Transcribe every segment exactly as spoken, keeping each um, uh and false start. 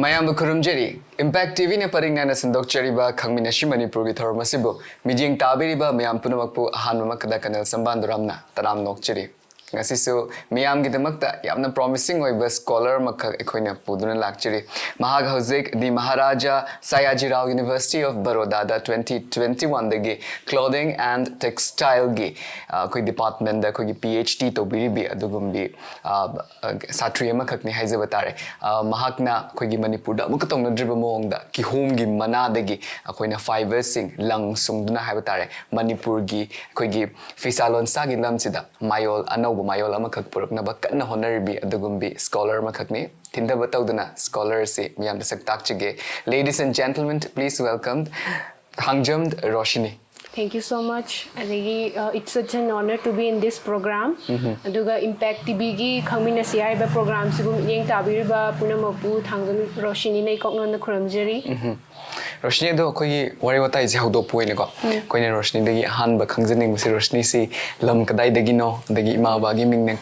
ꯃꯌꯥꯝꯕꯨ ꯈꯨꯔꯨꯝꯖꯔꯤ꯫ Impact T ꯚꯤꯅ ꯄꯔꯤꯡ ꯅꯥꯏꯅ ꯁꯟꯗꯣꯛꯆꯔꯤꯕ ꯈꯪꯃꯤꯟꯅꯁꯤ ꯃꯅꯤꯄꯨꯔꯒꯤ ꯊꯧꯔꯝ ꯑꯁꯤꯕꯨ ꯃꯤꯠꯌꯦꯡ ꯇꯥꯕꯤꯔꯤꯕ ꯃꯌꯥꯝ ꯄꯨꯝꯅꯃꯛꯄꯨ ꯑꯍꯥꯟꯕꯃꯛꯇꯗ ꯀꯅꯦꯜ ꯁꯝꯕꯥꯟꯗꯨꯔꯥꯝꯅ ꯇꯔꯥꯝ ꯅꯣꯛꯆꯔꯤ꯫ ꯉꯁꯤꯁꯨ ꯃꯤꯌꯥꯝꯒꯤꯗꯃꯛꯇ ꯌꯥꯝꯅ promising ꯑꯣꯏꯕ scholar ꯑꯃꯈꯛ ꯑꯩꯈꯣꯏꯅ ꯄꯨꯗꯨꯅ ꯂꯥꯛꯆꯔꯤ꯫ ꯃꯍꯥꯛ ꯍꯧꯖꯤꯛ the Maharaja Sayajirao University of Baroda the twenty twenty one ꯗꯒꯤ clothing and textile ꯒꯤ, ꯑ, ꯑꯩꯈꯣꯏ department ꯗ ꯑꯩꯈꯣꯏꯒꯤ P H D ꯇꯧꯕꯤꯔꯤꯕꯤ ꯑꯗꯨꯒꯨꯝꯕꯤ, ꯑ, ꯑ, ꯁꯥꯇ꯭ꯔꯤ ꯑꯃꯈꯛꯅꯤ ꯍꯥꯏꯖꯕ ꯇꯥꯔꯦ꯫ ꯑ, ꯃꯍꯥꯛꯅ ꯑꯩꯈꯣꯏꯒꯤ ꯃꯅꯤꯄꯨꯔꯗ ꯑꯃꯨꯛꯀ ꯇꯧꯅꯗ꯭ꯔꯤꯕ ꯃꯑꯣꯡꯗ ꯀꯤꯍꯣꯝꯒꯤ ꯃꯅꯥꯗꯒꯤ ꯑꯩꯈꯣꯏꯅ fibre ꯁꯤꯡ ꯂꯪ ꯁꯨꯡꯗꯨꯅ ꯍꯥꯏꯕ ꯇꯥꯔꯦ, ꯃꯅꯤꯄꯨꯔꯒꯤ ꯑꯩꯈꯣꯏꯒꯤ ꯐꯤꯁꯥ ꯂꯣꯟꯁꯥꯒꯤ ꯂꯝꯁꯤꯗ ꯃꯌꯣꯜ, ꯑꯅꯧꯕ ꯃꯌꯣꯜ ꯑꯃꯈꯛ ꯄꯨꯔꯛꯅꯕ ꯀꯟꯅ ꯍꯣꯠꯅꯔꯤꯕꯤ ꯑꯗꯨꯒꯨꯝꯕꯤ scholar ꯑꯃꯈꯛꯅꯤ꯫ ꯊꯤꯟꯊꯕ ꯇꯧꯗꯅ scholar ꯑꯁꯤ ꯃꯤꯌꯥꯝꯗ ꯁꯛ ꯇꯥꯛꯆꯒꯦ꯫ Ladies and gentlemen, please welcome Thangjam Roshini. Thank you so much. ꯑꯗꯒꯤ, uh, it's such an honor to be in this program. ꯑꯗꯨꯒ Impact ꯇꯤ ꯚꯤꯒꯤ ꯈꯪꯃꯤꯟꯅꯁꯤ ꯍꯥꯏꯔꯤꯕ program ꯁꯤꯕꯨ ꯃꯤꯠꯌꯦꯡ ꯇꯥꯕꯤꯔꯤꯕ ꯄꯨꯝꯅꯃꯛꯄꯨ ꯊꯥꯡꯖꯝ ꯔꯣꯁꯤꯅꯤꯅ ꯏꯀꯣꯛ ꯅꯣꯟꯅ ꯈꯨꯔꯨꯝꯖꯔꯤ꯫ ꯔꯣꯁꯤꯅꯤ, ꯑꯗꯣ ꯑꯩꯈꯣꯏꯒꯤ ꯋꯥꯔꯤ ꯋꯥꯇꯥꯏꯁꯦ ꯍꯧꯗꯣꯛꯄ ꯑꯣꯏꯅꯀꯣ, ꯑꯩꯈꯣꯏꯅ ꯔꯣꯁꯤꯅꯤꯗꯒꯤ ꯑꯍꯥꯟꯕ ꯈꯪꯖꯅꯤꯡꯕꯁꯦ, ꯔꯣꯁꯤꯅꯤꯁꯤ ꯂꯝ ꯀꯗꯥꯏꯗꯒꯤꯅꯣ, ꯑꯗꯒꯤ ꯏꯃꯥ ꯕꯕꯥꯒꯤ ꯃꯤꯡꯅ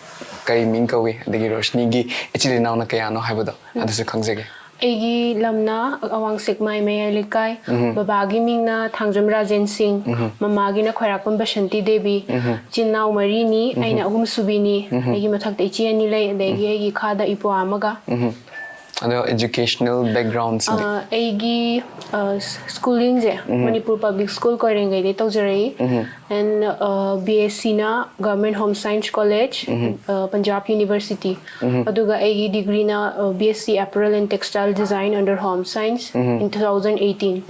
ꯀꯔꯤ ꯃꯤꯡ ꯀꯧꯏ, ꯑꯗꯒꯤ ꯔꯣꯁꯤꯅꯤꯒꯤ ꯏꯆꯤꯜ ꯏꯅꯥꯎꯅ ꯀꯌꯥꯅꯣ ꯍꯥꯏꯕꯗꯣ ꯑꯗꯨꯁꯨ ꯈꯪꯖꯒꯦ꯫ ꯑꯩꯒꯤ ꯂꯝꯅ ꯑꯋꯥꯡ ꯁꯦꯛꯃꯥꯏ ꯃꯌꯥꯏ ꯂꯩꯀꯥꯏ꯫ ꯕꯕꯥꯒꯤ ꯃꯤꯡꯅ ꯊꯥꯡꯖꯝ ꯔꯥꯖꯦꯟ ꯁꯤꯡ, ꯃꯃꯥꯒꯤꯅ ꯈꯣꯏꯔꯥꯛꯄꯝ ꯕꯁꯟꯇꯤ ꯗꯦꯕꯤ꯫ ꯏꯆꯤꯟ ꯏꯅꯥꯎ ꯃꯔꯤꯅꯤ, ꯑꯩꯅ ꯑꯍꯨꯝꯁꯨꯕꯤꯅꯤ꯫ ꯑꯩꯒꯤ ꯃꯊꯛꯇ ꯏꯆꯦ ꯑꯅꯤ ꯂꯩ, ꯑꯗꯒꯤ ꯑꯩꯒꯤ ꯈꯥꯗ ꯏꯄ꯭ꯋꯥ ꯑꯃꯒ꯫ ꯑꯗꯣ educational background ꯁꯤꯗꯤ? ꯑ, ꯑꯩꯒꯤ, ꯑ, ꯁ꯭ꯀꯨꯂꯤꯡꯁꯦ ꯃꯅꯤꯄꯨꯔ ꯄꯕ꯭ꯂꯤꯛ ꯁ꯭ꯀꯨꯜ ꯀꯣꯏꯔꯦꯡꯒꯩꯗꯩ ꯇꯧꯖꯔꯛꯏ꯫ And, uh, B S C ꯅ Government Home Science College, uh, Punjab University. ꯑꯗꯨꯒ ꯑꯩꯒꯤ ꯗꯤꯒ꯭ꯔꯤꯅ, uh, B S C Apparel and Textile Design under Home Science in two thousand eighteen.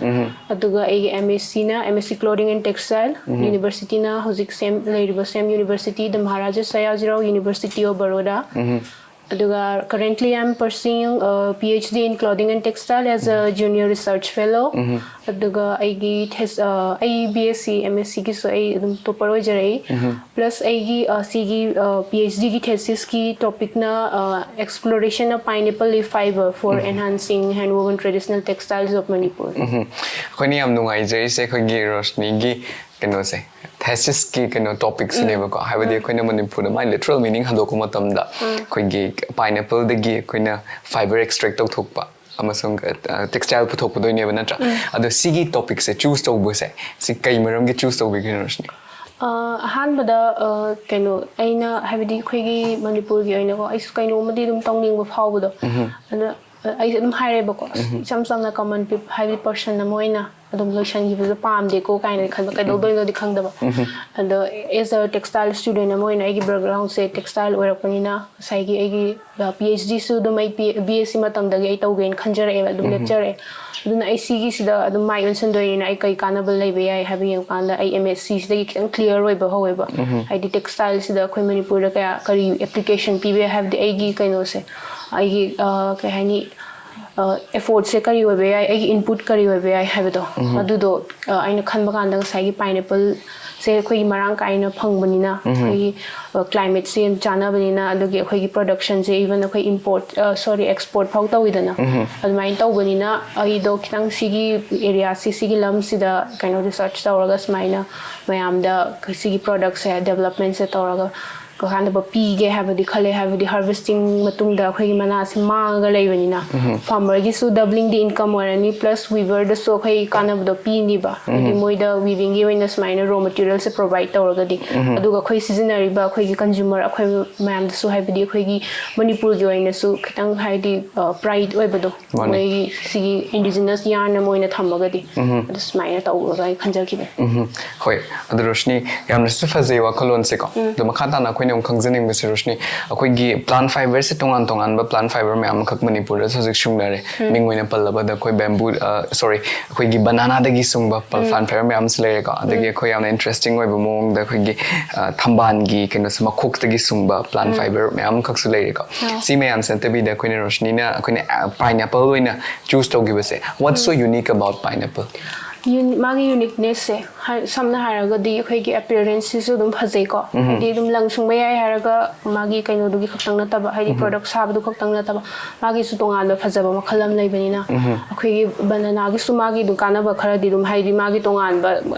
ꯑꯗꯨꯒ ꯑꯩꯒꯤ M S C ꯅ M S C Clothing and Textile, university ꯅ ꯍꯧꯖꯤꯛ ꯁꯦꯝ, ꯂꯩꯔꯤꯕ same university, the Maharaja Sayajirao University of Baroda. ꯑꯗꯨꯒ currently I'm pursuing uh, PhD in clothing and textile as a junior research fellow. ꯑꯗꯨꯒ ꯑꯩꯒꯤ thes ꯑꯩ B Sc M Sc ꯒꯤꯁꯨ ꯑꯩ ꯑꯗꯨꯝ topper ꯑꯣꯏꯖꯔꯛꯏ. Plus ꯑꯩꯒꯤ ꯁꯤꯒꯤ PhD ꯒꯤ thesis ꯀꯤ topic ꯅ exploration of pineapple leaf fiber for enhancing hand woven traditional textiles of Manipur. ꯑꯩꯈꯣꯏꯅ ꯌꯥꯝ ꯅꯨꯡꯉꯥꯏꯖꯔꯤꯁꯦ ꯑꯩꯈꯣꯏꯒꯤ ꯔꯣꯁꯅꯤꯒꯤ ꯀꯩꯅꯣꯁꯦ, thesis ꯀꯤ ꯀꯩꯅꯣ topic ꯁꯤꯅꯦꯕꯀꯣ. ꯍꯥꯏꯕꯗꯤ ꯑꯩꯈꯣꯏꯅ ꯃꯅꯤꯄꯨꯔꯗ ꯃꯥꯏ literal meaning ꯍꯟꯗꯣꯛꯄ ꯃꯇꯝꯗ ꯑꯩꯈꯣꯏꯒꯤ pineapple ꯗꯒꯤ ꯑꯩꯈꯣꯏꯅ fiber extract ꯇꯧꯊꯣꯛꯄ ꯑꯃꯁꯨꯡ textile ꯄꯨꯊꯣꯛꯄꯗꯣꯏꯅꯦꯕ, ꯅꯠꯇ꯭ꯔꯥ? ꯑꯗꯣ ꯁꯤꯒꯤ topic ꯁꯦ choose ꯇꯧꯕꯁꯦ, ꯁꯤ ꯀꯩ ꯃꯔꯝꯒꯤ choose ꯇꯧꯕꯤꯈ꯭ꯔꯤꯅꯣ, ꯔꯣꯁꯅꯤ? ꯑꯍꯥꯟꯕꯗ ꯀꯩꯅꯣ, ꯑꯩꯅ ꯍꯥꯏꯕꯗꯤ ꯑꯩꯈꯣꯏꯒꯤ ꯃꯅꯤꯄꯨꯔꯒꯤ ꯑꯣꯏꯅꯀꯣ, ꯑꯩꯁꯨ ꯀꯩꯅꯣꯝꯃꯗꯤ ꯑꯗꯨꯝ ꯇꯧꯅꯤꯡꯕ ꯐꯥꯎꯕꯗꯣ. ꯑꯗꯨꯅ ꯑꯩꯁꯦ ꯑꯗꯨꯝ ꯍꯥꯏꯔꯦꯕꯀꯣ, ꯏꯆꯝ ꯆꯝꯅ common peop ꯍꯥꯏꯕꯗꯤ person ꯑꯃ ꯑꯣꯏꯅ ꯑꯗꯨꯝ ꯂꯣꯏꯁꯤꯟꯈꯤꯕꯗꯣ ꯄꯥꯝꯗꯦꯀꯣ ꯀꯥꯏꯅ ꯈꯟꯕ, ꯀꯩꯗꯧꯗꯣꯏꯅꯣꯗꯤ ꯈꯪꯗꯕ. ꯑꯗꯣ as a textile student ꯑꯃ ꯑꯣꯏꯅ ꯑꯩꯒꯤ background ꯁꯦ textile ꯑꯣꯏꯔꯛꯄꯅꯤꯅ, ꯉꯁꯥꯏꯒꯤ ꯑꯩꯒꯤ PhD ꯁꯨ ꯑꯗꯨꯝ ꯑꯩ B Sc ꯃꯇꯝꯗꯒꯤ ꯑꯩ ꯇꯧꯒꯦꯅ ꯈꯟꯖꯔꯛꯑꯦꯕ, ꯑꯗꯨꯝ ꯂꯦꯞꯆꯔꯛꯑꯦ. ꯑꯗꯨꯅ ꯑꯩ ꯁꯤꯒꯤꯁꯤꯗ ꯑꯗꯨꯝ ꯃꯥꯏ ꯑꯣꯟꯁꯤꯟꯗꯣꯏꯅꯤꯅ ꯑꯩ ꯀꯩ ꯀꯥꯟꯅꯕ ꯂꯩꯕ ꯌꯥꯏ ꯍꯥꯏꯕ ꯌꯦꯡꯕꯀꯥꯟꯗ, ꯑꯩ M Sc ꯁꯤꯗꯒꯤ ꯈꯤꯇꯪ clear ꯑꯣꯏꯕ ꯍꯧꯋꯦꯕ. ꯍꯥꯏꯗꯤ textile ꯁꯤꯗ ꯑꯩꯈꯣꯏ ꯃꯅꯤꯄꯨꯔꯗ ꯀꯌꯥ ꯀꯔꯤ application ꯄꯤꯕ ꯌꯥꯏ ꯍꯥꯏꯕꯗꯤ, ꯑꯩꯒꯤ ꯀꯩꯅꯣꯁꯦ, ꯑꯩꯒꯤ ꯀꯩ ꯍꯥꯏꯅꯤ, effort ꯁꯦ ꯀꯔꯤ ꯑꯣꯏꯕ ꯌꯥꯏ, ꯑꯩꯒꯤ input ꯀꯔꯤ ꯑꯣꯏꯕ ꯌꯥꯏ ꯍꯥꯏꯕꯗꯣ, ꯑꯗꯨꯗꯣ ꯑꯩꯅ ꯈꯟꯕ ꯀꯥꯟꯗ ꯉꯁꯥꯏꯒꯤ pineapple ꯁꯦ ꯑꯩꯈꯣꯏꯒꯤ ꯃꯔꯥꯡ ꯀꯥꯏꯅ ꯐꯪꯕꯅꯤꯅ, ꯑꯩꯈꯣꯏꯒꯤ climate ꯁꯦ ꯌꯥꯝ ꯆꯥꯟꯅꯕꯅꯤꯅ, ꯑꯗꯨꯒꯤ ꯑꯩꯈꯣꯏꯒꯤ production ꯁꯦ even ꯑꯩꯈꯣꯏ import, sorry, export ꯐꯥꯎ ꯇꯧꯋꯤꯗꯅ. ꯑꯗꯨꯃꯥꯏꯅ ꯇꯧꯕꯅꯤꯅ ꯑꯩꯗꯣ ꯈꯤꯇꯪ ꯁꯤꯒꯤ area ꯁꯤ, ꯁꯤꯒꯤ ꯂꯝꯁꯤꯗ ꯀꯩꯅꯣ research ꯇꯧꯔꯒ ꯁꯨꯃꯥꯏꯅ ꯃꯌꯥꯝꯗ ꯁꯤꯒꯤ product ꯁꯦ development ꯁꯦ ꯇꯧꯔꯒ ꯀꯥꯟꯅꯕ ꯄꯤꯒꯦ ꯍꯥꯏꯕꯗꯤ ꯈꯜꯂꯦ꯫ ꯍꯥꯏꯕꯗꯤ harvesting ꯃꯇꯨꯡꯗ ꯑꯩꯈꯣꯏꯒꯤ ꯃꯅꯥꯁꯦ ꯃꯥꯡꯉꯒ ꯂꯩꯕꯅꯤꯅ, farmer ꯒꯤꯁꯨ doubling the income ꯑꯣꯏꯔꯅꯤ, plus weaver ꯗꯁꯨ ꯑꯩꯈꯣꯏ ꯀꯥꯟꯅꯕꯗꯣ ꯄꯤꯅꯤꯕ, ꯍꯥꯏꯗꯤ ꯃꯣꯏꯗ weaving ꯒꯤ ꯑꯣꯏꯅ ꯁꯨꯃꯥꯏꯅ raw material ꯁꯦ provide ꯇꯧꯔꯒꯗꯤ꯫ ꯑꯗꯨꯒ ꯑꯩꯈꯣꯏ ꯁꯤꯖꯤꯟꯅꯔꯤꯕ ꯑꯩꯈꯣꯏꯒꯤ consumer, ꯑꯩꯈꯣꯏ ꯃꯌꯥꯝꯗꯁꯨ, ꯍꯥꯏꯕꯗꯤ ꯑꯩꯈꯣꯏꯒꯤ ꯃꯅꯤꯄꯨꯔꯒꯤ ꯑꯣꯏꯅꯁꯨ ꯈꯤꯇꯪ, ꯍꯥꯏꯗꯤ pride ꯑꯣꯏꯕꯗꯣ, ꯃꯥꯅꯦ꯫ ꯃꯣꯏꯒꯤ ꯁꯤꯒꯤ indigenous yarn ꯑꯃ ꯑꯣꯏꯅ ꯊꯝꯃꯒꯗꯤ꯫ ꯑꯗꯨ ꯁꯨꯃꯥꯏꯅ ꯇꯧꯔꯒ ꯑꯩ ꯈꯟꯖꯈꯤꯕꯅꯤ꯫ ꯍꯣꯏ, ꯑꯗꯨ ꯔꯣꯁꯅꯤ, ꯌꯥꯝꯅꯁꯨ ꯐꯖꯩ ꯋꯥꯈꯜꯂꯣꯟꯁꯦꯀꯣ꯫ ꯑꯗꯣ ꯃꯈꯥ ꯇꯥꯅ ꯑꯩꯈꯣꯏꯅ ꯌꯥꯝ ꯈꯪꯖꯅꯤꯡꯕꯁꯦ, ꯔꯣꯁꯅꯤ, ꯑꯩꯈꯣꯏꯒꯤ plant fiberꯁꯦ ꯇꯣꯉꯥꯟ ꯇꯣꯉꯥꯟꯕ plant fiber ꯃꯌꯥꯝ ꯑꯃꯈꯛ ꯃꯅꯤꯄꯨꯔꯗꯁꯨ ꯍꯧꯖꯤꯛ ꯁꯨꯡꯅꯔꯦ꯫ ꯃꯤꯡ ꯑꯣꯏꯅ ꯄꯜꯂꯕꯗ ꯑꯩꯈꯣꯏ bamboo, sorry, ꯑꯩꯈꯣꯏꯒꯤ bananaꯗꯒꯤ ꯁꯨꯡꯕ plant fiber ꯃꯌꯥꯝ ꯑꯃꯁꯨ ꯂꯩꯔꯦꯀꯣ꯫ ꯑꯗꯒꯤ ꯑꯩꯈꯣꯏ ꯌꯥꯝꯅ interesting ꯑꯣꯏꯕ ꯃꯑꯣꯡꯗ ꯑꯩꯈꯣꯏꯒꯤ, ꯑ, ꯊꯝꯕꯥꯜꯒꯤ ꯀꯩꯅꯣꯁꯦ, ꯃꯈꯣꯛꯇꯒꯤ ꯁꯨꯡꯕ plant fiber ꯃꯌꯥꯝ ꯑꯃꯈꯛꯁꯨ ꯂꯩꯔꯦꯀꯣ꯫ ꯁꯤ ꯃꯌꯥꯝꯁꯦ ꯅꯠꯇꯕꯤꯗ ꯑꯩꯈꯣꯏꯅ, ꯔꯣꯁꯅꯤꯅ ꯑꯩꯈꯣꯏꯅ, ꯑ, pineapple ꯑꯣꯏꯅ choose ꯇꯧꯈꯤꯕꯁꯦ, what's so unique about pineapple? ꯌꯨꯅꯤ- ꯃꯥꯒꯤ ꯌꯨꯅꯤꯛꯅꯦꯁꯁꯦ, ꯍꯥꯏ- ꯁꯝꯅ ꯍꯥꯏꯔꯒꯗꯤ ꯑꯩꯈꯣꯏꯒꯤ ꯑꯦꯄꯤꯌꯔꯦꯟꯁꯁꯤꯁꯨ ꯑꯗꯨꯝ ꯐꯖꯩꯀꯣ꯫ ꯍꯥꯏꯗꯤ ꯑꯗꯨꯝ ꯂꯪ ꯁꯨꯡꯕ ꯌꯥꯏ ꯍꯥꯏꯔꯒ ꯃꯥꯒꯤ ꯀꯩꯅꯣꯗꯨꯒꯤ ꯈꯛꯇꯪ ꯅꯠꯇꯕ, ꯍꯥꯏꯗꯤ ꯄ꯭ꯔꯣꯗꯛ ꯁꯥꯕꯗꯨ ꯈꯛꯇꯪ ꯅꯠꯇꯕ, ꯃꯥꯒꯤꯁꯨ ꯇꯣꯉꯥꯟꯕ ꯐꯖꯕ ꯃꯈꯜ ꯑꯃ ꯂꯩꯕꯅꯤꯅ, ꯑꯩꯈꯣꯏꯒꯤ ꯕꯅꯅꯥꯒꯤꯁꯨ ꯃꯥꯒꯤ ꯑꯗꯨꯝ ꯀꯥꯟꯅꯕ ꯈꯔꯗꯤ ꯑꯗꯨꯝ, ꯍꯥꯏꯗꯤ ꯃꯥꯒꯤ ꯇꯣꯉꯥꯟꯕ,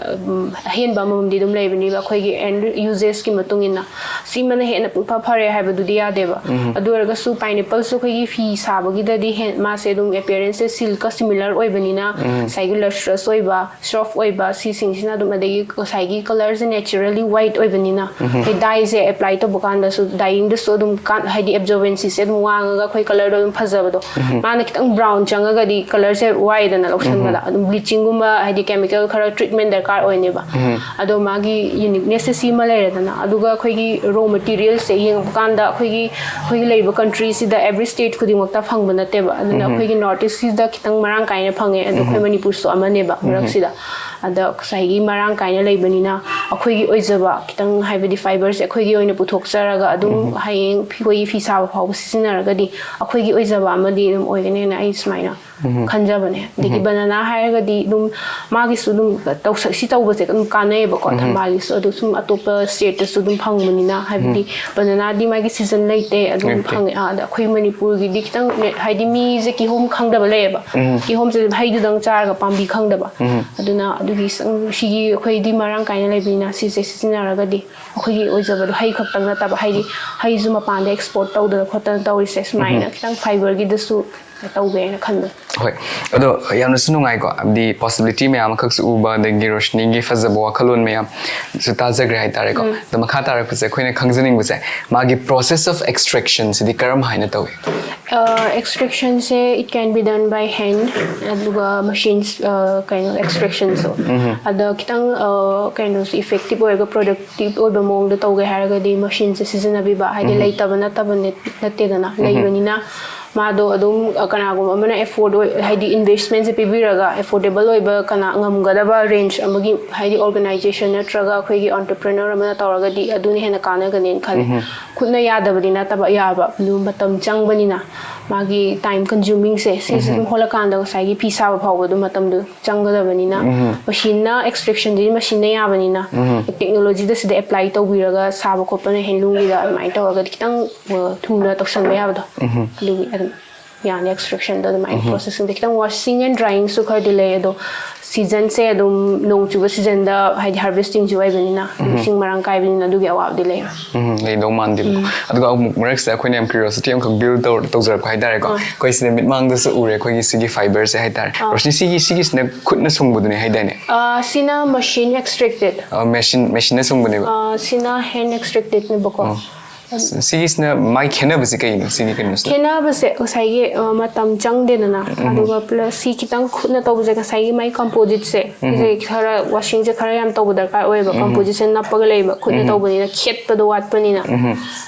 ꯎꯝ, ꯑꯍꯦꯟꯕ ꯑꯃꯃꯝꯗꯤ ꯑꯗꯨꯝ ꯂꯩꯕꯅꯦꯕ, ꯑꯩꯈꯣꯏꯒꯤ ꯑꯦꯟ ꯌꯨꯖꯦꯁꯀꯤ ꯃꯇꯨꯡ ꯏꯟꯅ꯫ ꯁꯤꯃꯅ ꯍꯦꯟꯅ ꯄꯨꯡꯐ ꯐꯔꯦ ꯍꯥꯏꯕꯗꯨꯗꯤ ꯌꯥꯗꯦꯕ꯫ ꯑꯗꯨ ꯑꯣꯏꯔꯒꯁꯨ ꯄꯥꯏꯅꯦꯄꯜꯁꯨ ꯑꯩꯈꯣꯏꯒꯤ ꯐꯤ ꯁꯥꯕꯒꯤꯗꯗꯤ ꯍꯦꯟ- ꯃꯥꯁꯦ ꯑꯗꯨꯝ ꯑꯦꯄꯤꯌꯔꯦꯟꯁꯁꯦ ꯁꯤꯜꯛꯀ ꯁꯤꯃꯤꯂꯔ ꯑꯣꯏꯕꯅꯤꯅ, ꯉꯁꯥꯏꯒꯤ ꯂꯁ꯭ꯔꯁ ꯑꯣꯏꯕ, ꯁꯣꯐ ꯑꯣꯏꯕ, ꯁꯤꯁꯤꯡꯁꯤꯅ ꯑꯗꯨꯝ, ꯑꯗꯒꯤ ꯉꯁꯥꯏꯒꯤ ꯀꯂꯔꯁꯦ ꯅꯦꯆꯔꯦꯜꯂꯤ ꯋꯥꯏꯠ ꯑꯣꯏꯕꯅꯤꯅ, ꯑꯩꯈꯣꯏ ꯗꯥꯏꯁꯦ ꯑꯦꯄ꯭ꯂꯥꯏ ꯇꯧꯕ ꯀꯥꯟꯗꯁꯨ, ꯗꯥꯏꯌꯤꯡꯗꯁꯨ ꯑꯗꯨꯝ ꯀꯥꯟ- ꯍꯥꯏꯗꯤ ꯑꯦꯕꯖꯣꯔꯕꯦꯟꯁꯤꯁꯦ ꯑꯗꯨꯝ ꯋꯥꯡꯉꯒ ꯑꯩꯈꯣꯏ ꯀꯂꯔꯗꯣ ꯑꯗꯨꯝ ꯐꯖꯕꯗꯣ꯫ ꯃꯥꯅ ꯈꯤꯇꯪ ꯕ꯭ꯔꯥꯎꯟ ꯆꯪꯉꯒꯗꯤ ꯀꯂꯔꯁꯦ ꯋꯥꯏꯗꯅ ꯂꯧꯁꯟꯕꯗ, ꯑꯗꯨꯝ ꯕ꯭ꯂꯤꯆꯤꯡꯒꯨꯝꯕ, ꯍꯥꯏꯗꯤ ꯀꯦꯃꯤꯀꯦꯜ ꯈꯔ ꯇ꯭ꯔꯤꯠꯃꯦꯟ ꯗꯔꯀꯥꯔ ꯑꯣꯏꯅꯦꯕ꯫ ꯑꯗꯣ ꯃꯥꯒꯤ ꯌꯨꯅꯤꯛꯅꯦꯁꯁꯦ ꯁꯤꯃ ꯂꯩꯔꯦꯗꯅ꯫ ꯑꯗꯨꯒ ꯑꯩꯈꯣꯏꯒꯤ ꯔꯣ ꯃꯇꯤꯔꯤꯌꯦꯜꯁꯦ ꯌꯦꯡꯕ ꯀꯥꯟꯗ, ꯑꯩꯈꯣꯏꯒꯤ, ꯑꯩꯈꯣꯏꯒꯤ ꯂꯩꯔꯤꯕ ꯀꯟꯇ꯭ꯔꯤꯁꯤꯗ ꯑꯦꯕ꯭ꯔꯤ ꯁ꯭ꯇꯦꯠ ꯈꯨꯗꯤꯡꯃꯛꯇ ꯐꯪꯕ ꯅꯠꯇꯦꯕ꯫ ꯑꯗꯨꯅ ꯑꯩꯈꯣꯏꯒꯤ ꯅꯣꯔꯠ ꯏꯁꯁꯤꯗ ꯈꯤꯇꯪ ꯃꯔꯥꯡ ꯀꯥꯏꯅ ꯐꯪꯉꯦ꯫ ꯑꯗꯣ ꯑꯩꯈꯣꯏ ꯃꯅꯤꯄꯨꯔꯁꯨ ꯑꯃꯅꯦꯕ ꯃꯔꯛꯁꯤꯗ꯫ ꯑꯗ ꯉꯁꯥꯏꯒꯤ ꯃꯔꯥꯡ ꯀꯥꯏꯅ ꯂꯩꯕꯅꯤꯅ, ꯑꯩꯈꯣꯏꯒꯤ ꯑꯣꯏꯖꯕ ꯈꯤꯇꯪ, ꯍꯥꯏꯕꯗꯤ ꯐꯥꯏꯕꯔꯁꯦ ꯑꯩꯈꯣꯏꯒꯤ ꯑꯣꯏꯅ ꯄꯨꯊꯣꯛꯆꯔꯒ ꯑꯗꯨꯝ ꯍꯌꯦꯡ ꯑꯩꯈꯣꯏꯒꯤ ꯐꯤ ꯁꯥꯕ ꯐꯥꯎꯕ ꯁꯤꯖꯤꯟꯅꯔꯒꯗꯤ ꯑꯩꯈꯣꯏꯒꯤ ꯑꯣꯏꯖꯕ ꯑꯃꯗꯤ ꯑꯗꯨꯝ ꯑꯣꯏꯒꯅꯦꯅ ꯑꯩ ꯁꯨꯃꯥꯏꯅ ꯈꯟꯖꯕꯅꯦ꯫ ꯑꯗꯒꯤ ꯕꯅꯅꯥ ꯍꯥꯏꯔꯒꯗꯤ ꯑꯗꯨꯝ ꯃꯥꯒꯤꯁꯨ ꯑꯗꯨꯝ ꯇꯧꯁ- ꯁꯤ ꯇꯧꯕꯁꯦ ꯑꯗꯨꯝ ꯀꯥꯟꯅꯩꯌꯦꯕꯀꯣ꯫ ꯊꯝꯕꯥꯜꯒꯤꯁꯨ ꯑꯗꯨ ꯁꯨꯝ ꯑꯇꯣꯞꯄ ꯁ꯭ꯇꯦꯠꯇꯁꯨ ꯑꯗꯨꯝ ꯐꯪꯕꯅꯤꯅ, ꯍꯥꯏꯕꯗꯤ ꯕꯅꯅꯥꯗꯤ ꯃꯥꯒꯤ ꯁꯤꯖꯟ ꯂꯩꯇꯦ, ꯑꯗꯨꯝ ꯂꯩꯇꯦ꯫ ꯐꯪꯉꯦ꯫ ꯑꯥ, ꯑꯗ ꯑꯩꯈꯣꯏ ꯃꯅꯤꯄꯨꯔꯒꯤꯗꯤ ꯈꯤꯇꯪ ꯅꯦ- ꯍꯥꯏꯗꯤ ꯃꯤꯁꯦ ꯀꯤꯍꯣꯝ ꯈꯪꯗꯕ ꯂꯩꯌꯦꯕ꯫ ꯀꯤꯍꯣꯝꯁꯦ ꯍꯩꯗꯨꯗꯪ ꯆꯥꯔꯒ ꯄꯥꯝꯕꯤ ꯈꯪꯗꯕ꯫ ꯑꯗꯨꯅ ꯑꯗꯨꯒꯤ ꯁꯪ- ꯁꯤꯒꯤ ꯑꯩꯈꯣꯏꯗꯤ ꯃꯔꯥꯡ ꯀꯥꯏꯅ ꯂꯩꯕꯅꯤꯅ ꯁꯤꯁꯦ ꯁꯤꯖꯤꯟꯅꯔꯒꯗꯤ ꯑꯩꯈꯣꯏꯒꯤ ꯑꯣꯏꯖꯕꯗꯣ ꯍꯩ ꯈꯛꯇꯪ ꯅꯠꯇꯕ, ꯍꯥꯏꯗꯤ ꯍꯩꯁꯨ ꯃꯄꯥꯟꯗ ꯑꯦꯛꯁꯄꯣꯔꯠ ꯇꯧꯗꯅ ꯈꯣꯠꯇꯅ ꯇꯧꯔꯤꯁꯦ ꯁꯨꯃꯥꯏꯅ ꯈꯤꯇꯪ ꯐꯥꯏꯕꯔꯒꯤꯗꯁꯨ ꯇꯧꯒꯦꯅ ꯈꯟꯕ꯫ ꯍꯣꯏ, ꯑꯗꯣ ꯌꯥꯝꯅꯁꯨ ꯅꯨꯡꯉꯥꯏꯀꯣ, ꯍꯥꯏꯕꯗꯤ ꯄꯣꯁꯤꯕꯤꯂꯤꯇꯤ ꯃꯌꯥꯝ ꯑꯃꯈꯛꯁꯨ ꯎꯕ, ꯑꯗꯒꯤ ꯔꯣꯁꯅꯤꯒꯤ ꯐꯖꯕ ꯋꯥꯈꯜꯂꯣꯟ ꯃꯌꯥꯝꯁꯨ ꯇꯥꯖꯈ꯭ꯔꯦ ꯍꯥꯏꯇꯥꯔꯦꯀꯣ꯫ ꯑꯗꯣ ꯃꯈꯥ ꯇꯥꯔꯛꯄꯁꯦ ꯑꯩꯈꯣꯏꯅ ꯈꯪꯖꯅꯤꯡꯕꯁꯦ, ꯃꯥꯒꯤ process of extraction ꯁꯤꯗꯤ ꯀꯔꯝ ꯍꯥꯏꯅ ꯇꯧꯏ? ꯑꯦꯛꯁꯇ꯭ꯔꯦꯛꯁꯟꯁꯦ, it can be done by hand, ꯑꯗꯨꯒ ꯃꯦꯁꯤꯟꯁ, ꯀꯩꯅꯣ, ꯑꯦꯛꯁꯇ꯭ꯔꯦꯛꯁꯟꯁꯨ꯫ ꯑꯗ ꯈꯤꯇꯪ ꯀꯩꯅꯣꯁꯨ ꯏꯐꯦꯛꯇꯤꯞ ꯑꯣꯏꯔꯒ ꯄ꯭ꯔꯣꯗꯛꯇꯤꯞ ꯑꯣꯏꯕ ꯃꯑꯣꯡꯗ ꯇꯧꯒꯦ ꯍꯥꯏꯔꯒꯗꯤ ꯃꯦꯁꯤꯟꯁꯦ ꯁꯤꯖꯤꯟꯅꯕꯤꯕ ꯍꯥꯏꯗꯤ ꯂꯩꯇꯕ ꯅꯠꯇꯕ ꯅꯠꯇꯦꯗꯅ, ꯂꯩꯕꯅꯤꯅ ꯃꯥꯗꯣ ꯑꯗꯨꯝ ꯀꯅꯥꯒꯨꯝꯕ ꯑꯃꯅ ꯑꯦꯐꯣꯔꯗ ꯑꯣꯏ ꯍꯥꯏꯗꯤ ꯏꯟꯚꯦꯁꯃꯦꯟꯁꯦ ꯄꯤꯕꯤꯔꯒ ꯑꯦꯐꯣꯔꯗꯦꯕꯜ ꯑꯣꯏꯕ ꯀꯅꯥ ꯉꯝꯒꯗꯕ ꯔꯦꯟꯖ ꯑꯃꯒꯤ ꯍꯥꯏꯗꯤ ꯑꯣꯔꯒꯅꯥꯏꯖꯦꯁꯟ ꯅꯠꯇ꯭ꯔꯒ ꯑꯩꯈꯣꯏꯒꯤ ꯑꯣꯟꯇꯔꯄ꯭ꯔꯦꯅꯔ ꯑꯃꯅ ꯇꯧꯔꯒꯗꯤ ꯑꯗꯨꯅ ꯍꯦꯟꯅ ꯀꯥꯟꯅꯒꯅꯦꯅ ꯈꯜꯂꯦ꯫ ꯈꯨꯠꯅ ꯌꯥꯗꯕꯗꯤ ꯅꯠꯇꯕ, ꯌꯥꯕ, ꯑꯗꯨ ꯃꯇꯝ ꯆꯪꯕꯅꯤꯅ ꯃꯥꯒꯤ ꯇꯥꯏꯝ ꯀꯟꯖꯨꯃꯤꯡꯁꯦ ꯁꯤꯁꯦ ꯑꯗꯨꯝ ꯍꯣꯜꯂꯀꯥꯟꯗ ꯉꯁꯥꯏꯒꯤ ꯐꯤ ꯁꯥꯕ ꯐꯥꯎꯕ ꯑꯗꯨꯝ ꯃꯇꯝꯗꯣ ꯆꯪꯒꯗꯕꯅꯤꯅ ꯃꯦꯁꯤꯟꯅ, ꯑꯦꯛꯁꯇ꯭ꯔꯦꯛꯁꯟꯗꯨꯗꯤ ꯃꯦꯁꯤꯟꯅ ꯌꯥꯕꯅꯤꯅ ꯇꯦꯛꯅꯣꯂꯣꯖꯤꯗ ꯁꯤꯗ ꯑꯦꯄ꯭ꯂꯥꯏ ꯇꯧꯕꯤꯔꯒ ꯁꯥꯕ ꯈꯣꯠꯄꯅ ꯍꯦꯟꯂꯨꯝꯒꯤꯗ ꯑꯗꯨꯃꯥꯏꯅ ꯇꯧꯔꯒꯗꯤ ꯈꯤꯇꯪ ꯊꯨꯅ ꯇꯧꯁꯟꯕ ꯌꯥꯕꯗꯣ ꯑꯗꯨꯒꯤ ꯑꯗꯨꯝ ꯌꯥꯅꯤ꯫ ꯑꯦꯛꯁꯇ꯭ꯔꯦꯛꯁꯟꯗꯣ ꯑꯗꯨꯃꯥꯏꯅ ꯄ꯭ꯔꯣꯁꯦꯁꯤꯡꯗ ꯈꯤꯇꯪ ꯋꯥꯁꯤꯡ ꯑꯦꯟ ꯗ꯭ꯔꯥꯏꯌꯤꯡꯁꯨ ꯈꯔꯗꯤ ꯂꯩ꯫ ꯑꯗꯣ ꯁꯤꯖꯟꯁꯦ ꯑꯗꯨꯝ ꯅꯣꯡ ꯆꯨꯕ ꯁꯤꯖꯟꯗ ꯍꯥꯏꯗꯤ ꯍꯥꯔꯚꯦꯁꯇꯤꯡꯁꯨ ꯑꯣꯏꯕꯅꯤꯅ ꯏꯁꯤꯡ ꯃꯔꯥꯡ ꯀꯥꯏꯕꯅꯤꯅ ꯑꯗꯨꯒꯤ ꯑꯋꯥꯕꯗꯤ ꯂꯩꯔꯣꯏ꯫ ꯎꯝ, ꯂꯩꯗꯧ ꯃꯥꯟꯗꯦꯕꯀꯣ꯫ ꯑꯗꯨꯒ ꯑꯃꯨꯛ ꯃꯔꯛꯁꯤꯗ ꯑꯩꯈꯣꯏꯅ ꯌꯥꯝ ꯀ꯭ꯌꯨꯔꯤꯌꯣꯁꯤꯇꯤ ꯑꯃꯈꯛ ꯕꯤꯜ ꯇꯧꯔ ꯇꯧꯖꯔꯛꯄ ꯍꯥꯏꯇꯥꯔꯦꯀꯣ꯫ ꯑꯩꯈꯣꯏ ꯁꯤꯗ ꯃꯤꯠꯃꯥꯡꯗꯁꯨ ꯎꯔꯦ ꯑꯩꯈꯣꯏꯒꯤ ꯁꯤꯒꯤ ꯐꯥꯏꯕꯔꯁꯦ ꯍꯥꯏꯇꯥꯔꯦ꯫ ꯔꯣꯁꯅꯤ, ꯁꯤꯒꯤ ꯁꯤꯒꯤꯁꯤꯅ ꯈꯨꯠꯅ ꯁꯨꯡꯕꯗꯨꯅꯦ ꯍꯥꯏꯗꯥꯏꯅꯦ? ꯑ, ꯁꯤꯅ ꯃꯦꯁꯤꯟ ꯑꯦꯛꯁꯇ꯭ꯔꯦꯛꯇꯦꯠ꯫ ꯑ, ꯃꯦꯁꯤꯟ ꯃꯦꯁꯤꯟꯅ ꯁꯨꯡꯕꯅꯦꯕ꯫ ꯁꯤꯅ ꯍꯦꯟ ꯑꯦꯛꯁꯇ꯭ꯔꯦꯛꯇꯦꯠꯅꯦꯕꯀꯣ꯫ ꯁꯤꯒꯤꯁꯤꯅ ꯃꯥꯏ ꯈꯦꯠꯅꯕꯁꯦ ꯀꯩꯅꯣ, ꯁꯤꯒꯤ ꯀꯩꯅꯣꯁꯤꯅ? ꯈꯦꯠꯅꯕꯁꯦ ꯉꯁꯥꯏꯒꯤ ꯑ, ꯃꯇꯝ ꯆꯪꯗꯦꯗꯅ, ꯑꯗꯨꯒ ꯄ꯭ꯂꯁ ꯁꯤ ꯈꯤꯇꯪ ꯈꯨꯠꯅ ꯇꯧꯕꯁꯦ ꯉꯁꯥꯏꯒꯤ ꯃꯥꯏ ꯀꯝꯄꯣꯖꯤꯠꯁꯦ ꯁꯤꯁꯦ ꯈꯔ ꯋꯥꯁꯤꯡꯁꯦ ꯈꯔ ꯌꯥꯝ ꯇꯧꯕ ꯗꯔꯀꯥꯔ ꯑꯣꯏꯌꯦꯕ꯫ ꯀꯝꯄꯣꯖꯤꯁꯟ ꯅꯞꯄꯒ ꯂꯩꯕ, ꯈꯨꯠꯅ ꯇꯧꯕꯅꯤꯅ ꯈꯦꯠꯄꯗꯣ ꯋꯥꯠꯄꯅꯤꯅ꯫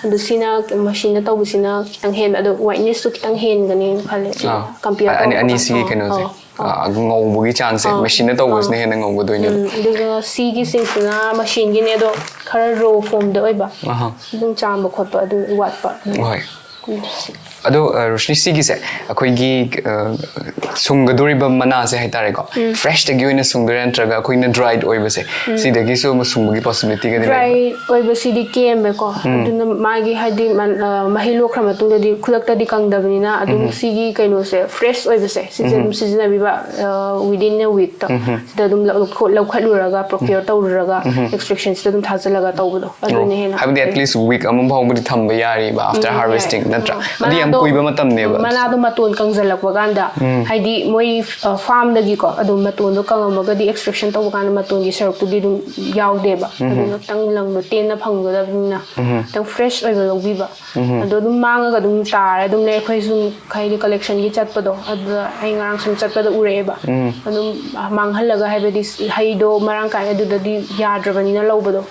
ꯑꯗꯨ ꯁꯤꯅ ꯃꯦꯁꯤꯟꯅ ꯇꯧꯕꯁꯤꯅ ꯈꯤꯇꯪ ꯍꯦꯟꯕ, ꯑꯗꯣ ꯋꯥꯏꯠꯅꯦꯁꯁꯨ ꯈꯤꯇꯪ ꯍꯦꯟꯒꯅꯤꯅ ꯈꯜꯂꯦ ꯁꯤꯅ꯫ ꯑꯥ꯫ ꯀꯝꯄꯤꯌꯔ ꯑꯅꯤ ꯇꯧꯔꯛꯄ ꯑꯅꯤꯁꯤꯒꯤ ꯀꯥꯟꯗ꯫ ꯀꯩꯅꯣꯁꯦ꯫ ꯑꯥ, ꯑꯥ꯫ ꯑꯥ, ꯉꯧꯕꯒꯤ ꯆꯥꯡꯁꯦ ꯑꯥ, ꯃꯦꯁꯤꯟꯅ ꯇꯧꯕꯁꯤꯅ ꯑꯥ꯫ ꯍꯦꯟꯅ ꯉꯧꯒꯗꯣꯏꯅꯦꯕ꯫ ꯎꯝ, ꯑꯗꯨꯒ ꯁꯤꯒꯤꯁꯤꯡꯁꯤꯅ ꯃꯦꯁꯤꯟꯒꯤꯅꯦ, ꯑꯗꯣ ꯈꯔ ꯔꯣ ꯐꯣꯝꯗ ꯑꯣꯏꯕ꯫ ꯑꯍꯥ꯫ ꯑꯗꯨꯝ ꯆꯥꯝꯕ ꯈꯣꯠꯄ ꯑꯗꯨ ꯋꯥꯠꯄ꯫ ꯍꯣꯏ꯫ ꯎꯝ, ꯁꯤ꯫ ꯑꯗꯣ, ꯑ, ꯔꯣꯁꯅꯤ, ꯁꯤꯒꯤꯁꯦ ꯑꯩꯈꯣꯏꯒꯤ, ꯑ, ꯁꯨꯡꯒꯗꯧꯔꯤꯕ ꯃꯅꯥꯁꯦ ꯍꯥꯏꯇꯥꯔꯦꯀꯣ, ꯐ꯭ꯔꯦꯁꯇꯒꯤ ꯑꯣꯏꯅ ꯁꯨꯡꯗꯣꯏꯔꯥ ꯅꯠꯇ꯭ꯔꯒ ꯑꯩꯈꯣꯏꯅ ꯗ꯭ꯔꯥꯏꯠ ꯑꯣꯏꯕꯁꯦ ꯁꯤꯗꯒꯤꯁꯨ ꯑꯃ ꯁꯨꯡꯕꯒꯤ ꯄꯣꯁꯤꯕꯤꯂꯤꯇꯤꯒꯗꯤ ꯂꯩꯕ꯭ꯔꯥ? ꯗ꯭ꯔꯥꯏ ꯑꯣꯏꯕꯁꯤꯗꯤ ꯀꯦꯝꯃꯦꯀꯣ꯫ ꯑꯗꯨꯅ ꯃꯥꯒꯤ ꯍꯥꯏꯗꯤ ꯃꯟ-, ꯑ, ꯃꯍꯩ ꯂꯣꯛꯈ꯭ꯔ ꯃꯇꯨꯡꯗꯗꯤ ꯈꯨꯗꯛꯇꯗꯤ ꯀꯪꯗꯕꯅꯤꯅ ꯑꯗꯨꯝ ꯁꯤꯒꯤ ꯀꯩꯅꯣꯁꯦ, ꯐ꯭ꯔꯦꯁ ꯑꯣꯏꯕꯁꯦ, ꯁꯤꯁꯦ ꯑꯗꯨꯝ ꯁꯤꯖꯤꯟꯅꯕꯤꯕ, ꯑ, within a week ꯇ꯫ ꯁꯤꯗ ꯑꯗꯨꯝ ꯂꯧ-, ꯂꯧꯈꯠ-, ꯂꯧꯈꯠꯂꯨꯔꯒ, ꯄ꯭ꯔꯣꯀ꯭ꯌꯣꯔ ꯇꯧꯔꯨꯔꯒ, ꯑꯦꯛꯁꯇ꯭ꯔꯦꯛꯁꯟꯁꯤꯗ ꯑꯗꯨꯝ ꯊꯥꯖꯤꯜꯂꯒ ꯇꯧꯕꯗꯣ꯫ ꯑꯗꯨꯅ ꯍꯦꯟꯅ ꯍꯥꯏꯕꯗꯤ at least week ꯑꯃ ꯐꯥꯎꯕꯗꯤ ꯊꯝꯕ ꯌꯥꯔꯤꯕ after ꯎꯝ, harvesting, ꯌꯥꯏ꯫ ꯅꯠꯇ꯭ꯔꯥ? ꯎꯝ꯫ ꯑꯗꯨ ꯌꯥꯝ ꯀꯨꯏꯕ ꯃꯇꯝꯅꯦꯕ꯫ ꯃꯅꯥꯗꯣ ꯃꯇꯣꯟ ꯀꯪꯁꯤꯜꯂꯛꯄ ꯀꯥꯟꯗ, ꯍꯥꯏꯗꯤ ꯃꯣꯏ ꯐꯥꯔꯝꯗꯒꯤꯀꯣ, ꯑꯗꯨꯝ ꯃꯇꯣꯟꯗꯣ ꯀꯪꯉꯝꯃꯒꯗꯤ ꯑꯦꯛꯁꯇ꯭ꯔꯦꯛꯁꯟ ꯇꯧꯕ ꯀꯥꯟꯗ ꯃꯇꯣꯟꯒꯤ ꯁꯔꯨꯛꯇꯨꯗꯤ ꯑꯗꯨꯝ ꯌꯥꯎꯗꯦꯕ꯫ ꯑꯗꯨꯅ ꯈꯤꯇꯪ ꯂꯪꯗꯣ ꯇꯦꯟꯅ ꯐꯪꯒꯗꯕꯅꯤꯅ, ꯈꯤꯇꯪ ꯐ꯭ꯔꯦꯁ ꯑꯣꯏꯕ ꯂꯧꯕꯤꯕ꯫ ꯑꯗꯣ ꯑꯗꯨꯝ ꯃꯥꯡꯉꯒ ꯑꯗꯨꯝ ꯇꯥꯔꯦ ꯑꯗꯨꯝ ꯂꯩ꯫ ꯑꯩꯈꯣꯏ ꯁꯨꯝ ꯍꯥꯏꯗꯤ ꯀꯂꯦꯛꯁꯟꯒꯤ ꯆꯠꯄꯗꯣ, ꯑꯗꯨꯗ ꯑꯩ ꯉꯔꯥꯡ ꯁꯨꯝ ꯆꯠꯄꯗ ꯎꯔꯛꯑꯦꯕ꯫ ꯑꯗꯨꯝ ꯃꯥꯡꯍꯜꯂꯒ, ꯍꯥꯏꯕꯗꯤ ꯍꯩꯗꯣ ꯃꯔꯥꯡ ꯀꯥꯏꯅ ꯑꯗꯨꯗꯗꯤ ꯌꯥꯗ꯭ꯔꯕꯅꯤꯅ ꯂꯧꯕꯗꯣ,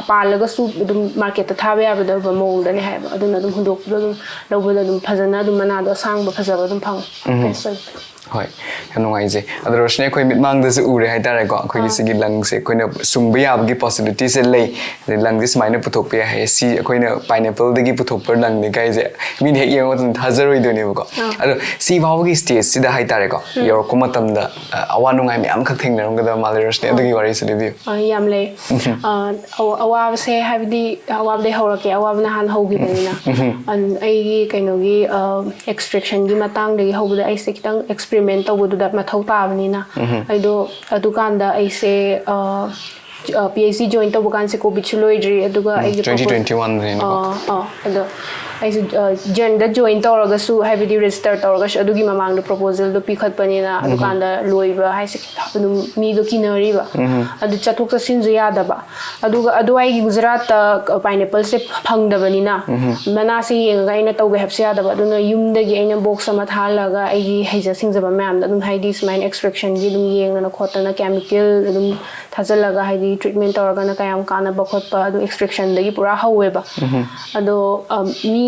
ꯄꯥꯜꯂꯒꯁꯨ ꯑꯗꯨꯝ ꯃꯥꯔꯀꯦꯠꯇ ꯊꯥꯕ ꯌꯥꯒꯗꯕ ꯃꯑꯣꯡꯗꯅꯦ ꯍꯥꯏꯕ꯫ ꯑꯗꯨꯅ ꯑꯗꯨꯝ ꯍꯨꯟꯗꯣꯛꯄꯗꯣ ꯑꯗꯨꯝ ꯂꯧꯕꯗ ꯑꯗꯨꯝ ꯐꯖꯅ ꯑꯗꯨꯝ ꯃꯅꯥꯗꯣ ꯑꯁꯥꯡꯕ ꯐꯖꯕ ꯑꯗꯨꯝ ꯐꯪꯉꯦ꯫ ꯐ꯭ꯔꯦꯁ ꯑꯣꯏꯕ꯫ ꯍꯣꯏ, ꯌꯥꯝ ꯅꯨꯡꯉꯥꯏꯖꯩ꯫ ꯑꯗꯣ ꯔꯣꯁꯅꯤ, ꯑꯩꯈꯣꯏ ꯃꯤꯠꯃꯥꯡꯗꯁꯨ ꯎꯔꯦ ꯍꯥꯏꯇꯥꯔꯦꯀꯣ, ꯑꯩꯈꯣꯏꯒꯤ ꯁꯤꯒꯤ ꯂꯪꯁꯦ ꯑꯩꯈꯣꯏꯅ ꯁꯨꯡꯕ ꯌꯥꯕꯒꯤ ꯄꯣꯁꯤꯕꯤꯂꯤꯇꯤꯁꯦ ꯂꯩ꯫ ꯑꯗꯩ ꯂꯪꯁꯦ ꯁꯨꯃꯥꯏꯅ ꯄꯨꯊꯣꯛꯄ ꯌꯥꯏ ꯍꯥꯏ, ꯁꯤ ꯑꯩꯈꯣꯏꯅ ꯄꯥꯏꯅꯦꯄꯜꯗꯒꯤ ꯄꯨꯊꯣꯛꯄ ꯂꯪꯅꯤ ꯀꯥꯏꯁꯦ ꯃꯤꯅ ꯍꯦꯛ ꯌꯦꯡꯕ ꯃꯇꯝꯗ ꯊꯥꯖꯔꯣꯏꯗꯣꯏꯅꯦꯕꯀꯣ꯫ ꯑꯗꯣ ꯁꯤ ꯐꯥꯎꯕꯒꯤ ꯁ꯭ꯇꯦꯖꯁꯤꯗ ꯍꯥꯏꯇꯥꯔꯦꯀꯣ, ꯌꯧꯔꯛꯄ ꯃꯇꯝꯗ ꯑ, ꯑꯋꯥ ꯅꯨꯡꯉꯥꯏ ꯃꯌꯥꯝ ꯈꯛ ꯊꯦꯡꯅꯔꯝꯒꯗꯕ ꯃꯥꯜꯂꯦ ꯔꯣꯁꯅꯤ, ꯑꯗꯨꯒꯤ ꯋꯥꯔꯤꯁꯨ ꯂꯤꯕꯤꯌꯨ꯫ ꯑ, ꯌꯥꯝ ꯂꯩ꯫ ꯑ, ꯑꯋꯥ- ꯑꯋꯥꯕꯁꯦ ꯍꯥꯏꯕꯗꯤ ꯑꯋꯥꯕꯗꯩ ꯍꯧꯔꯛꯀꯦ꯫ ꯑꯋꯥꯕꯅ ꯍꯥꯟꯅ ꯍꯧꯈꯤꯕꯅꯤꯅ, ꯑꯟ- ꯑꯩꯒꯤ ꯀꯩꯅꯣꯒꯤ ꯑꯦꯛꯁꯇ꯭ꯔꯦꯛꯁꯟꯒꯤ ꯃꯇꯥꯡꯗꯒꯤ ꯍꯧꯕꯗ ꯑꯩꯁꯦ ꯈꯤꯇꯪ ꯑꯦꯛꯁꯄꯦꯔꯤꯃꯦꯟ ꯇꯧꯕꯗꯨꯗ ꯃꯊꯧ ꯇꯥꯕꯅꯤꯅ, ꯑꯩꯗꯣ ꯑꯗꯨꯀꯥꯟꯗ ꯑꯩꯁꯦ ꯄꯤ ꯑꯩꯆ ꯗꯤ ꯖꯣꯏꯟ ꯇꯧꯕ ꯀꯥꯟꯁꯦ ꯀꯣꯚꯤꯗꯁꯨ ꯂꯣꯏꯗ꯭ꯔꯤ꯫ ꯑꯗꯨꯒ ꯑꯩꯒꯤ ꯇ꯭ꯋꯦꯟꯇꯤ ꯇ꯭ꯋꯦꯟꯇꯤ ꯋꯥꯟꯗꯅꯤꯅꯀꯣ꯫ ꯑꯥ, ꯑꯥ, ꯑꯗꯣ ꯑꯩꯁꯦ ꯖꯦꯟꯗ ꯖꯣꯏꯟ ꯇꯧꯔꯒꯁꯨ, ꯍꯥꯏꯕꯗꯤ ꯔꯦꯖꯤꯁꯇꯔ ꯇꯧꯔꯒꯁꯨ, ꯑꯗꯨꯒꯤ ꯃꯃꯥꯡꯗ ꯄ꯭ꯔꯣꯄꯣꯖꯦꯜꯗꯣ ꯄꯤꯈꯠꯄꯅꯤꯅ, ꯑꯗꯨꯀꯥꯟꯗ ꯂꯣꯏꯕ ꯍꯥꯏꯁꯦ ꯑꯗꯨꯝ ꯃꯤꯗꯣ ꯀꯤꯅꯔꯤꯕ꯫ ꯑꯗꯨ ꯆꯠꯊꯣꯛ ꯆꯠꯁꯤꯟꯁꯨ ꯌꯥꯗꯕ꯫ ꯑꯗꯨꯒ ꯑꯗꯨꯋꯥꯏꯒꯤ ꯒꯨꯖꯔꯥꯠꯇ ꯄꯥꯏꯅꯦꯄꯜꯁꯦ ꯐꯪꯗꯕꯅꯤꯅ, ꯃꯅꯥꯁꯦ ꯌꯦꯡꯉꯒ ꯑꯩꯅ ꯇꯧꯒꯦ ꯍꯥꯏꯕꯁꯨ ꯌꯥꯗꯕ꯫ ꯑꯗꯨꯅ ꯌꯨꯝꯗꯒꯤ ꯑꯩꯅ ꯕꯣꯛꯁ ꯑꯃ ꯊꯥꯍꯜꯂꯒ ꯑꯩꯒꯤ ꯍꯩꯖ ꯁꯤꯡꯖꯕ ꯃꯌꯥꯝꯗꯣ ꯑꯗꯨꯝ, ꯍꯥꯏꯗꯤ ꯁꯨꯃꯥꯏꯅ ꯑꯦꯛꯁꯇ꯭ꯔꯦꯛꯁꯟꯒꯤ ꯑꯗꯨꯝ ꯌꯦꯡꯗꯅ ꯈꯣꯠꯇꯅ, ꯀꯦꯃꯤꯀꯦꯜ ꯑꯗꯨꯝ ꯊꯥꯖꯤꯜꯂꯒ, ꯍꯥꯏꯗꯤ ꯇ꯭ꯔꯤꯠꯃꯦꯟ ꯇꯧꯔꯒꯅ ꯀꯌꯥꯝ ꯀꯥꯟꯅꯕ ꯈꯣꯠꯄ, ꯑꯗꯨ ꯑꯦꯛꯁꯇ꯭ꯔꯦꯛꯁꯟꯗꯒꯤ ꯄꯨꯔꯥ ꯍꯧꯋꯦꯕ꯫ ꯑꯗꯣ ꯑ, ꯃꯤ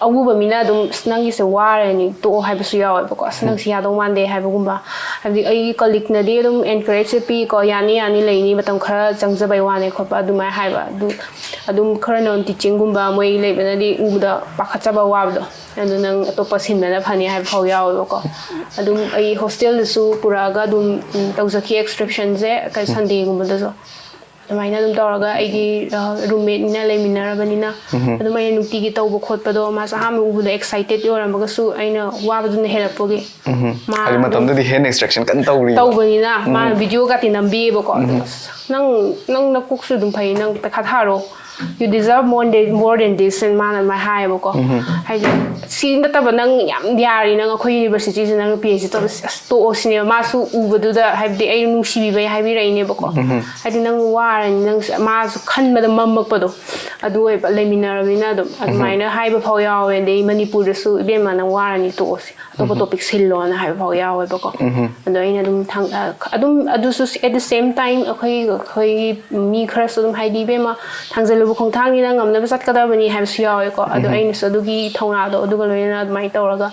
ꯑꯎꯕ ꯃꯤꯅ ꯑꯗꯨꯝ, "ꯑꯁ, ꯅꯪꯒꯤꯁꯦ ꯋꯥꯔꯅꯤ, ꯇꯣꯛꯑꯣ" ꯍꯥꯏꯕꯁꯨ ꯌꯥꯎꯋꯦꯕꯀꯣ꯫ "ꯑꯁ, ꯅꯪꯁꯤ ꯌꯥꯗꯧ ꯃꯥꯟꯗꯦ" ꯍꯥꯏꯕꯒꯨꯝꯕ꯫ ꯍꯥꯏꯕꯗꯤ ꯑꯩꯒꯤ ꯀꯂꯤꯛꯅꯗꯤ ꯑꯗꯨꯝ ꯑꯦꯟꯀꯔꯦꯖꯁꯦ ꯄꯤꯀꯣ, "ꯌꯥꯅꯤ, ꯌꯥꯅꯤ, ꯂꯩꯅꯤ, ꯃꯇꯝ ꯈꯔ ꯆꯪꯖꯕꯩ ꯋꯥꯅꯦ" ꯈꯣꯠꯄ ꯑꯗꯨꯃꯥꯏꯅ ꯍꯥꯏꯕ꯫ ꯑꯗꯨ ꯑꯗꯨꯝ ꯈꯔ ꯅꯟ ꯇꯤꯆꯤꯡꯒꯨꯝꯕ ꯃꯣꯏ ꯂꯩꯕꯅꯗꯤ ꯎꯕꯗ ꯄꯥꯈꯠꯆꯕ, ꯋꯥꯕꯗꯣ꯫ ꯑꯗꯨ ꯅꯪ ꯑꯇꯣꯞꯄ ꯁꯤꯟꯕꯅ ꯐꯅꯤ ꯍꯥꯏꯕ ꯐꯥꯎ ꯌꯥꯎꯋꯦꯕꯀꯣ꯫ ꯑꯗꯨꯝ ꯑꯩ ꯍꯣꯁꯇꯦꯜꯗꯁꯨ ꯄꯨꯔꯛꯑꯒ ꯑꯗꯨꯝ, ꯎꯝ, ꯇꯧꯖꯈꯤ ꯑꯦꯛꯁꯇ꯭ꯔꯦꯛꯁꯟꯁꯦ, ꯁꯟꯗꯦꯒꯨꯝꯕꯗꯁꯨ꯫ ꯑꯗꯨꯃꯥꯏꯅ ꯑꯗꯨꯝ ꯇꯧꯔꯒ ꯑꯩꯒꯤ, ꯑ, ꯔꯨꯝꯃꯦꯠꯅꯤꯅ ꯂꯩꯃꯤꯟꯅꯔꯕꯅꯤꯅ, ꯑꯗꯨꯝ ꯑꯩꯅ ꯅꯨꯡꯇꯤꯒꯤ ꯇꯧꯕ ꯈꯣꯠꯄꯗꯣ, ꯃꯥꯁꯨ ꯑꯍꯥꯟꯕ ꯎꯕꯗ ꯑꯦꯛꯁꯥꯏꯇꯦꯠ ꯑꯣꯏꯔꯝꯃꯒꯁꯨ ꯑꯩꯅ ꯋꯥꯕꯗꯨꯅ ꯍꯦꯜꯂꯛꯄꯒꯤ꯫ ꯃꯥ ꯍꯥꯏꯗꯤ ꯑꯗꯨꯝ ꯃꯇꯝꯗꯨꯗꯤ ꯍꯦꯟ ꯑꯦꯛꯁꯇ꯭ꯔꯦꯛꯁꯟ ꯀꯟꯅ ꯇꯧꯔꯤ꯫ ꯇꯧꯕꯅꯤꯅ ꯃꯥꯅ ꯚꯤꯗꯤꯑꯣꯒꯇꯤ ꯅꯝꯕꯤꯌꯦꯕꯀꯣ꯫ ꯑꯗꯣ, "ꯑꯁ, ꯅꯪ, ꯅꯪ ꯅꯀꯣꯛꯁꯨ ꯑꯗꯨꯝ ꯐꯩ, ꯅꯪ ꯄꯩꯈꯥ ꯊꯥꯔꯣ" "You deserve more than, more than this," and ꯃꯥꯅ ꯑꯗꯨꯃꯥꯏꯅ ꯍꯥꯏꯌꯦꯕꯀꯣ꯫ ꯍꯥꯏꯗꯤ, "ꯁꯤ ꯅꯠꯇꯕ ꯅꯪ ꯌꯥꯝ ꯌꯥꯔꯤ, ꯅꯪ ꯑꯩꯈꯣꯏ ꯌꯨꯅꯤꯚꯔꯁꯤꯇꯤꯁꯤ ꯅꯪ ꯄꯤ ꯑꯩꯆ ꯗꯤ ꯇꯧꯕ, ꯑꯁ, ꯇꯣꯛꯑꯣ," ꯁꯤꯅꯦꯕ꯫ ꯃꯥꯁꯨ ꯎꯕꯗꯨꯗ, ꯍꯥꯏꯕꯗꯤ, ꯑꯩ ꯅꯨꯡꯁꯤꯕꯤꯕꯩ ꯍꯥꯏꯕꯤꯔꯛꯏꯅꯦꯕꯀꯣ꯫ "ꯍꯥꯏꯗꯤ, ꯅꯪ ꯋꯥꯔꯅꯤ, ꯅꯪ," ꯃꯥꯁꯨ ꯈꯟꯕꯗ ꯃꯝꯃꯛꯄꯗꯣ ꯑꯗꯨ ꯑꯣꯏꯕ, ꯂꯩꯃꯤꯟꯅꯔꯕꯅꯤꯅ ꯑꯗꯨꯝ ꯑꯗꯨꯃꯥꯏꯅ ꯍꯥꯏꯕ ꯐꯥꯎ ꯌꯥꯎꯋꯦ꯫ ꯑꯗꯩ ꯃꯅꯤꯄꯨꯔꯗꯁꯨ, "ꯏꯕꯦꯝꯃ, ꯅꯪ ꯋꯥꯔꯅꯤ, ꯇꯣꯛꯑꯣꯁꯤ, ꯑꯇꯣꯞꯄ ꯇꯣꯄꯤꯛ ꯁꯤꯜꯂꯣꯅ" ꯍꯥꯏꯕ ꯐꯥꯎ ꯌꯥꯎꯋꯦꯕꯀꯣ꯫ ꯑꯗꯣ ꯑꯩꯅ ꯑꯗꯨꯝ ꯊꯥꯡ-, ꯑ, ꯑꯗꯨꯝ ꯑꯗꯨꯁꯨ at the same time ꯑꯩꯈꯣꯏ, ꯑꯩꯈꯣꯏꯒꯤ ꯃꯤ ꯈꯔꯁꯨ ꯑꯗꯨꯝ ꯍꯥꯏꯗꯤ, "ꯏꯕꯦꯝꯃ, ꯊꯥꯡꯖꯜꯂꯨꯕ ꯈꯣꯡꯊꯥꯡꯅꯤꯅ ꯉꯝꯅꯕ ꯆꯠꯀꯗꯕꯅꯤ" ꯍꯥꯏꯕꯁꯨ ꯌꯥꯎꯋꯦꯀꯣ꯫ ꯑꯗꯣ ꯑꯩꯅꯁꯨ ꯑꯗꯨꯒꯤ ꯊꯧꯅꯥꯗꯣ ꯑꯗꯨꯒ ꯂꯣꯏꯅꯅ ꯑꯗꯨꯃꯥꯏꯅ ꯇꯧꯔꯒ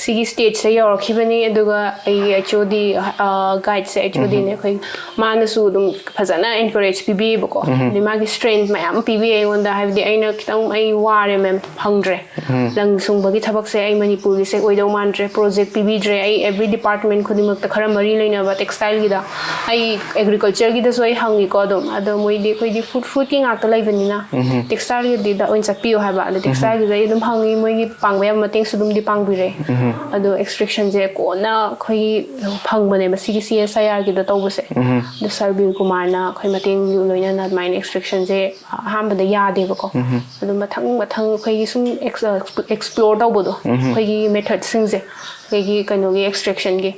ꯁꯤꯒꯤ ꯁ꯭ꯇꯦꯖꯁꯦ ꯌꯧꯔꯛꯈꯤꯕꯅꯤ꯫ ꯑꯗꯨꯒ ꯑꯩꯒꯤ ꯑꯩꯆ ꯑꯣ ꯗꯤ, ꯑ, ꯒꯥꯏꯗꯁꯦ, ꯑꯩꯆ ꯑꯣ ꯗꯤꯅꯦ ꯑꯩꯈꯣꯏ, ꯃꯥꯅꯁꯨ ꯑꯗꯨꯝ ꯐꯖꯅ encourage ꯄꯤꯕꯤꯌꯦꯕꯀꯣ꯫ ꯑꯗꯩ ꯃꯥꯒꯤ strength ꯃꯌꯥꯝ ꯄꯤꯕꯤꯌꯦ ꯑꯩꯉꯣꯟꯗ, ꯍꯥꯏꯕꯗꯤ ꯑꯩꯅ ꯈꯤꯇꯪ, "ꯑꯩ ꯋꯥꯔꯦ ꯃꯦꯝ, ꯐꯪꯗ꯭ꯔꯦ, ꯂꯪ ꯁꯨꯡꯕꯒꯤ ꯊꯕꯛꯁꯦ ꯑꯩ ꯃꯅꯤꯄꯨꯔꯒꯤꯁꯦ ꯑꯣꯏꯗꯧ ꯃꯥꯟꯗ꯭ꯔꯦ, ꯄ꯭ꯔꯣꯖꯦꯛ ꯄꯤꯕꯤꯗ꯭ꯔꯦ, ꯑꯩ every department ꯈꯨꯗꯤꯡꯃꯛꯇ ꯈꯔ ꯃꯔꯤ ꯂꯩꯅꯕ ꯇꯦꯛꯁꯇꯥꯏꯜꯒꯤꯗ, ꯑꯩ ꯑꯦꯒ꯭ꯔꯤꯀꯜꯆꯔꯒꯤꯗꯁꯨ ꯑꯩ ꯍꯪꯉꯤꯀꯣ ꯑꯗꯨꯝ, ꯑꯗꯣ ꯃꯣꯏꯗꯤ ꯑꯩꯈꯣꯏꯗꯤ ꯐ꯭ꯔꯨꯠ, ꯐ꯭ꯔꯨꯠꯀꯤ ꯉꯥꯛꯇ ꯂꯩꯕꯅꯤꯅ ꯇꯦꯛꯁꯇꯥꯏꯜꯒꯤꯗ ꯑꯣꯏꯅ ꯆꯠꯄꯤꯌꯨ" ꯍꯥꯏꯕ꯫ ꯑꯗꯣ ꯇꯦꯛꯁꯇꯥꯏꯜꯒꯤꯗ ꯑꯩ ꯑꯗꯨꯝ ꯍꯪꯉꯤ, ꯃꯣꯏꯒꯤ ꯄꯥꯡꯕ ꯌꯥꯕ ꯃꯇꯦꯡꯁꯨ ꯑꯗꯨꯝꯗꯤ ꯄꯥꯡꯕꯤꯔꯦ꯫ ꯑꯗꯣ ꯑꯦꯛꯁꯇ꯭ꯔꯦꯛꯁꯟꯁꯦ ꯀꯣꯟꯅ ꯑꯩꯈꯣꯏꯒꯤ ꯐꯪꯕꯅꯦꯕ, ꯁꯤꯒꯤ ꯁꯤ ꯑꯦꯁ ꯑꯥꯏ ꯑꯥꯔꯒꯤꯗ ꯇꯧꯕꯁꯦ꯫ ꯑꯗꯣ ꯁꯥꯔ ꯕꯤꯔ ꯀꯨꯃꯥꯔꯅ ꯑꯩꯈꯣꯏ ꯃꯇꯦꯡ ꯂꯣꯏꯅꯅ ꯑꯗꯨꯃꯥꯏꯅ ꯑꯦꯛꯁꯇ꯭ꯔꯦꯛꯁꯟꯁꯦ ꯑꯍꯥꯟꯕꯗ ꯌꯥꯗꯦꯕꯀꯣ꯫ ꯑꯗꯨꯝ ꯃꯊꯪ ꯃꯊꯪ ꯑꯩꯈꯣꯏꯒꯤ ꯁꯨꯝ ꯑꯦꯛꯁꯄ꯭ꯂꯣꯔ ꯇꯧꯕꯗꯣ, ꯑꯩꯈꯣꯏꯒꯤ ꯃꯦꯊꯠꯁꯤꯡꯁꯦ, ꯑꯩꯈꯣꯏꯒꯤ ꯀꯩꯅꯣꯒꯤ ꯑꯦꯛꯁꯇ꯭ꯔꯦꯛꯁꯟꯒꯤ,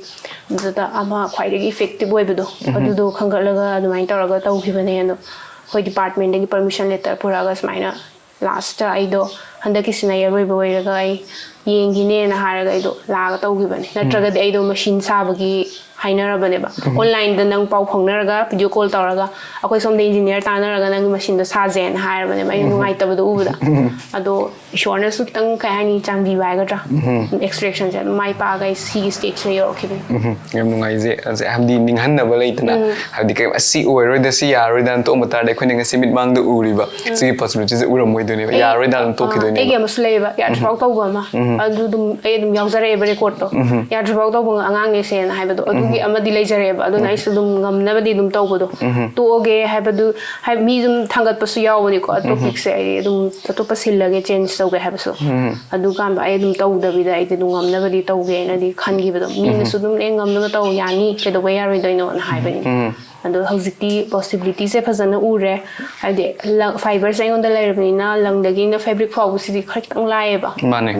ꯑꯗꯨꯗ ꯑꯃ ꯈ꯭ꯋꯥꯏꯗꯒꯤ ꯏꯐꯦꯛꯇꯤꯞ ꯑꯣꯏꯕꯗꯣ, ꯑꯗꯨꯗꯣ ꯈꯟꯒꯠꯂꯒ ꯑꯗꯨꯃꯥꯏꯅ ꯇꯧꯔꯒ ꯇꯧꯈꯤꯕꯅꯦ꯫ ꯑꯗꯣ ꯑꯩꯈꯣꯏ ꯗꯤꯄꯥꯔꯠꯃꯦꯟꯗꯒꯤ ꯄꯔꯃꯤꯁꯟ ꯂꯦꯇꯔ ꯄꯨꯔꯛꯑꯒ ꯁꯨꯃꯥꯏꯅ ꯂꯥꯁꯇ ꯑꯩꯗꯣ ꯍꯟꯗꯛꯀꯤꯁꯤꯅ ꯑꯔꯣꯏꯕ ꯑꯣꯏꯔꯒ ꯑꯩ ꯌꯦꯡꯈꯤꯅꯦꯅ ꯍꯥꯏꯔꯒ ꯑꯩꯗꯣ ꯂꯥꯛꯑꯒ ꯇꯧꯈꯤꯕꯅꯦ꯫ ꯅꯠꯇ꯭ꯔꯒꯗꯤ ꯑꯩꯗꯣ ꯃꯦꯁꯤꯟ ꯁꯥꯕꯒꯤ ꯍꯥꯏꯅꯔꯕꯅꯦꯕ꯫ ꯑꯣꯟꯂꯥꯏꯟꯗ ꯅꯪ ꯄꯥꯎ ꯐꯥꯎꯅꯔꯒ, ꯚꯤꯗꯤꯑꯣ ꯀꯣꯜ ꯇꯧꯔꯒ, ꯑꯩꯈꯣꯏ ꯁꯣꯝꯗ ꯏꯟꯖꯤꯅꯤꯌꯥꯔ ꯇꯥꯟꯅꯔꯒ ꯅꯪꯒꯤ ꯃꯦꯁꯤꯟꯗꯣ ꯁꯥꯖꯦꯅ ꯍꯥꯏꯔꯕꯅꯦꯕ꯫ ꯑꯩꯅ ꯅꯨꯡꯉꯥꯏꯇꯕꯗꯣ ꯎꯕꯗ꯫ ꯑꯗꯣ ꯏꯁꯣꯔꯅꯁꯨ ꯈꯤꯇꯪ, ꯀꯩ ꯍꯥꯏꯅꯤ, ꯆꯥꯟꯕꯤꯕ ꯍꯥꯏꯒꯗ꯭ꯔꯥ, ꯑꯦꯛꯁꯇ꯭ꯔꯦꯛꯁꯟꯁꯦ ꯑꯗꯨꯝ ꯃꯥꯏ ꯄꯥꯛꯑꯒ ꯑꯩ ꯁꯤꯒꯤ ꯁ꯭ꯇꯦꯖꯁꯤꯗ ꯌꯧꯔꯛꯈꯤꯕꯅꯦ꯫ ꯌꯥꯝ ꯅꯨꯡꯉꯥꯏꯖꯩ꯫ ꯑꯁꯦ, ꯍꯥꯏꯕꯗꯤ ꯅꯤꯡꯍꯟꯅꯕ ꯂꯩꯇꯅ, ꯍꯥꯏꯕꯗꯤ ꯀꯩ, "ꯑꯁꯤ ꯑꯣꯏꯔꯣꯏꯗ, ꯁꯤ ꯌꯥꯔꯣꯏꯗꯅ" ꯇꯣꯛꯑꯝꯕ ꯇꯥꯔꯗꯤ, ꯑꯩꯈꯣꯏꯅ ꯉꯁꯤ ꯃꯤꯠꯃꯥꯡꯗ ꯎꯔꯤꯕ ꯁꯤꯒꯤ ꯄꯣꯁꯤꯕꯤꯂꯤꯇꯤꯁꯦ ꯎꯔꯝꯃꯣꯏꯗꯣꯏꯅꯦꯕ, ꯌꯥꯔꯣꯏꯗꯅ ꯑꯗꯨꯝ ꯇꯣꯛꯈꯤꯗꯣꯏꯅꯦꯕ꯫ ꯑꯩꯒꯤ ꯑꯃꯁꯨ ꯂꯩꯌꯦꯕ, ꯌꯥꯗ꯭ꯔꯤꯐꯥꯎ ꯇꯧꯕ ꯑꯃ꯫ ꯑꯗꯨ ꯑꯗꯨꯝ ꯑꯩ ꯑꯗꯨꯝ ꯌꯥꯎꯖꯔꯛꯑꯦꯕ ꯔꯦꯀꯣꯔꯠꯇꯣ꯫ ꯌꯥꯗ꯭ꯔꯤꯐꯥꯎ ꯇꯧꯕ ꯑꯉꯥꯡꯅꯦ ꯁꯦꯅ ꯍꯥꯏꯕꯗꯣ, ꯑꯗꯨꯒꯤ ꯑꯃꯗꯤ ꯂꯩꯖꯔꯦꯕ, ꯑꯗꯨꯅ ꯑꯩꯁꯨ ꯑꯗꯨꯝ ꯉꯝꯅꯕꯗꯤ ꯑꯗꯨꯝ ꯇꯧꯕꯗꯣ꯫ ꯇꯣꯛꯑꯒꯦ ꯍꯥꯏꯕꯗꯨ, ꯍꯥꯏ, ꯃꯤ ꯑꯗꯨꯝ ꯊꯥꯡꯒꯠꯄꯁꯨ ꯌꯥꯎꯕꯅꯤꯀꯣ, ꯇꯣꯄꯤꯛꯁꯦ ꯑꯩ ꯑꯗꯨꯝ ꯑꯇꯣꯞꯄ ꯁꯤꯜꯂꯒꯦ, ꯆꯦꯟꯖ ꯇꯧꯒꯦ ꯍꯥꯏꯕꯁꯨ꯫ ꯑꯗꯨꯀꯥꯟꯗ ꯑꯩ ꯑꯗꯨꯝ ꯇꯧꯗꯕꯤꯗ ꯑꯩꯗꯤ ꯑꯗꯨꯝ ꯉꯝꯅꯕꯗꯤ ꯇꯧꯒꯦꯅꯗꯤ ꯈꯟꯈꯤꯕꯗꯣ꯫ ꯃꯤꯅꯁꯨ ꯑꯗꯨꯝ, "ꯑꯦ, ꯉꯝꯅꯕ ꯇꯧ, ꯌꯥꯅꯤ, ꯀꯩꯗꯧꯕꯩ ꯌꯥꯔꯣꯏꯗꯣꯏꯅꯣꯅ" ꯍꯥꯏꯕꯅꯤ꯫ ꯑꯗꯣ ꯍꯧꯖꯤꯛꯇꯤ ꯄꯣꯁꯤꯕꯤꯂꯤꯇꯤꯁꯦ ꯐꯖꯅ ꯎꯔꯦ꯫ ꯍꯥꯏꯗꯤ ꯐꯥꯏꯕꯔꯁꯦ ꯑꯩꯉꯣꯟꯗ ꯂꯩꯔꯕꯅꯤꯅ, ꯂꯪꯗꯒꯤꯅ ꯐꯦꯕ꯭ꯔꯤꯛ ꯐꯥꯎꯕꯁꯤꯗꯤ ꯈꯔ ꯈꯤꯇꯪ ꯂꯥꯏꯌꯦꯕ꯫ ꯃꯥꯅꯦ꯫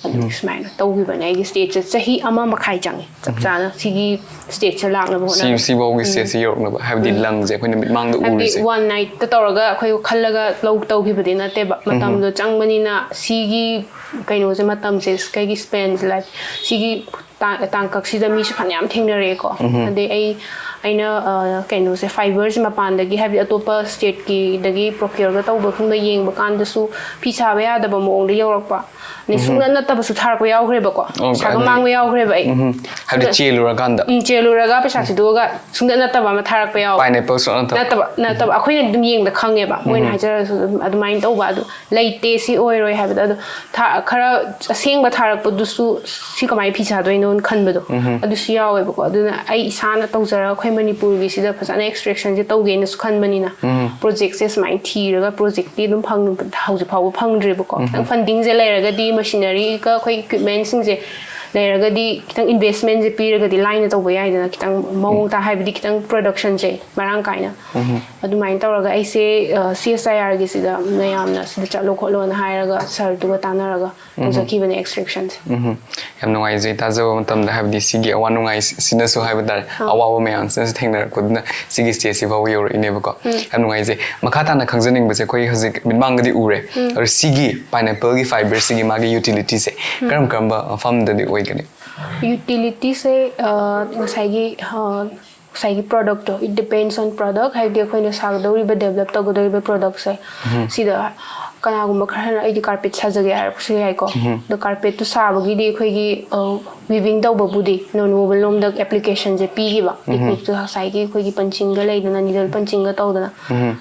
ꯑꯗꯨ ꯁꯨꯃꯥꯏꯅ ꯇꯧꯈꯤꯕꯅꯦ꯫ ꯑꯩꯒꯤ ꯁ꯭ꯇꯦꯖꯁꯦ ꯆꯍꯤ ꯑꯃ ꯃꯈꯥꯏ ꯆꯪꯉꯦ, ꯆꯞ ꯆꯥꯅ ꯁꯤꯒꯤ ꯁ꯭ꯇꯦꯖꯁꯦ ꯂꯥꯛꯅꯕ ꯁꯤ ꯍꯣꯠꯅꯕ꯫ ꯁꯤꯐꯥꯎꯒꯤ ꯁ꯭ꯇꯦꯖꯁꯤ ꯌꯧꯔꯛꯅꯕ, ꯍꯥꯏꯕꯗꯤ ꯂꯪꯁꯦ ꯑꯩꯈꯣꯏꯅ ꯃꯤꯠꯃꯥꯡꯗ ꯍꯥꯏꯕꯗꯤ ꯎꯔꯤꯁꯦ꯫ ꯋꯥꯟ ꯅꯥꯏꯠꯇ ꯇꯧꯔꯒ ꯑꯩꯈꯣꯏ ꯈꯜꯂꯒ ꯂꯧ ꯇꯧꯈꯤꯕꯗꯤ ꯅꯠꯇꯦꯕ꯫ ꯃꯇꯝꯗꯣ ꯆꯪꯕꯅꯤꯅ ꯁꯤꯒꯤ ꯀꯩꯅꯣꯁꯦ, ꯃꯇꯝꯁꯦ, ꯀꯩꯒꯤ ꯁ꯭ꯄꯦꯟꯁꯦ, ꯂꯥꯏꯛ, ꯁꯤꯒꯤ ꯇꯥ- ꯇꯥꯡꯀꯛꯁꯤꯗ ꯃꯤꯁꯨ ꯐꯅꯌꯥꯝ ꯊꯦꯡꯅꯔꯛꯑꯦꯀꯣ꯫ ꯑꯗꯩ ꯑꯩ, ꯑꯩꯅ, ꯑ, ꯀꯩꯅꯣꯁꯦ, ꯐꯥꯏꯕꯔꯁꯦ ꯃꯄꯥꯟꯗꯒꯤ, ꯍꯥꯏꯕꯗꯤ ꯑꯇꯣꯞꯄ ꯁ꯭ꯇꯦꯠꯀꯤꯗꯒꯤ ꯄ꯭ꯔꯣꯀ꯭ꯌꯣꯔꯒ ꯇꯧꯕ ꯃꯐꯝꯗ ꯌꯦꯡꯕ ꯀꯥꯟꯗꯁꯨ ꯐꯤ ꯁꯥꯕ ꯌꯥꯗꯕ ꯃꯑꯣꯡꯗ ꯌꯧꯔꯛꯄ꯫ ꯑꯗꯩ ꯁꯨꯡꯅꯠ ꯅꯠꯇꯕꯁꯨ ꯊꯥꯔꯛꯄ ꯌꯥꯎꯈ꯭ꯔꯦꯕꯀꯣ꯫ ꯑꯣ, ꯄꯩꯁꯥꯒ ꯑꯗꯨ- ꯃꯥꯡꯕ ꯌꯥꯎꯈ꯭ꯔꯦꯕ ꯑꯩ꯫ ꯎꯝ꯫ ꯍꯥꯏꯕꯗꯤ ꯑꯗ- ꯆꯦꯜꯂꯨꯔꯀꯥꯟꯗ꯫ ꯎꯝ, ꯆꯦꯜꯂꯨꯔꯒ ꯄꯩꯁꯥ ꯊꯤꯗꯣꯛꯑꯒ ꯁꯨꯡꯅꯠ ꯅꯠꯇꯕ ꯑꯃ ꯊꯥꯔꯛꯄ ꯌꯥꯎꯕ꯫ ꯄꯥꯏꯅꯦꯄꯜꯁꯨ ꯅꯠꯇꯕ꯫ ꯅꯠꯇꯕ, ꯅꯠꯇꯕ꯫ ꯑꯩꯈꯣꯏꯅ ꯑꯗꯨꯝ ꯌꯦꯡꯕꯗ ꯈꯪꯉꯦꯕ꯫ ꯃꯣꯏꯅ ꯍꯥꯏꯖꯔꯁꯨ ꯑꯗꯨꯝ ꯑꯗꯨꯃꯥꯏꯅ ꯇꯧꯕ꯫ ꯑꯗꯨ ꯂꯩꯇꯦ, ꯁꯤ ꯑꯣꯏꯔꯣꯏ ꯍꯥꯏꯕꯗ꯫ ꯑꯗꯣ ꯊꯥ-, ꯈꯔ ꯑꯁꯦꯡꯕ ꯊꯥꯔꯛꯄꯗꯨꯁꯨ ꯁꯤ ꯀꯃꯥꯏꯅ ꯐꯤ ꯁꯥꯗꯣꯏꯅꯣꯅ ꯈꯟꯕꯗꯣ꯫ ꯑꯗꯨꯁꯨ ꯌꯥꯎꯋꯦꯕꯀꯣ꯫ ꯑꯗꯨꯅ ꯑꯩ ꯏꯁꯥꯅ ꯇꯧꯖꯔꯒ ꯑꯩꯈꯣꯏ ꯃꯅꯤꯄꯨꯔꯒꯤꯁꯤꯗ ꯐꯖꯅ ꯑꯦꯛꯁꯇ꯭ꯔꯦꯛꯁꯟꯁꯦ ꯇꯧꯒꯦꯅꯁꯨ ꯈꯟꯕꯅꯤꯅ, ꯄ꯭ꯔꯣꯖꯦꯛꯁꯦ ꯁꯨꯃꯥꯏꯅ ꯊꯤꯔꯒ ꯄ꯭ꯔꯣꯖꯦꯛꯇꯤ ꯑꯗꯨꯝ ꯐꯪ-, ꯍꯧꯖꯤꯛ ꯐꯥꯎꯕ ꯐꯪꯗ꯭ꯔꯤꯕꯀꯣ꯫ ꯈꯤꯇꯪ ꯐꯟꯗꯤꯡꯁꯦ ꯂꯩꯔꯒꯗꯤ, ꯃꯦꯁꯤꯅꯔꯤꯒ ꯑꯩꯈꯣꯏ ꯏꯀ꯭ꯋꯤꯞꯃꯦꯟꯁꯤꯡꯁꯦ ꯂꯩꯔꯒꯗꯤ, ꯈꯤꯇꯪ ꯏꯟꯚꯦꯁꯃꯦꯟꯁꯦ ꯄꯤꯔꯒꯗꯤ ꯂꯥꯏꯅ ꯇꯧꯕ ꯌꯥꯏꯗꯅ, ꯈꯤꯇꯪ ꯃꯑꯣꯡ ꯇꯥ-, ꯍꯥꯏꯕꯗꯤ ꯈꯤꯇꯪ ꯄ꯭ꯔꯗꯛꯁꯟꯁꯦ ꯃꯔꯥꯡ ꯀꯥꯏꯅ꯫ ꯑꯗꯨꯃꯥꯏꯅ ꯇꯧꯔꯒ ꯑꯩꯁꯦ, ꯑ, ꯁꯤ ꯑꯦꯁ ꯑꯥꯏ ꯑꯥꯔꯒꯤꯁꯤꯗ ꯃꯌꯥꯝꯅ ꯁꯤꯗ ꯆꯠꯂꯣ ꯈꯣꯠꯂꯣꯅ ꯍꯥꯏꯔꯒ ꯁꯥꯔꯗꯨꯒ ꯇꯥꯟꯅꯔꯒ ꯇꯧꯖꯈꯤꯕꯅꯦ ꯑꯦꯛꯁꯇ꯭ꯔꯦꯛꯁꯟꯁꯦ꯫ ꯎꯝ꯫ ꯌꯥꯝ ꯅꯨꯡꯉꯥꯏꯖꯩ ꯇꯥꯖꯕ ꯃꯇꯝꯗ, ꯍꯥꯏꯕꯗꯤ ꯁꯤꯒꯤ ꯑꯋꯥ ꯅꯨꯡꯉꯥꯏ ꯁꯤꯅꯁꯨ ꯍꯥꯏꯕ ꯇꯥꯔꯦ, ꯑꯥ꯫ ꯑꯋꯥꯕ ꯃꯌꯥꯝꯁꯤꯅꯁꯨ ꯊꯦꯡꯅꯔꯛꯄꯗꯨꯅ ꯁꯤꯒꯤ ꯁ꯭ꯇꯦꯖꯁꯤ ꯐꯥꯎꯕ ꯌꯧꯔꯛꯏꯅꯦꯕꯀꯣ꯫ ꯌꯥꯝ ꯅꯨꯡꯉꯥꯏꯖꯩ꯫ ꯃꯈꯥ ꯇꯥꯅ ꯈꯪꯖꯅꯤꯡꯕꯁꯦ, ꯑꯩꯈꯣꯏ ꯍꯧꯖꯤꯛ ꯃꯤꯠꯃꯥꯡꯗꯗꯤ ꯎꯔꯦ, ꯑꯗꯣ ꯁꯤꯒꯤ ꯄꯥꯏꯅꯦꯄꯜꯒꯤ ꯐꯥꯏꯕꯔꯁꯤꯒꯤ ꯃꯥꯒꯤ ꯌꯨꯇꯤꯂꯤꯇꯤꯁꯦ ꯀꯔꯝ ꯀꯔꯝꯕ ꯃꯐꯝꯗꯗꯤ ꯑꯣꯏꯒꯅꯤ? ꯌꯨꯇꯤꯂꯤꯇꯤꯁꯦ, ꯑ, ꯉꯁꯥꯏꯒꯤ, ꯑ, ꯉꯁꯥꯏꯒꯤ ꯄ꯭ꯔꯗꯛꯇꯣ, it depends on product, ꯍꯥꯏꯕꯗꯤ ꯑꯩꯈꯣꯏꯅ ꯁꯥꯒꯗꯧꯔꯤꯕ, ꯗꯦꯕꯂꯞ ꯇꯧꯒꯗꯧꯔꯤꯕ ꯄ꯭ꯔꯗꯛꯁꯦ ꯁꯤꯗ ꯀꯅꯥꯒꯨꯝꯕ ꯈꯔꯅ "ꯑꯩꯗꯤ ꯀꯥꯔꯄꯦꯠ ꯁꯥꯖꯒꯦ" ꯍꯥꯏꯔꯛꯄꯁꯨ ꯌꯥꯏꯀꯣ꯫ ꯑꯗꯣ ꯀꯥꯔꯄꯦꯠꯇꯨ ꯁꯥꯕꯒꯤꯗꯤ ꯑꯩꯈꯣꯏꯒꯤ ꯋꯤꯚꯤꯡ ꯇꯧꯕꯕꯨꯗꯤ ꯅꯣꯟ ꯋꯣꯕꯟ ꯂꯣꯝꯗ ꯑꯦꯄ꯭ꯂꯤꯀꯦꯁꯟꯁꯦ ꯄꯤꯈꯤꯕ꯫ ꯇꯦꯛꯅꯤꯛꯇꯨ ꯉꯁꯥꯏꯒꯤ ꯑꯩꯈꯣꯏꯒꯤ ꯄꯟꯆꯤꯡꯒ ꯂꯩꯗꯅ, ꯅꯤꯗꯜ ꯄꯟꯆꯤꯡꯒ ꯇꯧꯗꯅ,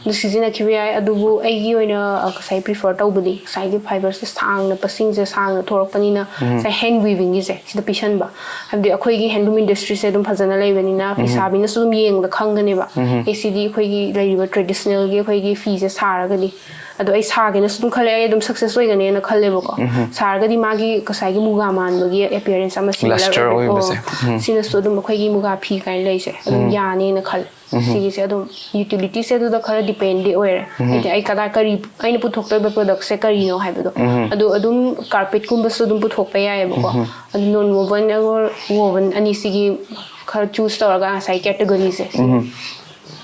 ꯑꯗꯨ ꯁꯤꯖꯤꯟꯅꯈꯤꯕ ꯌꯥꯏ꯫ ꯑꯗꯨꯕꯨ ꯑꯩꯒꯤ ꯑꯣꯏꯅ, ꯑ, ꯉꯁꯥꯏ ꯄ꯭ꯔꯤꯐꯔ ꯇꯧꯕꯗꯤ ꯉꯁꯥꯏꯒꯤ ꯐꯥꯏꯕꯔꯁꯦ ꯁꯥꯡꯅ, ꯄꯁꯤꯡꯁꯦ ꯁꯥꯡꯅ ꯊꯣꯔꯛꯄꯅꯤꯅ, ꯉꯁꯥꯏ ꯍꯦꯟ ꯋꯤꯚꯤꯡꯒꯤꯁꯦ ꯁꯤꯗ ꯄꯤꯁꯟꯕ꯫ ꯍꯥꯏꯕꯗꯤ ꯑꯩꯈꯣꯏꯒꯤ ꯍꯦꯟꯂꯨꯝ ꯏꯟꯗꯁꯇ꯭ꯔꯤꯁꯦ ꯑꯗꯨꯝ ꯐꯖꯅ ꯂꯩꯕꯅꯤꯅ, ꯐꯤꯁꯥꯕꯤꯅꯁꯨ ꯑꯗꯨꯝ ꯌꯦꯡꯕꯗ ꯈꯪꯒꯅꯦꯕ꯫ ꯑꯦ, ꯁꯤꯗꯤ ꯑꯩꯈꯣꯏꯒꯤ ꯂꯩꯔꯤꯕ ꯇ꯭ꯔꯦꯗꯤꯁꯅꯦꯜꯒꯤ ꯑꯩꯈꯣꯏꯒꯤ ꯐꯤꯁꯦ ꯁꯥꯔꯒꯗꯤ, ꯑꯗꯣ ꯑꯩ ꯁꯥꯒꯦꯅꯁꯨ ꯑꯗꯨꯝ ꯈꯜꯂꯦ, ꯑꯩ ꯑꯗꯨꯝ ꯁꯛꯁꯦꯁ ꯑꯣꯏꯒꯅꯦꯅ ꯈꯜꯂꯦꯕꯀꯣ꯫ ꯁꯥꯔꯒꯗꯤ ꯃꯥꯒꯤ ꯉꯁꯥꯏꯒꯤ ꯃꯨꯒꯥ ꯃꯥꯟꯕꯒꯤ ꯑꯦꯄꯤꯌꯔꯦꯟꯁ ꯑꯃ similar ꯂꯁꯇꯔ ꯑꯣꯏꯕ, ꯑꯣꯏꯕꯁꯦ꯫ ꯑꯣ, ꯁꯤꯅꯁꯨ ꯑꯗꯨꯝ ꯑꯩꯈꯣꯏꯒꯤ ꯃꯨꯒꯥ ꯐꯤ ꯀꯥꯏꯅ ꯂꯩꯁꯦ ꯑꯗꯨꯝ ꯌꯥꯅꯦꯅ ꯈꯜꯂꯦ꯫ ꯁꯤꯒꯤꯁꯦ ꯑꯗꯨꯝ ꯌꯨꯇꯤꯂꯤꯇꯤꯁꯦ ꯑꯗꯨꯗ ꯈꯔ ꯗꯤꯄꯦꯟꯗꯤ ꯑꯣꯏꯔꯦ꯫ ꯍꯥꯏꯗꯤ ꯑꯩ ꯀꯗꯥꯏ, ꯀꯔꯤ, ꯑꯩꯅ ꯄꯨꯊꯣꯛꯇꯣꯏꯕ ꯄ꯭ꯔꯗꯛꯁꯦ ꯀꯔꯤꯅꯣ ꯍꯥꯏꯕꯗꯣ꯫ ꯑꯗꯣ ꯑꯗꯨꯝ ꯀꯥꯔꯄꯦꯠꯀꯨꯝꯕꯁꯨ ꯑꯗꯨꯝ ꯄꯨꯊꯣꯛꯄ ꯌꯥꯏꯑꯕꯀꯣ꯫ ꯑꯗꯨ ꯅꯣꯟ ꯋꯣꯕꯟ ꯑꯣꯔ ꯋꯣꯕꯟ ꯑꯅꯤꯁꯤꯒꯤ ꯈꯔ ꯆꯨꯁ ꯇꯧꯔꯒ ꯉꯁꯥꯏ ꯀꯦꯇꯒꯣꯔꯤꯁꯦ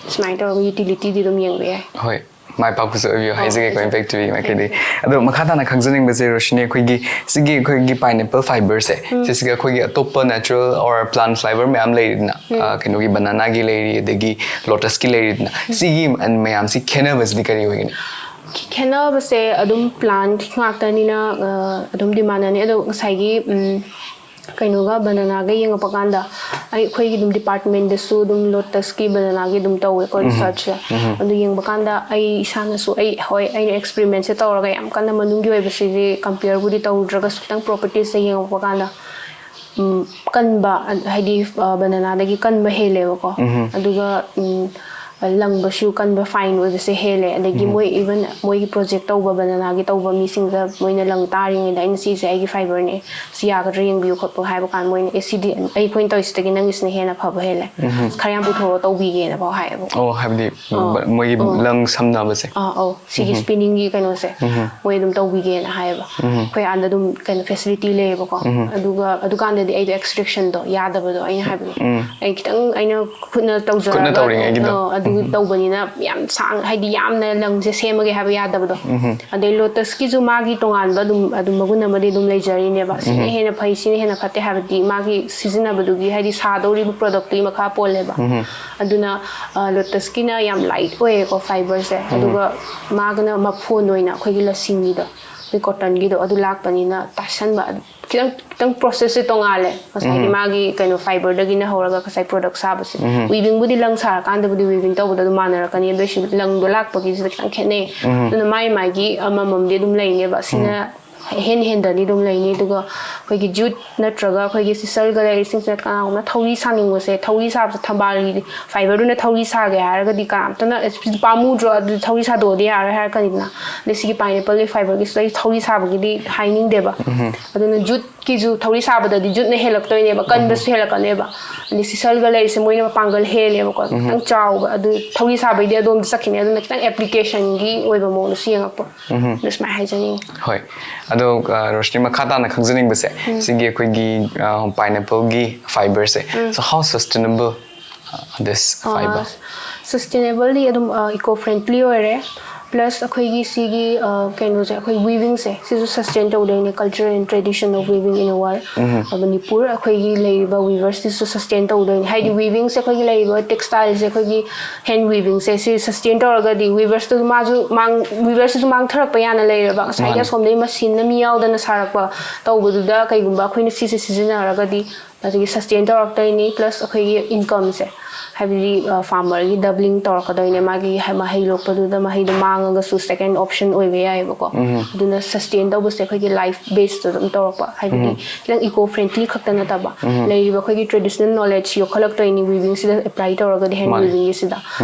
ꯁꯨꯃꯥꯏꯅ ꯇꯧꯔꯒ ꯌꯨꯇꯤꯂꯤꯇꯤꯗꯤ ꯑꯗꯨꯝ ꯌꯦꯡꯕ ꯌꯥꯏ꯫ ꯍꯣꯏ, ꯃꯥꯏ ꯄꯥꯛꯄꯁꯨ ꯑꯣꯏꯕꯤꯌꯨ ꯍꯥꯏꯖꯒꯦꯀꯣ ꯏꯝꯄꯦꯛ ꯇꯤꯚꯤ ꯃꯥꯏꯀꯩꯗꯒꯤ꯫ ꯑꯗꯣ ꯃꯈꯥ ꯇꯥꯅ ꯈꯪꯖꯅꯤꯡꯕꯁꯦ ꯔꯣꯁꯤꯅꯤ, ꯑꯩꯈꯣꯏꯒꯤ ꯁꯤꯒꯤ ꯑꯩꯈꯣꯏꯒꯤ ꯄꯥꯏꯅꯦꯄꯜ ꯐꯥꯏꯕꯔꯁꯦ, ꯁꯤꯁꯤꯒ ꯑꯩꯈꯣꯏꯒꯤ ꯑꯇꯣꯞꯄ ꯅꯦꯆꯔꯦꯜ ꯑꯣꯔ ꯄ꯭ꯂꯥꯟ ꯐꯥꯏꯕꯔ ꯃꯌꯥꯝ ꯂꯩꯔꯤꯗꯅ, ꯑ, ꯀꯩꯅꯣꯒꯤ ꯕꯅꯥꯅꯥꯒꯤ ꯂꯩꯔꯤ, ꯑꯗꯒꯤ ꯂꯣꯇꯁꯀꯤ ꯂꯩꯔꯤꯗꯅ, ꯁꯤꯒꯤ ꯃꯌꯥꯝꯁꯤ ꯈꯦꯠꯅꯕꯁꯤꯗꯤ ꯀꯔꯤ ꯑꯣꯏꯒꯅꯤ? ꯈꯦꯠꯅꯕꯁꯦ ꯑꯗꯨꯝ ꯄ꯭ꯂꯥꯟ ꯉꯥꯛꯇꯅꯤꯅ, ꯑ, ꯑꯗꯨꯝꯗꯤ ꯃꯥꯟꯅꯅꯤ꯫ ꯑꯗꯣ ꯉꯁꯥꯏꯒꯤ, ꯎꯝ, ꯀꯩꯅꯣꯒ ꯕꯅꯥꯅꯥꯒ ꯌꯦꯡꯉꯛꯄ ꯀꯥꯟꯗ, ꯑꯩ, ꯑꯩꯈꯣꯏꯒꯤ ꯑꯗꯨꯝ ꯗꯤꯄꯥꯔꯠꯃꯦꯟꯗꯁꯨ ꯑꯗꯝ ꯂꯣꯇꯁꯀꯤ ꯕꯅꯥꯅꯥꯒꯤ ꯑꯗꯨꯝ ꯇꯧꯋꯦꯀꯣ ꯔꯤꯁꯔꯆꯁꯦ꯫ ꯑꯗꯨ ꯌꯦꯡꯕ ꯀꯥꯟꯗ ꯑꯩ ꯏꯁꯥꯅꯁꯨ, ꯑꯩ, ꯍꯣꯏ, ꯑꯩꯅ ꯑꯦꯛꯁꯄꯦꯔꯤꯃꯦꯟꯁꯦ ꯇꯧꯔꯒ ꯌꯥꯝ ꯀꯟꯅ ꯃꯅꯨꯡꯒꯤ ꯑꯣꯏꯕꯁꯤꯗꯤ ꯀꯝꯄꯤꯌꯔꯕꯨꯗꯤ ꯇꯧꯗ꯭ꯔꯒꯁꯨ, ꯈꯤꯇꯪ ꯄ꯭ꯔꯣꯄꯔꯇꯤꯁꯁꯦ ꯌꯦꯡꯉꯛꯄ ꯀꯥꯟꯗ, ꯎꯝ, ꯀꯟꯕ, ꯑ, ꯍꯥꯏꯗꯤ, ꯑ, ꯕꯅꯥꯅꯥꯗꯒꯤ ꯀꯟꯕ ꯍꯦꯜꯂꯦꯕꯀꯣ꯫ ꯑꯗꯨꯒ, ꯎꯝ, ꯂꯪꯕꯁꯨ ꯀꯟꯕ, ꯐꯥꯏꯟ ꯑꯣꯏꯕꯁꯦ ꯍꯦꯜꯂꯦ꯫ ꯑꯗꯒꯤ ꯃꯣꯏ ꯏꯚꯟ ꯃꯣꯏꯒꯤ ꯄ꯭ꯔꯣꯖꯦꯛ ꯇꯧꯕ ꯕꯅꯥꯅꯥꯒꯤ ꯇꯧꯕ ꯃꯤꯁꯤꯡꯗ ꯃꯣꯏꯅ ꯂꯪ ꯇꯥꯔꯤꯉꯩꯗ ꯑꯩꯅ "ꯁꯤꯁꯦ ꯑꯩꯒꯤ ꯐꯥꯏꯕꯔꯅꯦ, ꯁꯤ ꯌꯥꯒꯗ꯭ꯔꯥ ꯌꯦꯡꯕꯤꯌꯨ" ꯈꯣꯠꯄꯤꯌꯨ ꯍꯥꯏꯕ ꯀꯥꯟꯗ ꯃꯣꯏꯅ "ꯑꯦ, ꯁꯤꯗꯤ ꯑꯩꯈꯣꯏꯅ ꯇꯧꯔꯤꯁꯤꯗꯒꯤ ꯅꯪꯒꯤꯁꯤꯅ ꯍꯦꯟꯅ ꯐꯕ ꯍꯦꯜꯂꯦ, ꯈꯔ ꯌꯥꯝ ꯄꯨꯊꯣꯔꯛꯑꯣ ꯇꯧꯕꯤꯒꯦꯅ" ꯐꯥꯎ ꯍꯥꯏꯌꯦꯕꯀꯣ꯫ ꯑꯣ, ꯍꯥꯏꯕꯗꯤ ꯃꯣꯏꯒꯤ ꯂꯪ ꯁꯝꯅꯕꯁꯦ꯫ ꯑꯥ, ꯑꯧ, ꯁꯤꯒꯤ ꯁ꯭ꯄꯤꯅꯤꯡꯒꯤ ꯀꯩꯅꯣꯁꯦ ꯃꯣꯏ ꯑꯗꯨꯝ ꯇꯧꯕꯤꯒꯦꯅ ꯍꯥꯏꯌꯦꯕ꯫ ꯑꯩꯈꯣꯏ ꯑꯥꯗ ꯑꯗꯨꯝ ꯀꯩꯅꯣ ꯐꯦꯁꯤꯂꯤꯇꯤ ꯂꯩꯌꯦꯕꯀꯣ꯫ ꯑꯗꯨꯒ ꯑꯗꯨꯀꯥꯟꯗꯗꯤ ꯑꯩꯗꯣ ꯑꯦꯛꯁꯇ꯭ꯔꯦꯛꯁꯟꯗꯣ ꯌꯥꯗꯕꯗꯣ, ꯑꯩꯅ ꯍꯥꯏꯕꯗꯣ, ꯑꯩ ꯈꯤꯇꯪ ꯑꯩꯅ ꯈꯨꯠꯅ ꯇꯧꯖꯔꯒ, ꯈꯨꯠꯅ ꯇꯧꯔꯤꯉꯩꯒꯤꯗꯣ꯫ ꯑ, ꯑꯗꯨ ꯇꯧꯕꯅꯤꯅ ꯌꯥꯝ ꯁꯥꯡ, ꯍꯥꯏꯗꯤ ꯌꯥꯝꯅ ꯂꯪꯁꯦ ꯁꯦꯝꯃꯒꯦ ꯍꯥꯏꯕ ꯌꯥꯗꯕꯗꯣ꯫ ꯑꯗꯩ ꯂꯣꯇꯁꯀꯤꯁꯨ ꯃꯥꯒꯤ ꯇꯣꯉꯥꯟꯕ ꯑꯗꯨꯝ ꯑꯗꯨꯝ ꯃꯒꯨꯟ ꯑꯃꯗꯤ ꯑꯗꯨꯝ ꯂꯩꯖꯔꯤꯅꯦꯕ, ꯁꯤꯅ ꯍꯦꯟꯅ ꯐꯩ, ꯁꯤꯅ ꯍꯦꯟꯅ ꯐꯠꯇꯦ ꯍꯥꯏꯕꯗꯤ ꯃꯥꯒꯤ ꯁꯤꯖꯤꯟꯅꯕꯗꯨꯒꯤ, ꯍꯥꯏꯗꯤ ꯁꯥꯗꯧꯔꯤꯕ ꯄ꯭ꯔꯣꯗꯛꯇꯨꯒꯤ ꯃꯈꯥ ꯄꯣꯜꯂꯦꯕ꯫ ꯑꯗꯨꯅ ꯂꯣꯇꯁꯀꯤꯅ ꯌꯥꯝ ꯂꯥꯏꯠ ꯑꯣꯏꯌꯦꯀꯣ ꯐꯥꯏꯕꯔꯁꯦ, ꯑꯗꯨꯒ ꯃꯥꯒꯅ ꯃꯐꯣꯟ ꯑꯣꯏꯅ ꯑꯩꯈꯣꯏꯒꯤ ꯂꯁꯤꯡꯒꯤꯗꯣ, ꯑꯩꯈꯣꯏ ꯀꯣꯇꯟꯒꯤꯗꯣ ꯑꯗꯨ ꯂꯥꯛꯄꯅꯤꯅ ꯇꯥꯁꯟꯕ ꯈꯤꯇꯪ, ꯈꯤꯇꯪ ꯄ꯭ꯔꯣꯁꯦꯁꯁꯦ ꯇꯣꯡꯉꯥꯜꯂꯦ꯫ ꯉꯁꯥꯏꯒꯤ ꯃꯥꯒꯤ ꯀꯩꯅꯣ ꯐꯥꯏꯕꯔꯗꯒꯤꯅ ꯍꯧꯔꯒ ꯉꯁꯥꯏ ꯄ꯭ꯔꯣꯗꯛ ꯁꯥꯕꯁꯦ, ꯋꯤꯚꯤꯡꯕꯨꯗꯤ ꯂꯪ ꯁꯥꯔꯀꯥꯟꯗꯕꯨꯗꯤ ꯋꯤꯚꯤꯡ ꯇꯧꯕꯗ ꯑꯗꯨꯝ ꯃꯥꯟꯅꯔꯛꯀꯅꯤ, ꯑꯗꯨ ꯑꯣꯏꯁꯨ ꯂꯪꯗꯣ ꯂꯥꯛꯄꯒꯤꯁꯤꯗ ꯈꯤꯇꯪ ꯈꯦꯠꯅꯩ꯫ ꯑꯗꯨꯅ ꯃꯥꯏ ꯃꯥꯏꯒꯤ ꯑꯃꯃꯝꯗꯤ ꯑꯗꯨꯝ ꯂꯩꯅꯦꯕ꯫ ꯁꯤꯅ ꯍꯦꯟ ꯍꯦꯟꯗꯅꯤ ꯑꯗꯨꯝ ꯂꯩꯅꯤ꯫ ꯑꯗꯨꯒ ꯑꯩꯈꯣꯏꯒꯤ ꯖꯨꯠ ꯅꯠꯇ꯭ꯔꯒ ꯑꯩꯈꯣꯏꯒꯤ ꯁꯤꯁꯜꯒ ꯂꯩꯔꯤꯁꯤꯡꯁꯤꯅ ꯀꯅꯥꯒꯨꯝꯕ ꯊꯧꯔꯤ ꯁꯥꯅꯤꯡꯕꯁꯦ, ꯊꯧꯔꯤ ꯁꯥꯕꯁꯦ ꯊꯝꯕꯥꯜꯒꯤ ꯐꯥꯏꯕꯔꯗꯨꯅ ꯊꯧꯔꯤ ꯁꯥꯒꯦ ꯍꯥꯏꯔꯒꯗꯤ ꯀꯅꯥꯝꯇꯅ "ꯑꯦ, ꯁꯤꯗꯤ ꯄꯥꯝꯃꯨꯗ꯭ꯔꯣ, ꯑꯗꯨꯗꯤ ꯊꯧꯔꯤ ꯁꯥꯗꯣꯛꯑꯗꯤ ꯌꯥꯔꯣꯏ" ꯍꯥꯏꯔꯛꯀꯅꯤꯗꯅ꯫ ꯑꯗꯩ ꯁꯤꯒꯤ ꯄꯥꯏꯅꯦꯄꯜꯒꯤ ꯐꯥꯏꯕꯔꯒꯤꯁꯤꯗ ꯑꯩ ꯊꯧꯔꯤ ꯁꯥꯕꯒꯤꯗꯤ ꯍꯥꯏꯅꯤꯡꯗꯦꯕ꯫ ꯑꯗꯨꯅ ꯖꯨꯠꯀꯤꯁꯨ ꯊꯧꯔꯤ ꯁꯥꯕꯗꯗꯤ ꯖꯨꯠꯅ ꯍꯦꯜꯂꯛꯇꯣꯏꯅꯦꯕ, ꯀꯟꯕꯁꯨ ꯍꯦꯜꯂꯛꯀꯅꯦꯕ꯫ ꯑꯗꯩ ꯁꯤꯁꯜꯒ ꯂꯩꯔꯤꯁꯦ ꯃꯣꯏꯅ ꯃꯄꯥꯡꯒꯜ ꯍꯦꯜꯂꯦꯕꯀꯣ, ꯈꯤꯇꯪ ꯆꯥꯎꯕ꯫ ꯑꯗꯨ ꯊꯧꯔꯤ ꯁꯥꯕꯩꯗꯤ ꯑꯗꯣꯝꯗ ꯆꯠꯈꯤꯅꯦ, ꯑꯗꯨꯅ ꯈꯤꯇꯪ ꯑꯦꯄ꯭ꯂꯤꯀꯦꯁꯟꯒꯤ ꯑꯣꯏꯕ ꯃꯑꯣꯡꯗꯁꯨ ꯌꯦꯡꯉꯛꯄ꯫ ꯑꯗꯨ ꯁꯨꯃꯥꯏꯅ ꯍꯥꯏꯖꯅꯤꯡꯉꯤ꯫ ꯍꯣꯏ꯫ ꯑꯗꯣ ꯑ, ꯔꯣꯁꯅꯤ, ꯃꯈꯥ ꯇꯥꯅ ꯈꯪꯖꯅꯤꯡꯕꯁꯦ, ꯁꯤꯒꯤ ꯑꯩꯈꯣꯏꯒꯤ ꯄꯥꯏꯅꯦꯄꯜꯒꯤ ꯐꯥꯏꯕꯔꯁꯦ, so how sustainable this fiber? ꯁꯁꯇꯦꯅꯦꯕꯜꯗꯤ ꯑꯗꯨꯝ ꯏꯀꯣ ꯐ꯭ꯔꯦꯟꯗꯂꯤ ꯑꯣꯏꯔꯦ꯫ ꯄ꯭ꯂꯁ ꯑꯩꯈꯣꯏꯒꯤ ꯁꯤꯒꯤ ꯑ, ꯀꯩꯅꯣꯁꯦ, ꯑꯩꯈꯣꯏ ꯋꯤꯚꯤꯡꯁꯦ ꯁꯤꯁꯨ ꯁꯁꯇꯦꯟ ꯇꯧꯗꯣꯏꯅꯦ, culture and tradition of weaving in a world꯫ Manipur ꯑꯩꯈꯣꯏꯒꯤ ꯂꯩꯔꯤꯕ ꯋꯤꯚꯔꯁꯇꯤꯁꯨ ꯁꯁꯇꯦꯟ ꯇꯧꯗꯣꯏꯅꯦ, ꯍꯥꯏꯗꯤ ꯋꯤꯚꯤꯡꯁꯦ ꯑꯩꯈꯣꯏꯒꯤ ꯂꯩꯔꯤꯕ ꯇꯦꯛꯁꯇꯥꯏꯜꯁꯦ, ꯑꯩꯈꯣꯏꯒꯤ ꯍꯦꯟ ꯋꯤꯚꯤꯡꯁꯦ ꯁꯤ ꯁꯁꯇꯦꯟ ꯇꯧꯔꯒꯗꯤ ꯋꯤꯚꯔꯁꯇꯨ ꯃꯥꯁꯨ ꯃꯥꯡ ꯋꯤꯚꯔꯁꯤꯁꯨ ꯃꯥꯡꯊꯔꯛꯄ ꯌꯥꯅ ꯂꯩꯔꯦꯕ꯫ ꯉꯁꯥꯏꯒꯤ ꯑꯁꯣꯝꯗꯒꯤ ꯃꯁꯤꯟꯅ ꯃꯤ ꯌꯥꯎꯗꯅ ꯁꯥꯔꯛꯄ ꯇꯧꯕꯗꯨꯗ ꯀꯩꯒꯨꯝꯕ ꯑꯩꯈꯣꯏꯅ ꯁꯤꯁꯦ ꯁꯤꯖꯤꯟꯅꯔꯒꯗꯤ ꯑꯗꯒꯤ ꯁꯁꯇꯦꯟ ꯇꯧꯔꯛꯇꯣꯏꯅꯤ꯫ ꯄ꯭ꯂꯁ ꯑꯩꯈꯣꯏꯒꯤ ꯏꯟꯀꯝꯁꯦ, ꯍꯥꯏꯕꯗꯤ ꯐꯥꯔꯃꯔꯒꯤ ꯗꯕ꯭ꯂꯤꯡ ꯇꯧꯔꯛꯀꯗꯣꯏꯅꯦ꯫ ꯃꯥꯒꯤ ꯍ- ꯃꯍꯩ ꯂꯣꯛꯄꯗꯨꯗ ꯃꯍꯩꯗꯣ ꯃꯥꯡꯉꯒꯁꯨ ꯁꯦꯀꯦꯟ ꯑꯣꯞꯁꯟ ꯑꯣꯏꯕ ꯌꯥꯏꯑꯕꯀꯣ꯫ ꯑꯗꯨꯅ ꯁꯁꯇꯦꯟ ꯇꯧꯕꯁꯦ ꯑꯩꯈꯣꯏꯒꯤ ꯂꯥꯏꯐ ꯕꯦꯁꯇ ꯑꯗꯨꯝ ꯇꯧꯔꯛꯄ, ꯍꯥꯏꯕꯗꯤ ꯈꯤꯇꯪ ꯏꯀꯣ ꯐ꯭ꯔꯦꯟꯗꯂꯤ ꯈꯛꯇ ꯅꯠꯇꯕ, ꯂꯩꯔꯤꯕ ꯑꯩꯈꯣꯏꯒꯤ ꯇ꯭ꯔꯦꯗꯤꯁꯅꯦꯜ ꯅꯣꯂꯦꯖ ꯌꯣꯛꯈꯠꯂꯛꯇꯣꯏꯅꯤ ꯋꯤꯚꯤꯡꯁꯤꯗ ꯑꯦꯄ꯭ꯂꯥꯏ ꯇꯧꯔꯒꯗꯤ, ꯍꯦꯟ ꯃꯥꯅꯦ꯫ ꯋꯤꯚꯤꯡꯒꯤꯁꯤꯗ꯫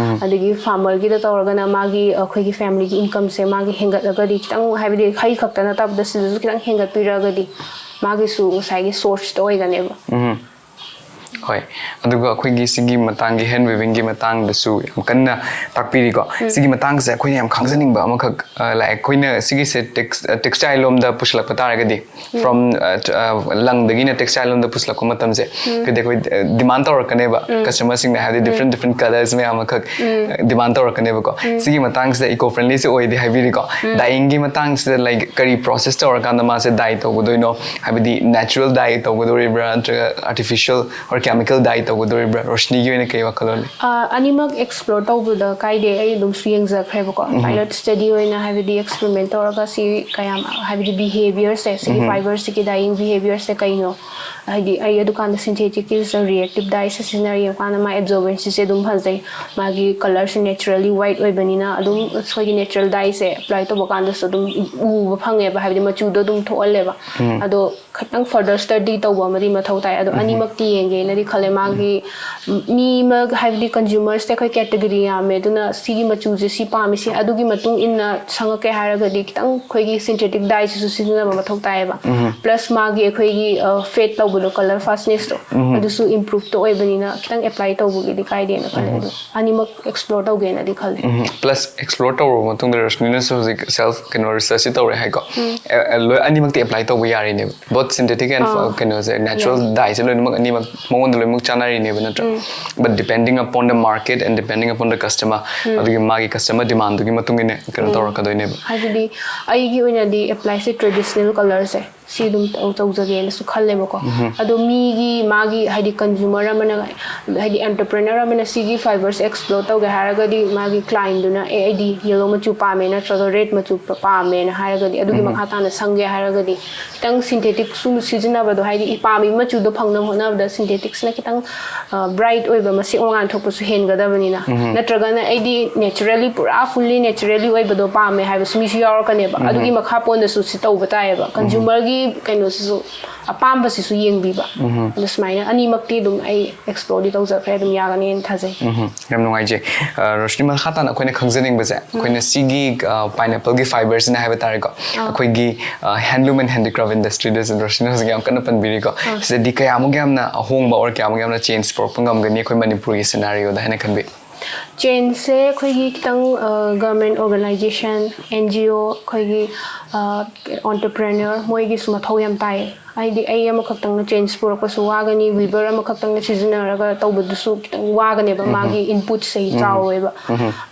ꯑꯗꯒꯤ ꯐꯥꯔꯃꯔꯒꯤꯗ ꯇꯧꯔꯒꯅ ꯃꯥꯒꯤ ꯑꯩꯈꯣꯏꯒꯤ ꯐꯦꯃꯤꯂꯤꯒꯤ ꯏꯟꯀꯝꯁꯦ ꯃꯥꯒꯤ ꯍꯦꯟꯒꯠꯂꯒꯗꯤ, ꯈꯤꯇꯪ ꯍꯥꯏꯕꯗꯤ ꯍꯩ ꯈꯛꯇ ꯅꯠꯇꯕꯗ ꯁꯤꯗꯁꯨ ꯈꯤꯇꯪ ꯍꯦꯟꯒꯠꯄꯤꯔꯒꯗꯤ ꯃꯥꯒꯤꯁꯨ ꯉꯁꯥꯏꯒꯤ ꯁꯣꯔꯁꯇ ꯑꯣꯏꯒꯅꯦꯕ꯫ ꯍꯣꯏ꯫ ꯑꯗꯨꯒ ꯑꯩꯈꯣꯏꯒꯤ ꯁꯤꯒꯤ ꯃꯇꯥꯡꯒꯤ ꯍꯦꯟ ꯋꯤꯚꯤꯡꯒꯤ ꯃꯇꯥꯡꯗꯁꯨ ꯌꯥꯝ ꯀꯟꯅ ꯇꯥꯛꯄꯤꯔꯤꯀꯣ꯫ ꯁꯤꯒꯤ ꯃꯇꯥꯡꯁꯦ ꯑꯩꯈꯣꯏꯅ ꯌꯥꯝ ꯈꯪꯖꯅꯤꯡꯕ ꯑꯃꯈꯛ, ꯑ, ꯂꯥꯏꯛ ꯑꯩꯈꯣꯏꯅ ꯁꯤꯒꯤꯁꯦ ꯇꯦꯛꯁ-, ꯑ, ꯇꯦꯛꯁꯇꯥꯏꯜ ꯂꯣꯝꯗ ꯄꯨꯁꯤꯜꯂꯛꯄ ꯇꯥꯔꯒꯗꯤ, ꯐ꯭ꯔꯣꯝ, ꯑ, ꯇ-, ꯑ, ꯂꯪꯗꯒꯤꯅ ꯇꯦꯛꯁꯇꯥꯏꯜ ꯂꯣꯝꯗ ꯄꯨꯁꯤꯜꯂꯛꯄ ꯃꯇꯝꯁꯦ, ꯍꯥꯏꯗꯤ ꯑꯩꯈꯣꯏ, ꯑ, ꯗꯤꯃꯥꯟ ꯇꯧꯔꯛꯀꯅꯦꯕ ꯀꯁꯇꯃꯔꯁꯤꯡꯅ, ꯍꯥꯏꯕꯗꯤ ꯗꯤꯐ꯭ꯔꯦꯟ ꯗꯤꯐ꯭ꯔꯦꯟ ꯀꯂꯔꯁ ꯃꯌꯥꯝ ꯑꯃꯈꯛ, ꯑ, ꯗꯤꯃꯥꯟ ꯇꯧꯔꯛꯀꯅꯦꯕꯀꯣ꯫ ꯁꯤꯒꯤ ꯃꯇꯥꯡꯁꯤꯗ ꯏꯀꯣ ꯐ꯭ꯔꯦꯟꯂꯤꯁꯦ ꯑꯣꯏꯗꯦ ꯍꯥꯏꯕꯤꯔꯤꯀꯣ꯫ ꯗꯥꯏꯌꯤꯡꯒꯤ ꯃꯇꯥꯡꯁꯤꯗ, ꯂꯥꯏꯛ, ꯀꯔꯤ ꯄ꯭ꯔꯣꯁꯦꯁ ꯇꯧꯔꯀꯥꯟꯗ ꯃꯥꯁꯦ ꯗꯥꯏ ꯇꯧꯒꯗꯣꯏꯅꯣ? ꯍꯥꯏꯕꯗꯤ ꯅꯦꯆꯔꯦꯜ ꯗꯥꯏ ꯇꯧꯒꯗꯣꯔꯤꯕ꯭ꯔꯥ, ꯅꯠꯇ꯭ꯔꯒ ꯑꯥꯔꯇꯤꯐꯤꯁꯤꯌꯦꯜ ꯑꯣꯔ ꯀꯦꯃꯤꯀꯦꯜ ꯗꯥꯏ ꯇꯧꯒꯗꯣꯔꯤꯕ꯭ꯔꯥ? ꯔꯣꯁꯅꯤꯒꯤ ꯑꯣꯏꯅ ꯀꯩ ꯋꯥꯈꯜꯂꯣꯟ ꯂꯩ? ꯑ, ꯑꯅꯤꯃꯛ ꯑꯦꯛꯁꯄ꯭ꯂꯣꯔ ꯇꯧꯕꯗ ꯀꯥꯏꯗꯦ꯫ ꯑꯩ ꯑꯗꯨꯝꯁꯨ ꯌꯦꯡꯖꯈ꯭ꯔꯦꯕꯀꯣ꯫ ꯄꯥꯏꯂꯠ ꯁ꯭ꯇꯗꯤ ꯑꯣꯏꯅ, ꯍꯥꯏꯕꯗꯤ ꯑꯦꯛꯁꯄꯦꯔꯤꯃꯦꯟ ꯇꯧꯔꯒ ꯁꯤ ꯀꯌꯥꯝ, ꯍꯥꯏꯕꯗꯤ ꯕꯤꯍꯦꯕꯤꯌꯔꯁꯦ, ꯁꯤꯒꯤ ꯐꯥꯏꯕꯔꯁꯤꯒꯤ ꯗꯥꯏꯌꯤꯡ ꯕꯤꯍꯦꯕꯤꯌꯔꯁꯦ ꯀꯩꯅꯣ? ꯍꯥꯏꯗꯤ ꯑꯩ ꯑꯗꯨꯀꯥꯟꯗ ꯁꯤꯟꯊꯦꯇꯤꯛꯀꯤ ꯔꯤꯌꯦꯛꯇꯤꯞ ꯗꯥꯏꯁꯦ ꯁꯤꯖꯤꯟꯅꯔ ꯌꯦꯡꯕꯀꯥꯟꯗ ꯃꯥꯏ ꯑꯦꯕꯖꯣꯔꯕꯦꯟꯁꯤꯁꯦ ꯑꯗꯨꯝ ꯐꯖꯩ꯫ ꯃꯥꯒꯤ ꯀꯂꯔꯁꯦ ꯅꯦꯆꯔꯦꯜꯂꯤ ꯋꯥꯏꯠ ꯑꯣꯏꯕꯅꯤꯅ ꯑꯗꯨꯝ ꯑꯩꯈꯣꯏꯒꯤ ꯅꯦꯆꯔꯦꯜ ꯗꯥꯏꯁꯦ ꯑꯦꯄ꯭ꯂꯥꯏ ꯇꯧꯕ ꯀꯥꯟꯗꯁꯨ ꯑꯗꯨꯝ ꯎꯕ ꯐꯪꯉꯦꯕ, ꯍꯥꯏꯕꯗꯤ ꯃꯆꯨꯗꯣ ꯑꯗꯨꯝ ꯊꯣꯛꯍꯜꯂꯦꯕ꯫ ꯑꯗꯣ ꯈꯤꯇꯪ ꯐꯔꯗꯔ ꯁ꯭ꯇꯗꯤ ꯇꯧꯕ ꯑꯃꯗꯤ ꯃꯊꯧ ꯇꯥꯏ꯫ ꯑꯗꯣ ꯑꯅꯤꯃꯛꯇꯤ ꯌꯦꯡꯒꯦꯅꯗꯤ ꯈꯜꯂꯦ꯫ ꯃꯥꯒꯤ ꯃꯤ ꯑꯃ, ꯍꯥꯏꯕꯗꯤ ꯀꯟꯖꯨꯃꯔꯁꯦ ꯑꯩꯈꯣꯏ ꯀꯦꯇꯒꯔꯤ ꯌꯥꯝꯃꯦ, ꯑꯗꯨꯅ ꯁꯤꯒꯤ ꯃꯆꯨꯁꯦ ꯁꯤ ꯄꯥꯝꯃꯤ, ꯁꯤ ꯑꯗꯨꯒꯤ ꯃꯇꯨꯡ ꯏꯟꯅ ꯁꯪꯉꯛꯀꯦ ꯍꯥꯏꯔꯒꯗꯤ ꯈꯤꯇꯪ ꯑꯩꯈꯣꯏꯒꯤ ꯁꯤꯟꯊꯦꯇꯤꯛ ꯗꯥꯏꯁꯤꯁꯨ ꯁꯤꯖꯤꯟꯅꯕ ꯃꯊꯧ ꯇꯥꯏꯌꯦꯕ꯫ ꯄ꯭ꯂꯁ ꯃꯥꯒꯤ ꯑꯩꯈꯣꯏꯒꯤ, ꯑ, ꯐꯦꯠ ꯇꯧꯕꯗꯣ, ꯀꯂꯔ ꯐꯥꯁꯅꯦꯁꯇꯣ, ꯑꯗꯨꯁꯨ ꯏꯝꯄ꯭ꯔꯨꯞꯇ ꯑꯣꯏꯕꯅꯤꯅ ꯈꯤꯇꯪ ꯑꯦꯄ꯭ꯂꯥꯏ ꯇꯧꯕꯒꯤꯗꯤ ꯀꯥꯏꯗꯦꯅ ꯈꯜꯂꯦ꯫ ꯑꯗꯣ ꯑꯅꯤꯃꯛ ꯑꯦꯛꯁꯄ꯭ꯂꯣꯔ ꯇꯧꯒꯦꯅꯗꯤ ꯈꯜꯂꯦ꯫ ꯄ꯭ꯂꯁ ꯑꯦꯛꯁꯄ꯭ꯂꯣꯔ ꯇꯧꯔꯕ ꯃꯇꯨꯡꯗ ꯔꯣꯁꯅꯤꯅꯁꯨ ꯍꯧꯖꯤꯛ ꯁꯦꯜꯐ ꯀꯩꯅꯣ ꯔꯤꯁꯔꯆꯁꯤ ꯇꯧꯔꯦ ꯍꯥꯏꯀꯣ꯫ ꯑꯦ, ꯑꯦ, ꯂꯣꯏ ꯑꯅꯤꯃꯛꯇꯤ ꯑꯦꯄ꯭ꯂꯥꯏ ꯇꯧꯕ ꯌꯥꯔꯤꯅꯦꯕ꯫ ꯕꯣꯠ ꯁꯤꯟꯊꯦꯇꯤꯛ ꯑꯦꯟ ꯀꯩꯅꯣꯁꯦ, ꯅꯦꯆꯔꯦꯜ ꯗꯥꯏꯁꯦ ꯂꯣꯏꯅꯃꯛ ꯑꯅꯤꯃꯛ ꯃꯉꯣꯟꯗ ꯂꯣꯏꯅꯃꯛ ꯆꯥꯟꯅꯔꯤꯅꯦꯕ, ꯅꯠꯇ꯭ꯔꯥ? But depending upon the market and depending upon the customer, ꯑꯗꯨꯒꯤ ꯃꯥꯒꯤ ꯀꯁꯇꯃꯔ ꯗꯤꯃꯥꯟꯗꯨꯒꯤ ꯃꯇꯨꯡ ꯏꯟꯅ ꯀꯩꯅꯣ ꯇꯧꯔꯛꯀꯗꯣꯏꯅꯦꯕ꯫ ꯍꯥꯏꯕꯗꯤ ꯑꯩꯒꯤ ꯑꯣꯏꯅꯗꯤ ꯑꯦꯄ꯭ꯂꯥꯏꯁꯦ ꯇ꯭ꯔꯦꯗꯤꯁꯅꯦꯜ ꯀꯂꯔꯁꯦ ꯁꯤ ꯑꯗꯨꯝ ꯇꯧ-, ꯇꯧꯖꯒꯦꯅꯁꯨ ꯈꯜꯂꯦꯕꯀꯣ꯫ ꯑꯗꯣ ꯃꯤꯒꯤ, ꯃꯥꯒꯤ, ꯍꯥꯏꯗꯤ ꯀꯟꯖꯨꯃꯔ ꯑꯃꯅ, ꯍꯥꯏꯗꯤ ꯑꯦꯟꯇꯔꯄ꯭ꯔꯦꯅꯔ ꯑꯃꯅ ꯁꯤꯒꯤ ꯐꯥꯏꯕꯔꯁꯦ ꯑꯦꯛꯁꯄ꯭ꯂꯣꯔ ꯇꯧꯒꯦ ꯍꯥꯏꯔꯒꯗꯤ ꯃꯥꯒꯤ ꯀ꯭ꯂꯥꯏꯟꯗꯨꯅ, "ꯑꯦ, ꯑꯩꯗꯤ ꯌꯦꯂꯣ ꯃꯆꯨ ꯄꯥꯝꯃꯦ" ꯅꯠꯇ꯭ꯔꯒ "ꯔꯦꯗ ꯃꯆꯨ ꯄ-, ꯄꯥꯝꯃꯦꯅ" ꯍꯥꯏꯔꯒꯗꯤ, ꯑꯗꯨꯒꯤ ꯃꯈꯥ ꯇꯥꯅ ꯁꯪꯒꯦ ꯍꯥꯏꯔꯒꯗꯤ ꯈꯤꯇꯪ ꯁꯤꯟꯊꯦꯇꯤꯛꯁꯨ ꯁꯤꯖꯤꯟꯅꯕꯗꯣ, ꯍꯥꯏꯗꯤ ꯄꯥꯝꯃꯤꯕ ꯃꯆꯨꯗꯣ ꯐꯪꯅꯕ ꯍꯣꯠꯅꯕꯗ ꯁꯤꯟꯊꯦꯇꯤꯛꯁꯅ ꯈꯤꯇꯪ, ꯑ, ꯕ꯭ꯔꯥꯏꯠ ꯑꯣꯏꯕ, ꯃꯁꯦꯛ ꯃꯉꯥꯜ ꯊꯣꯛꯄꯁꯨ ꯍꯦꯟꯒꯗꯕꯅꯤꯅ꯫ ꯅꯠꯇ꯭ꯔꯒꯅ "ꯑꯩꯗꯤ ꯅꯦꯆꯔꯦꯜꯂꯤ, ꯄꯨꯔꯥ ꯐꯨꯜꯂꯤ ꯅꯦꯆꯔꯦꯜꯂꯤ ꯑꯣꯏꯕꯗꯣ ꯄꯥꯝꯃꯦ" ꯍꯥꯏꯕꯁꯨ ꯃꯤꯁꯨ ꯌꯥꯎꯔꯛꯀꯅꯦꯕ꯫ ꯑꯗꯨꯒꯤ ꯃꯈꯥ ꯄꯣꯟꯅꯁꯨ ꯁꯤ ꯇꯧꯕ ꯇꯥꯏꯌꯦꯕ꯫ ꯀꯟꯖꯨꯃꯔꯒꯤ ꯀꯩꯅꯣꯁꯤꯁꯨ, ꯑꯄꯥꯝꯕꯁꯤꯁꯨ ꯌꯦꯡꯕꯤꯕ꯫ ꯑꯗꯨ ꯁꯨꯃꯥꯏꯅ ꯑꯅꯤꯃꯛꯇꯤ ꯑꯗꯨꯝ ꯑꯩ ꯑꯦꯛꯁꯄ꯭ꯂꯣꯔꯗꯤ ꯇꯧꯖꯈ꯭ꯔꯦ, ꯑꯗꯨꯝ ꯌꯥꯒꯅꯤꯅ ꯊꯥꯖꯩ꯫ ꯎꯝ, ꯌꯥꯝ ꯅꯨꯡꯉꯥꯏꯖꯩ꯫ ꯑ, ꯔꯣꯁꯅꯤ, ꯃꯈꯥ ꯇꯥꯅ ꯑꯩꯈꯣꯏꯅ ꯈꯪꯖꯅꯤꯡꯕꯁꯦ, ꯑꯩꯈꯣꯏꯅ ꯁꯤꯒꯤ, ꯑ, pineappleꯒꯤ fiberꯁꯤꯅ ꯍꯥꯏꯕ ꯇꯥꯔꯦꯀꯣ, ꯑꯩꯈꯣꯏꯒꯤ, ꯑ, handloom and handicraft industryꯗꯁꯨ ꯔꯣꯁꯅꯤꯅ ꯍꯧꯖꯤꯛ ꯌꯥꯝ ꯀꯟꯅ ꯄꯟꯕꯤꯔꯤꯀꯣ, ꯁꯤꯗꯗꯤ ꯀꯌꯥꯃꯨꯛ ꯌꯥꯝꯅ ꯑꯍꯣꯡꯕ or ꯀꯌꯥꯃꯨꯛ ꯌꯥꯝꯅ change ꯄꯨꯔꯛꯄ ꯉꯝꯒꯅꯤ ꯑꯩꯈꯣꯏ ꯃꯅꯤꯄꯨꯔꯒꯤ scenarioꯗ ꯍꯥꯏꯅ ꯈꯟꯕꯤ? Changeꯁꯦ ꯑꯩꯈꯣꯏꯒꯤ ꯈꯤꯇꯪ, ꯑ, government organization, NGO, ꯑꯩꯈꯣꯏꯒꯤ, ꯑ, entrepreneur, ꯃꯣꯏꯒꯤꯁꯨ ꯃꯊꯧ ꯌꯥꯝ ꯇꯥꯏ꯫ ꯍꯥꯏꯗꯤ ꯑꯩ ꯑꯃꯈꯛꯇꯪꯅ change ꯄꯨꯔꯛꯄꯁꯨ ꯋꯥꯒꯅꯤ, weaver ꯑꯃꯈꯛꯇꯪꯅ ꯁꯤꯖꯤꯟꯅꯔꯒ ꯇꯧꯕꯗꯨꯁꯨ ꯈꯤꯇꯪ ꯋꯥꯒꯅꯦꯕ, ꯃꯥꯒꯤ inputꯁꯦ ꯆꯥꯎꯋꯦꯕ꯫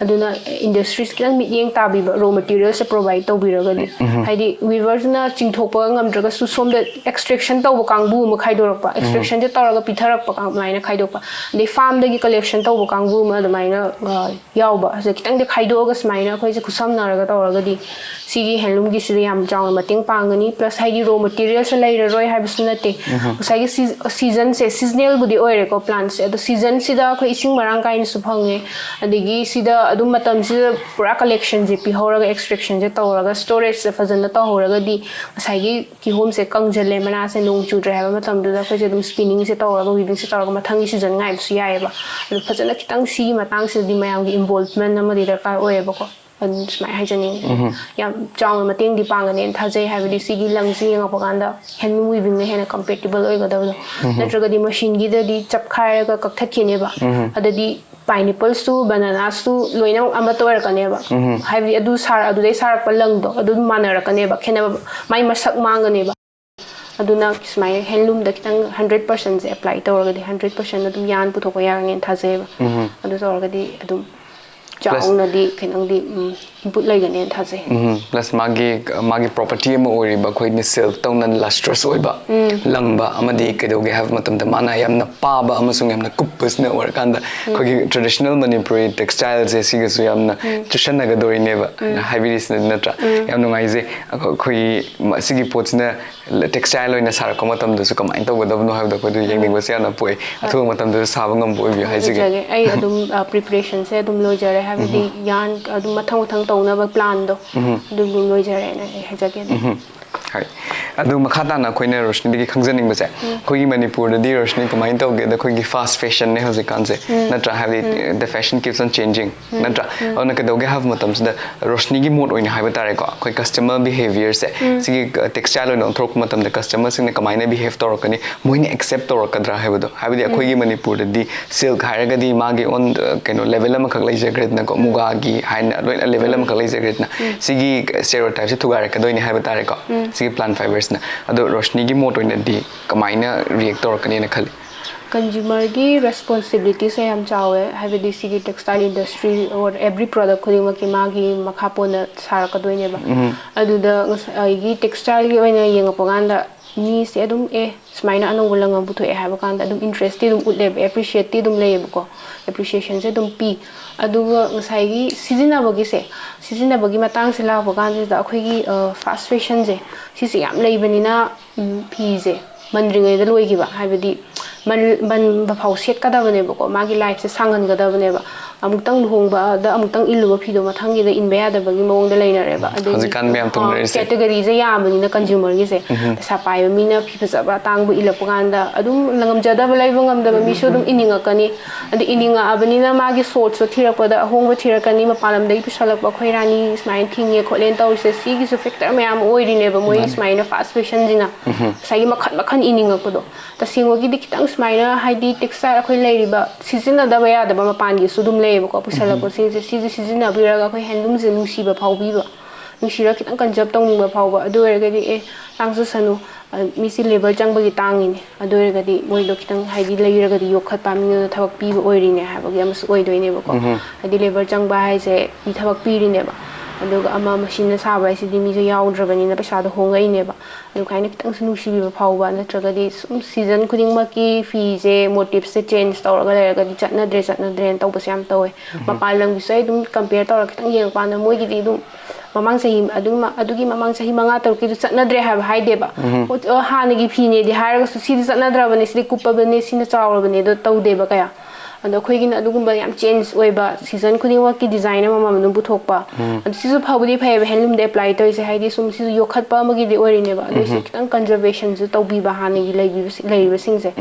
ꯑꯗꯨꯅ industries ꯈꯤꯇꯪ ꯃꯤꯠꯌꯦꯡ ꯇꯥꯕꯤꯕ, raw materialꯁꯦ provide ꯇꯧꯕꯤꯔꯒꯗꯤ꯫ ꯍꯥꯏꯗꯤ weaverꯁꯤꯅ ꯆꯤꯡꯊꯣꯛꯄ ꯉꯝꯗ꯭ꯔꯒꯁꯨ ꯁꯣꯝꯗ extraction ꯇꯧꯕ ꯀꯥꯡꯕꯨ ꯑꯃ ꯈꯥꯏꯗꯣꯔꯛꯄ, extractionꯁꯦ ꯇꯧꯔꯒ ꯄꯤꯊꯔꯛꯄ ꯀꯥꯡ-, ꯑꯗꯨꯃꯥꯏꯅ ꯈꯥꯏꯗꯣꯛꯄ꯫ ꯑꯗꯩ farmꯗꯒꯤ collection ꯇꯧꯕ ꯀꯥꯡꯕꯨ ꯑꯃ ꯑꯗꯨꯃꯥꯏꯅ, ꯑ, ꯌꯥꯎꯕ꯫ ꯑꯁꯤꯗ ꯈꯤꯇꯪꯗꯤ ꯈꯥꯏꯗꯣꯛꯑꯒ ꯁꯨꯃꯥꯏꯅ ꯑꯩꯈꯣꯏꯁꯦ ꯈꯨꯠꯁꯝꯅꯔꯒ ꯇꯧꯔꯒꯗꯤ ꯁꯤꯒꯤ handloomꯒꯤꯁꯤꯗ ꯌꯥꯝ ꯆꯥꯎꯅ ꯃꯇꯦꯡ ꯄꯥꯡꯒꯅꯤ꯫ Plus ꯍꯥꯏꯗꯤ raw materialꯁꯦ ꯂꯩꯔꯔꯣꯏ ꯍꯥꯏꯕꯁꯨ ꯅꯠꯇꯦ꯫ ꯉꯁꯥꯏꯒꯤ ꯁꯤ-, seasonꯁꯦ seasonalꯕꯨꯗꯤ ꯑꯣꯏꯔꯦꯀꯣ plantꯁꯦ, ꯑꯗꯣ seasonꯁꯤꯗ ꯑꯩꯈꯣꯏ ꯏꯁꯤꯡ ꯃꯔꯥꯡ ꯀꯥꯏꯅꯁꯨ ꯐꯪꯉꯦ, ꯑꯗꯒꯤ ꯁꯤꯗ ꯑꯗꯨꯝ ꯃꯇꯝꯁꯤꯗ ꯄꯨꯔꯥ collectionꯁꯦ ꯄꯤꯍꯧꯔꯒ, extractionꯁꯦ ꯇꯧꯔꯒ, storageꯁꯦ ꯐꯖꯅ ꯇꯧꯍꯧꯔꯒꯗꯤ ꯉꯁꯥꯏꯒꯤ ꯀꯤꯍꯣꯝꯁꯦ ꯀꯪꯁꯤꯜꯂꯦ, ꯃꯅꯥꯁꯦ ꯅꯣꯡ ꯆꯨꯗ꯭ꯔꯦ ꯍꯥꯏꯕ ꯃꯇꯝꯗꯨꯗ ꯑꯩꯈꯣꯏꯁꯦ ꯑꯗꯨꯝ spinningꯁꯦ ꯇꯧꯔꯒ, weavingꯁꯦ ꯇꯧꯔꯒ ꯃꯊꯪꯒꯤ season ꯉꯥꯏꯕꯁꯨ ꯌꯥꯏꯑꯕ꯫ ꯑꯗꯨ ꯐꯖꯅ ꯈꯤꯇꯪ ꯁꯤꯒꯤ ꯃꯇꯥꯡꯁꯤꯗꯗꯤ ꯃꯌꯥꯝꯒꯤ involvement ꯑꯃꯗꯤ ꯗꯔꯀꯥꯔ ꯑꯣꯏꯌꯦꯕꯀꯣ꯫ ꯑꯗꯨꯝ ꯁꯨꯃꯥꯏꯅ ꯍꯥꯏꯖꯅꯤꯡꯉꯤ꯫ ꯌꯥꯝ ꯆꯥꯎꯅ ꯃꯇꯦꯡꯗꯤ ꯄꯥꯡꯒꯅꯦꯅ ꯊꯥꯖꯩ꯫ ꯍꯥꯏꯕꯗꯤ ꯁꯤꯒꯤ ꯂꯪꯁꯤ ꯌꯦꯡꯉꯛꯄ ꯀꯥꯟꯗ handloom weavingꯅ ꯍꯦꯟꯅ compatible ꯑꯣꯏꯒꯗꯕꯗꯣ꯫ ꯅꯠꯇ꯭ꯔꯒꯗꯤ machineꯒꯤꯗꯗꯤ ꯆꯞꯈꯥꯏꯔꯒ ꯀꯛꯊꯠꯈꯤꯅꯦꯕ꯫ ꯑꯗꯗꯤ pineappleꯁꯨ, bananaꯁꯨ ꯂꯣꯏꯅꯃꯛ ꯑꯃꯠꯇ ꯑꯣꯏꯔꯛꯀꯅꯦꯕ꯫ ꯍꯥꯏꯕꯗꯤ ꯑꯗꯨ ꯁꯥꯔ-, ꯑꯗꯨꯗꯩ ꯁꯥꯔꯛꯄ ꯂꯪꯗꯣ ꯑꯗꯨꯝ ꯃꯥꯟꯅꯔꯛꯀꯅꯦꯕ, ꯈꯦꯠꯅꯕ, ꯃꯥꯏ ꯃꯁꯛ ꯃꯥꯡꯒꯅꯦꯕ꯫ ꯑꯗꯨꯅ ꯁꯨꯃꯥꯏꯅ handloomꯗ ꯈꯤꯇꯪ hundred percentꯁꯦ apply ꯇꯧꯔꯒꯗꯤ, hundred percent ꯑꯗꯨꯝ yarn ꯄꯨꯊꯣꯛꯄ ꯌꯥꯒꯅꯦꯅ ꯊꯥꯖꯩꯌꯦꯕ꯫ ꯑꯗꯨ ꯇꯧꯔꯒꯗꯤ ꯑꯗꯨꯝ ꯆꯥꯎꯅꯗꯤ ꯈꯤꯇꯪꯗꯤ, ꯎꯝ, input ꯂꯩꯒꯅꯦꯅ ꯊꯥꯖꯩ꯫ ꯎꯝ, plus ꯃꯥꯒꯤ, ꯃꯥꯒꯤ property ꯑꯃ ꯑꯣꯏꯔꯤꯕ ꯑꯩꯈꯣꯏꯅ silk ꯇꯧꯅ lustrous ꯑꯣꯏꯕ, ꯂꯪꯕ, ꯑꯃꯗꯤ ꯀꯩꯗꯧꯒꯦ ꯍꯥꯏꯕ ꯃꯇꯝꯗ ꯃꯥꯅ ꯌꯥꯝꯅ ꯄꯥꯕ ꯑꯃꯁꯨꯡ ꯌꯥꯝꯅ ꯀꯨꯞꯄꯁꯤꯅ ꯑꯣꯏꯔꯀꯥꯟꯗ ꯑꯩꯈꯣꯏꯒꯤ traditional Manipuri textileꯁꯦ ꯁꯤꯒꯁꯨ ꯌꯥꯝꯅ ꯆꯨꯁꯟꯅꯒꯗꯣꯔꯤꯅꯦꯕ꯫ ꯍꯥꯏꯕꯤꯔꯤꯁꯤꯅ ꯅꯠꯇ꯭ꯔꯥ? ꯌꯥꯝ ꯅꯨꯡꯉꯥꯏꯖꯩ꯫ ꯑꯩꯈꯣꯏ, ꯑꯩꯈꯣꯏꯒꯤ ꯃ-, ꯁꯤꯒꯤ ꯄꯣꯠꯁꯤꯅ textile ꯑꯣꯏꯅ ꯁꯥꯔꯛꯄ ꯃꯇꯝꯗꯁꯨ ꯀꯃꯥꯏꯅ ꯇꯧꯒꯗꯕꯅꯣ ꯍꯥꯏꯕꯗꯣ ꯑꯩꯈꯣꯏꯗꯣ ꯌꯦꯡꯅꯤꯡꯕꯁꯦ ꯌꯥꯝꯅ ꯄꯣꯛꯑꯦ꯫ ꯑꯊꯨꯕ ꯃꯇꯝꯗꯁꯨ ꯁꯥꯕ ꯉꯝꯕ ꯑꯣꯏꯕꯤꯌꯨ ꯍꯥꯏꯖꯒꯦ꯫ ꯍꯥꯏꯖꯒꯦ꯫ ꯑꯩ ꯑꯗꯨꯝ, ꯑ, preparationꯁꯦ ꯑꯗꯨꯝ ꯂꯣꯏꯖꯔꯦ, ꯍꯥꯏꯕꯗꯤ yarn ꯑꯗꯨꯝ ꯃꯊꯪ ꯃꯊꯪ ꯇꯧꯅꯕ planꯗꯣ ꯑꯗꯨꯝ ꯂꯣꯏꯖꯔꯦꯅ ꯑꯩ ꯍꯥꯏꯖꯒꯦ ꯑꯗꯨꯝ꯫ ꯍꯣꯏ꯫ ꯑꯗꯨ ꯃꯈꯥ ꯇꯥꯅ ꯑꯩꯈꯣꯏꯅ ꯔꯣꯁꯅꯤꯗꯒꯤ ꯈꯪꯖꯅꯤꯡꯕꯁꯦ, ꯑꯩꯈꯣꯏꯒꯤ ꯃꯅꯤꯄꯨꯔꯗꯗꯤ, ꯔꯣꯁꯅꯤ, ꯀꯃꯥꯏꯅ ꯇꯧꯒꯦꯗ, ꯑꯩꯈꯣꯏꯒꯤ fast fashionꯅꯦ ꯍꯧꯖꯤꯛꯀꯥꯟꯁꯦ, ꯅꯠꯇ꯭ꯔꯥ? ꯍꯥꯏꯕꯗꯤ, the fashion keeps on changing, ꯅꯠꯇ꯭ꯔꯥ? ꯑꯗꯨꯅ ꯀꯩꯗꯧꯒꯦ ꯍꯥꯏꯕ ꯃꯇꯝꯁꯤꯗ, ꯔꯣꯁꯅꯤꯒꯤ ꯃꯣꯠ ꯑꯣꯏꯅ ꯍꯥꯏꯕ ꯇꯥꯔꯦꯀꯣ, ꯑꯩꯈꯣꯏ customer behaviourꯁꯦ, ꯁꯤꯒꯤ textile ꯑꯣꯏꯅ ꯑꯣꯟꯊꯣꯔꯛꯄ ꯃꯇꯝꯗ customerꯁꯤꯡꯅ ꯀꯃꯥꯏꯅ behave ꯇꯧꯔꯛꯀꯅꯤ, ꯃꯣꯏꯅ accept ꯇꯧꯔꯛꯀꯗ꯭ꯔꯥ ꯍꯥꯏꯕꯗꯣ, ꯍꯥꯏꯕꯗꯤ ꯑꯩꯈꯣꯏꯒꯤ ꯃꯅꯤꯄꯨꯔꯗꯗꯤ silk ꯍꯥꯏꯔꯒꯗꯤ ꯃꯥꯒꯤ own, ꯀꯩꯅꯣ, level ꯑꯃꯈꯛ ꯂꯩꯖꯈ꯭ꯔꯦꯗꯅꯀꯣ, ꯃꯨꯒꯥꯒꯤ ꯍꯥꯏꯅ ꯂꯣꯏꯅ level ꯑꯃꯈꯛ ꯂꯩꯖꯈ꯭ꯔꯦꯗꯅ, ꯁꯤꯒꯤ stereotypeꯁꯦ ꯊꯨꯒꯥꯏꯔꯛꯀꯗꯣꯏꯅꯦ ꯍꯥꯏꯕ ꯇꯥꯔꯦꯀꯣ, ꯁꯤꯒꯤ plant fibersꯅ꯫ ꯑꯗꯣ ꯔꯣꯁꯅꯤꯒꯤ ꯃꯣꯠ ꯑꯣꯏꯅꯗꯤ ꯀꯃꯥꯏꯅ react ꯇꯧꯔꯛꯀꯅꯤꯅ ꯈꯜꯂꯤ? Consumerꯒꯤ responsibilityꯁꯦ ꯌꯥꯝ ꯆꯥꯎꯋꯦ, ꯍꯥꯏꯕꯗꯤ ꯁꯤꯒꯤ textile industry or every product ꯈꯨꯗꯤꯡꯃꯛꯀꯤ ꯃꯥꯒꯤ ꯃꯈꯥ ꯄꯣꯟꯅ ꯁꯥꯔꯛꯀꯗꯣꯏꯅꯦꯕ꯫ ꯑꯗꯨꯗ ꯉꯁꯥꯏꯒꯤ textileꯒꯤ ꯑꯣꯏꯅ ꯌꯦꯡꯉꯛꯄ ꯀꯥꯟꯗ, ꯃꯤꯁꯦ ꯑꯗꯨꯝ, ꯑꯦ, ꯁꯨꯃꯥꯏꯅ ꯑꯅꯧꯕ ꯂꯪ ꯑꯃ ꯄꯨꯊꯣꯛꯑꯦ ꯍꯥꯏꯕ ꯀꯥꯟꯗ ꯑꯗꯨꯝ interestꯇꯤ ꯑꯗꯨꯝ ꯎꯠꯂꯦꯕ, appreciateꯇꯤ ꯑꯗꯨꯝ ꯂꯩꯌꯦꯕꯀꯣ, appreciationꯁꯦ ꯑꯗꯨꯝ ꯄꯤ꯫ ꯑꯗꯨꯒ ꯉꯁꯥꯏꯒꯤ ꯁꯤꯖꯤꯟꯅꯕꯒꯤꯁꯦ, ꯁꯤꯖꯤꯟꯅꯕꯒꯤ ꯃꯇꯥꯡꯁꯦ ꯂꯥꯛꯄ ꯀꯥꯟꯁꯤꯗ, ꯑꯩꯈꯣꯏꯒꯤ fast fashionꯁꯦ, ꯁꯤꯁꯦ ꯌꯥꯝ ꯂꯩꯕꯅꯤꯅ, ꯎꯝ, ꯐꯤꯁꯦ ꯃꯟꯗ꯭ꯔꯤꯉꯩꯗ ꯂꯣꯏꯈꯤꯕ, ꯍꯥꯏꯕꯗꯤ ꯃꯟ-, ꯃꯟꯕ ꯐꯥꯎ ꯁꯦꯠꯀꯗꯕꯅꯦꯕꯀꯣ, ꯃꯥꯒꯤ lifeꯁꯦ ꯁꯥꯡꯍꯟꯒꯗꯕꯅꯦꯕ꯫ ꯑꯃꯨꯛꯇꯪ ꯂꯨꯍꯣꯡꯕꯗ ꯑꯃꯨꯛꯇꯪ ꯏꯜꯂꯨꯕ ꯐꯤꯗꯣ ꯃꯊꯪꯒꯤꯗ ꯏꯟꯕ ꯌꯥꯗꯕꯒꯤ ꯃꯑꯣꯡꯗ ꯂꯩꯅꯔꯦꯕ꯫ ꯑꯗꯒꯤ, ꯍꯧꯖꯤꯛꯀꯥꯟ ꯃꯌꯥꯝ ꯇꯧꯅꯔꯤꯁꯦ꯫ Categoryꯁꯦ ꯌꯥꯝꯕꯅꯤꯅ consumerꯒꯤꯁꯦ, ꯄꯩꯁꯥ ꯄꯥꯏꯕ ꯃꯤꯅ ꯐꯤ ꯐꯖꯕ ꯑꯇꯥꯡꯕ ꯏꯜꯂꯛꯄ ꯀꯥꯟꯗ ꯑꯗꯨꯝ ꯉꯝꯖꯗꯕ, ꯂꯩꯕ ꯉꯝꯗꯕ ꯃꯤꯁꯨ ꯑꯗꯨꯝ ꯏꯅꯤꯡꯉꯛꯀꯅꯤ꯫ ꯑꯗꯨ ꯏꯅꯤꯡꯉꯛꯑꯕꯅꯤꯅ ꯃꯥꯒꯤ sourceꯇꯣ ꯊꯤꯔꯛꯄꯗ ꯑꯍꯣꯡꯕ ꯊꯤꯔꯛꯀꯅꯤ, ꯃꯄꯥꯟ ꯂꯝꯗꯒꯤ ꯄꯨꯁꯜꯂꯛꯄ ꯑꯩꯈꯣꯏ ꯔꯥꯅꯤ ꯁꯨꯃꯥꯏꯅ ꯊꯤꯡꯉꯦ ꯈꯣꯠꯂꯦꯅ ꯇꯧꯔꯤꯁꯦ, ꯁꯤꯒꯤꯁꯨ factor ꯃꯌꯥꯝ ꯑꯃ ꯑꯣꯏꯔꯤꯅꯦꯕ, ꯃꯣꯏꯒꯤ ꯁꯨꯃꯥꯏꯅ fast fashionꯁꯤꯅ꯫ ꯉꯁꯥꯏꯒꯤ ꯃꯈꯟ ꯃꯈꯟ ꯏꯅꯤꯡꯉꯛꯄꯗꯣ꯫ ꯇꯁꯦꯡꯕꯒꯤꯗꯤ ꯈꯤꯇꯪ ꯁꯨꯃꯥꯏꯅ, ꯍꯥꯏꯗꯤ, textile ꯑꯩꯈꯣꯏ ꯂꯩꯔꯤꯕ ꯁꯤꯖꯤꯟꯅꯗꯕ ꯌꯥꯗꯕ ꯃꯄꯥꯟꯒꯤꯁꯨ ꯑꯗꯨꯝ ꯂꯩꯌꯦꯕꯀꯣ, ꯄꯨꯁꯜꯂꯛꯄꯁꯤꯡꯁꯦ, ꯁꯤꯁꯦ ꯁꯤꯖꯤꯟꯅꯕꯤꯔꯒ ꯑꯩꯈꯣꯏ handloomꯁꯦ ꯅꯨꯡꯁꯤꯕ ꯐꯥꯎꯕꯤꯕ, ꯅꯨꯡꯁꯤꯔꯒ ꯈꯤꯇꯪ conserve ꯇꯧꯅꯤꯡꯕ ꯐꯥꯎꯕ꯫ ꯑꯗꯨ ꯑꯣꯏꯔꯒꯗꯤ, ꯑꯦ, ꯇꯥꯡꯖꯁꯅꯨ, ꯑ, ꯃꯤꯁꯤ labour ꯆꯪꯕꯒꯤ ꯇꯥꯡꯉꯤꯅꯦ, ꯑꯗꯨ ꯑꯣꯏꯔꯒꯗꯤ ꯃꯣꯏꯗꯣ ꯈꯤꯇꯪ, ꯍꯥꯏꯗꯤ, ꯂꯩꯔꯒꯗꯤ ꯌꯣꯛꯈꯠꯄ, ꯃꯤꯉꯣꯟꯗ ꯊꯕꯛ ꯄꯤꯕ ꯑꯣꯏꯔꯤꯅꯦ ꯍꯥꯏꯕꯒꯤ ꯑꯃꯁꯨ ꯑꯣꯏꯗꯣꯏꯅꯦꯕꯀꯣ꯫ ꯍꯥꯏꯗꯤ, labour ꯆꯪꯕ ꯍꯥꯏꯁꯦ ꯃꯤ ꯊꯕꯛ ꯄꯤꯔꯤꯅꯦꯕ, ꯑꯗꯨꯒ ꯑꯃ machine ꯁꯥꯕ ꯍꯥꯏꯁꯤꯗꯤ ꯃꯤꯁꯦ ꯌꯥꯎꯗ꯭ꯔꯕꯅꯤꯅ ꯄꯩꯁꯥꯗꯣ ꯍꯣꯡꯉꯛꯏꯅꯦꯕ꯫ ꯑꯗꯨ ꯀꯥꯏꯅ ꯈꯤꯇꯪꯁꯨ ꯅꯨꯡꯁꯤꯕꯤꯕ ꯐꯥꯎꯕ, ꯅꯠꯇ꯭ꯔꯒꯗꯤ ꯁꯨꯝ season ꯈꯨꯗꯤꯡꯃꯛꯀꯤ ꯐꯤꯁꯦ motifꯁꯦ change ꯇꯧꯔꯒ ꯂꯩꯔꯒꯗꯤ ꯆꯠꯅꯗ꯭ꯔꯦ, ꯆꯠꯅꯗ꯭ꯔꯦꯅ ꯇꯧꯕꯁꯦ ꯌꯥꯝ ꯇꯧꯋꯦ꯫ ꯃꯄꯥꯟ ꯂꯝꯒꯤꯁꯨ ꯑꯩ ꯑꯗꯨꯝ compare ꯇꯧꯔꯒ ꯈꯤꯇꯪ ꯌꯦꯡꯉꯀꯥꯟꯗ, ꯃꯣꯏꯒꯤꯗꯤ ꯑꯗꯨꯝ ꯃꯃꯥꯡ ꯆꯍꯤ, ꯑꯗꯨꯒꯤ ꯃ-, ꯑꯗꯨꯒꯤ ꯃꯃꯥꯡ ꯆꯍꯤ ꯃꯉꯥ ꯇꯔꯨꯛꯀꯤꯗꯨ ꯆꯠꯅꯗ꯭ꯔꯦ ꯍꯥꯏꯕ ꯍꯥꯏꯗꯦꯕ꯫ ꯍꯣꯏ, ꯑ, ꯍꯥꯟꯅꯒꯤ ꯐꯤꯅꯦꯗꯤ ꯍꯥꯏꯔꯒꯁꯨ, "ꯁꯤꯗꯤ ꯆꯠꯅꯗ꯭ꯔꯕꯅꯦ, ꯁꯤꯗꯤ ꯀꯨꯞꯄꯕꯅꯦ, ꯁꯤꯅ ꯆꯥꯎꯔꯕꯅꯦ", ꯑꯗꯣ ꯇꯧꯗꯦꯕ ꯀꯌꯥ꯫ ꯑꯗꯣ ꯑꯩꯈꯣꯏꯒꯤꯅ ꯑꯗꯨꯒꯨꯝꯕ ꯌꯥꯝ ꯆꯦꯟꯖ ꯑꯣꯏꯕ, ꯁꯤꯖꯟ ꯈꯨꯗꯤꯡꯃꯛꯀꯤ ꯗꯤꯖꯥꯏꯟ ꯑꯃꯃꯝ ꯑꯗꯨꯝ ꯄꯨꯊꯣꯛꯄ꯫ ꯑꯗꯨ ꯁꯤꯁꯨ ꯐꯕꯨꯗꯤ ꯐꯩꯌꯦꯕ ꯍꯦꯟꯂꯨꯝꯗ ꯑꯦꯄ꯭ꯂꯥꯏ ꯇꯧꯔꯤꯁꯦ, ꯍꯥꯏꯗꯤ ꯁꯨꯝ ꯁꯤꯁꯨ ꯌꯣꯛꯈꯠꯄ ꯑꯃꯒꯤꯗꯤ ꯑꯣꯏꯔꯤꯅꯦꯕ, ꯑꯗꯨ ꯑꯣꯏꯁꯨ ꯈꯤꯇꯪ ꯀꯟꯖꯔꯕꯦꯁꯟꯁꯨ ꯇꯧꯕꯤꯕ ꯍꯥꯟꯅꯒꯤ ꯂꯩꯕꯤꯕꯁꯤ-, ꯂꯩꯔꯤꯕꯁꯤꯡꯁꯦ꯫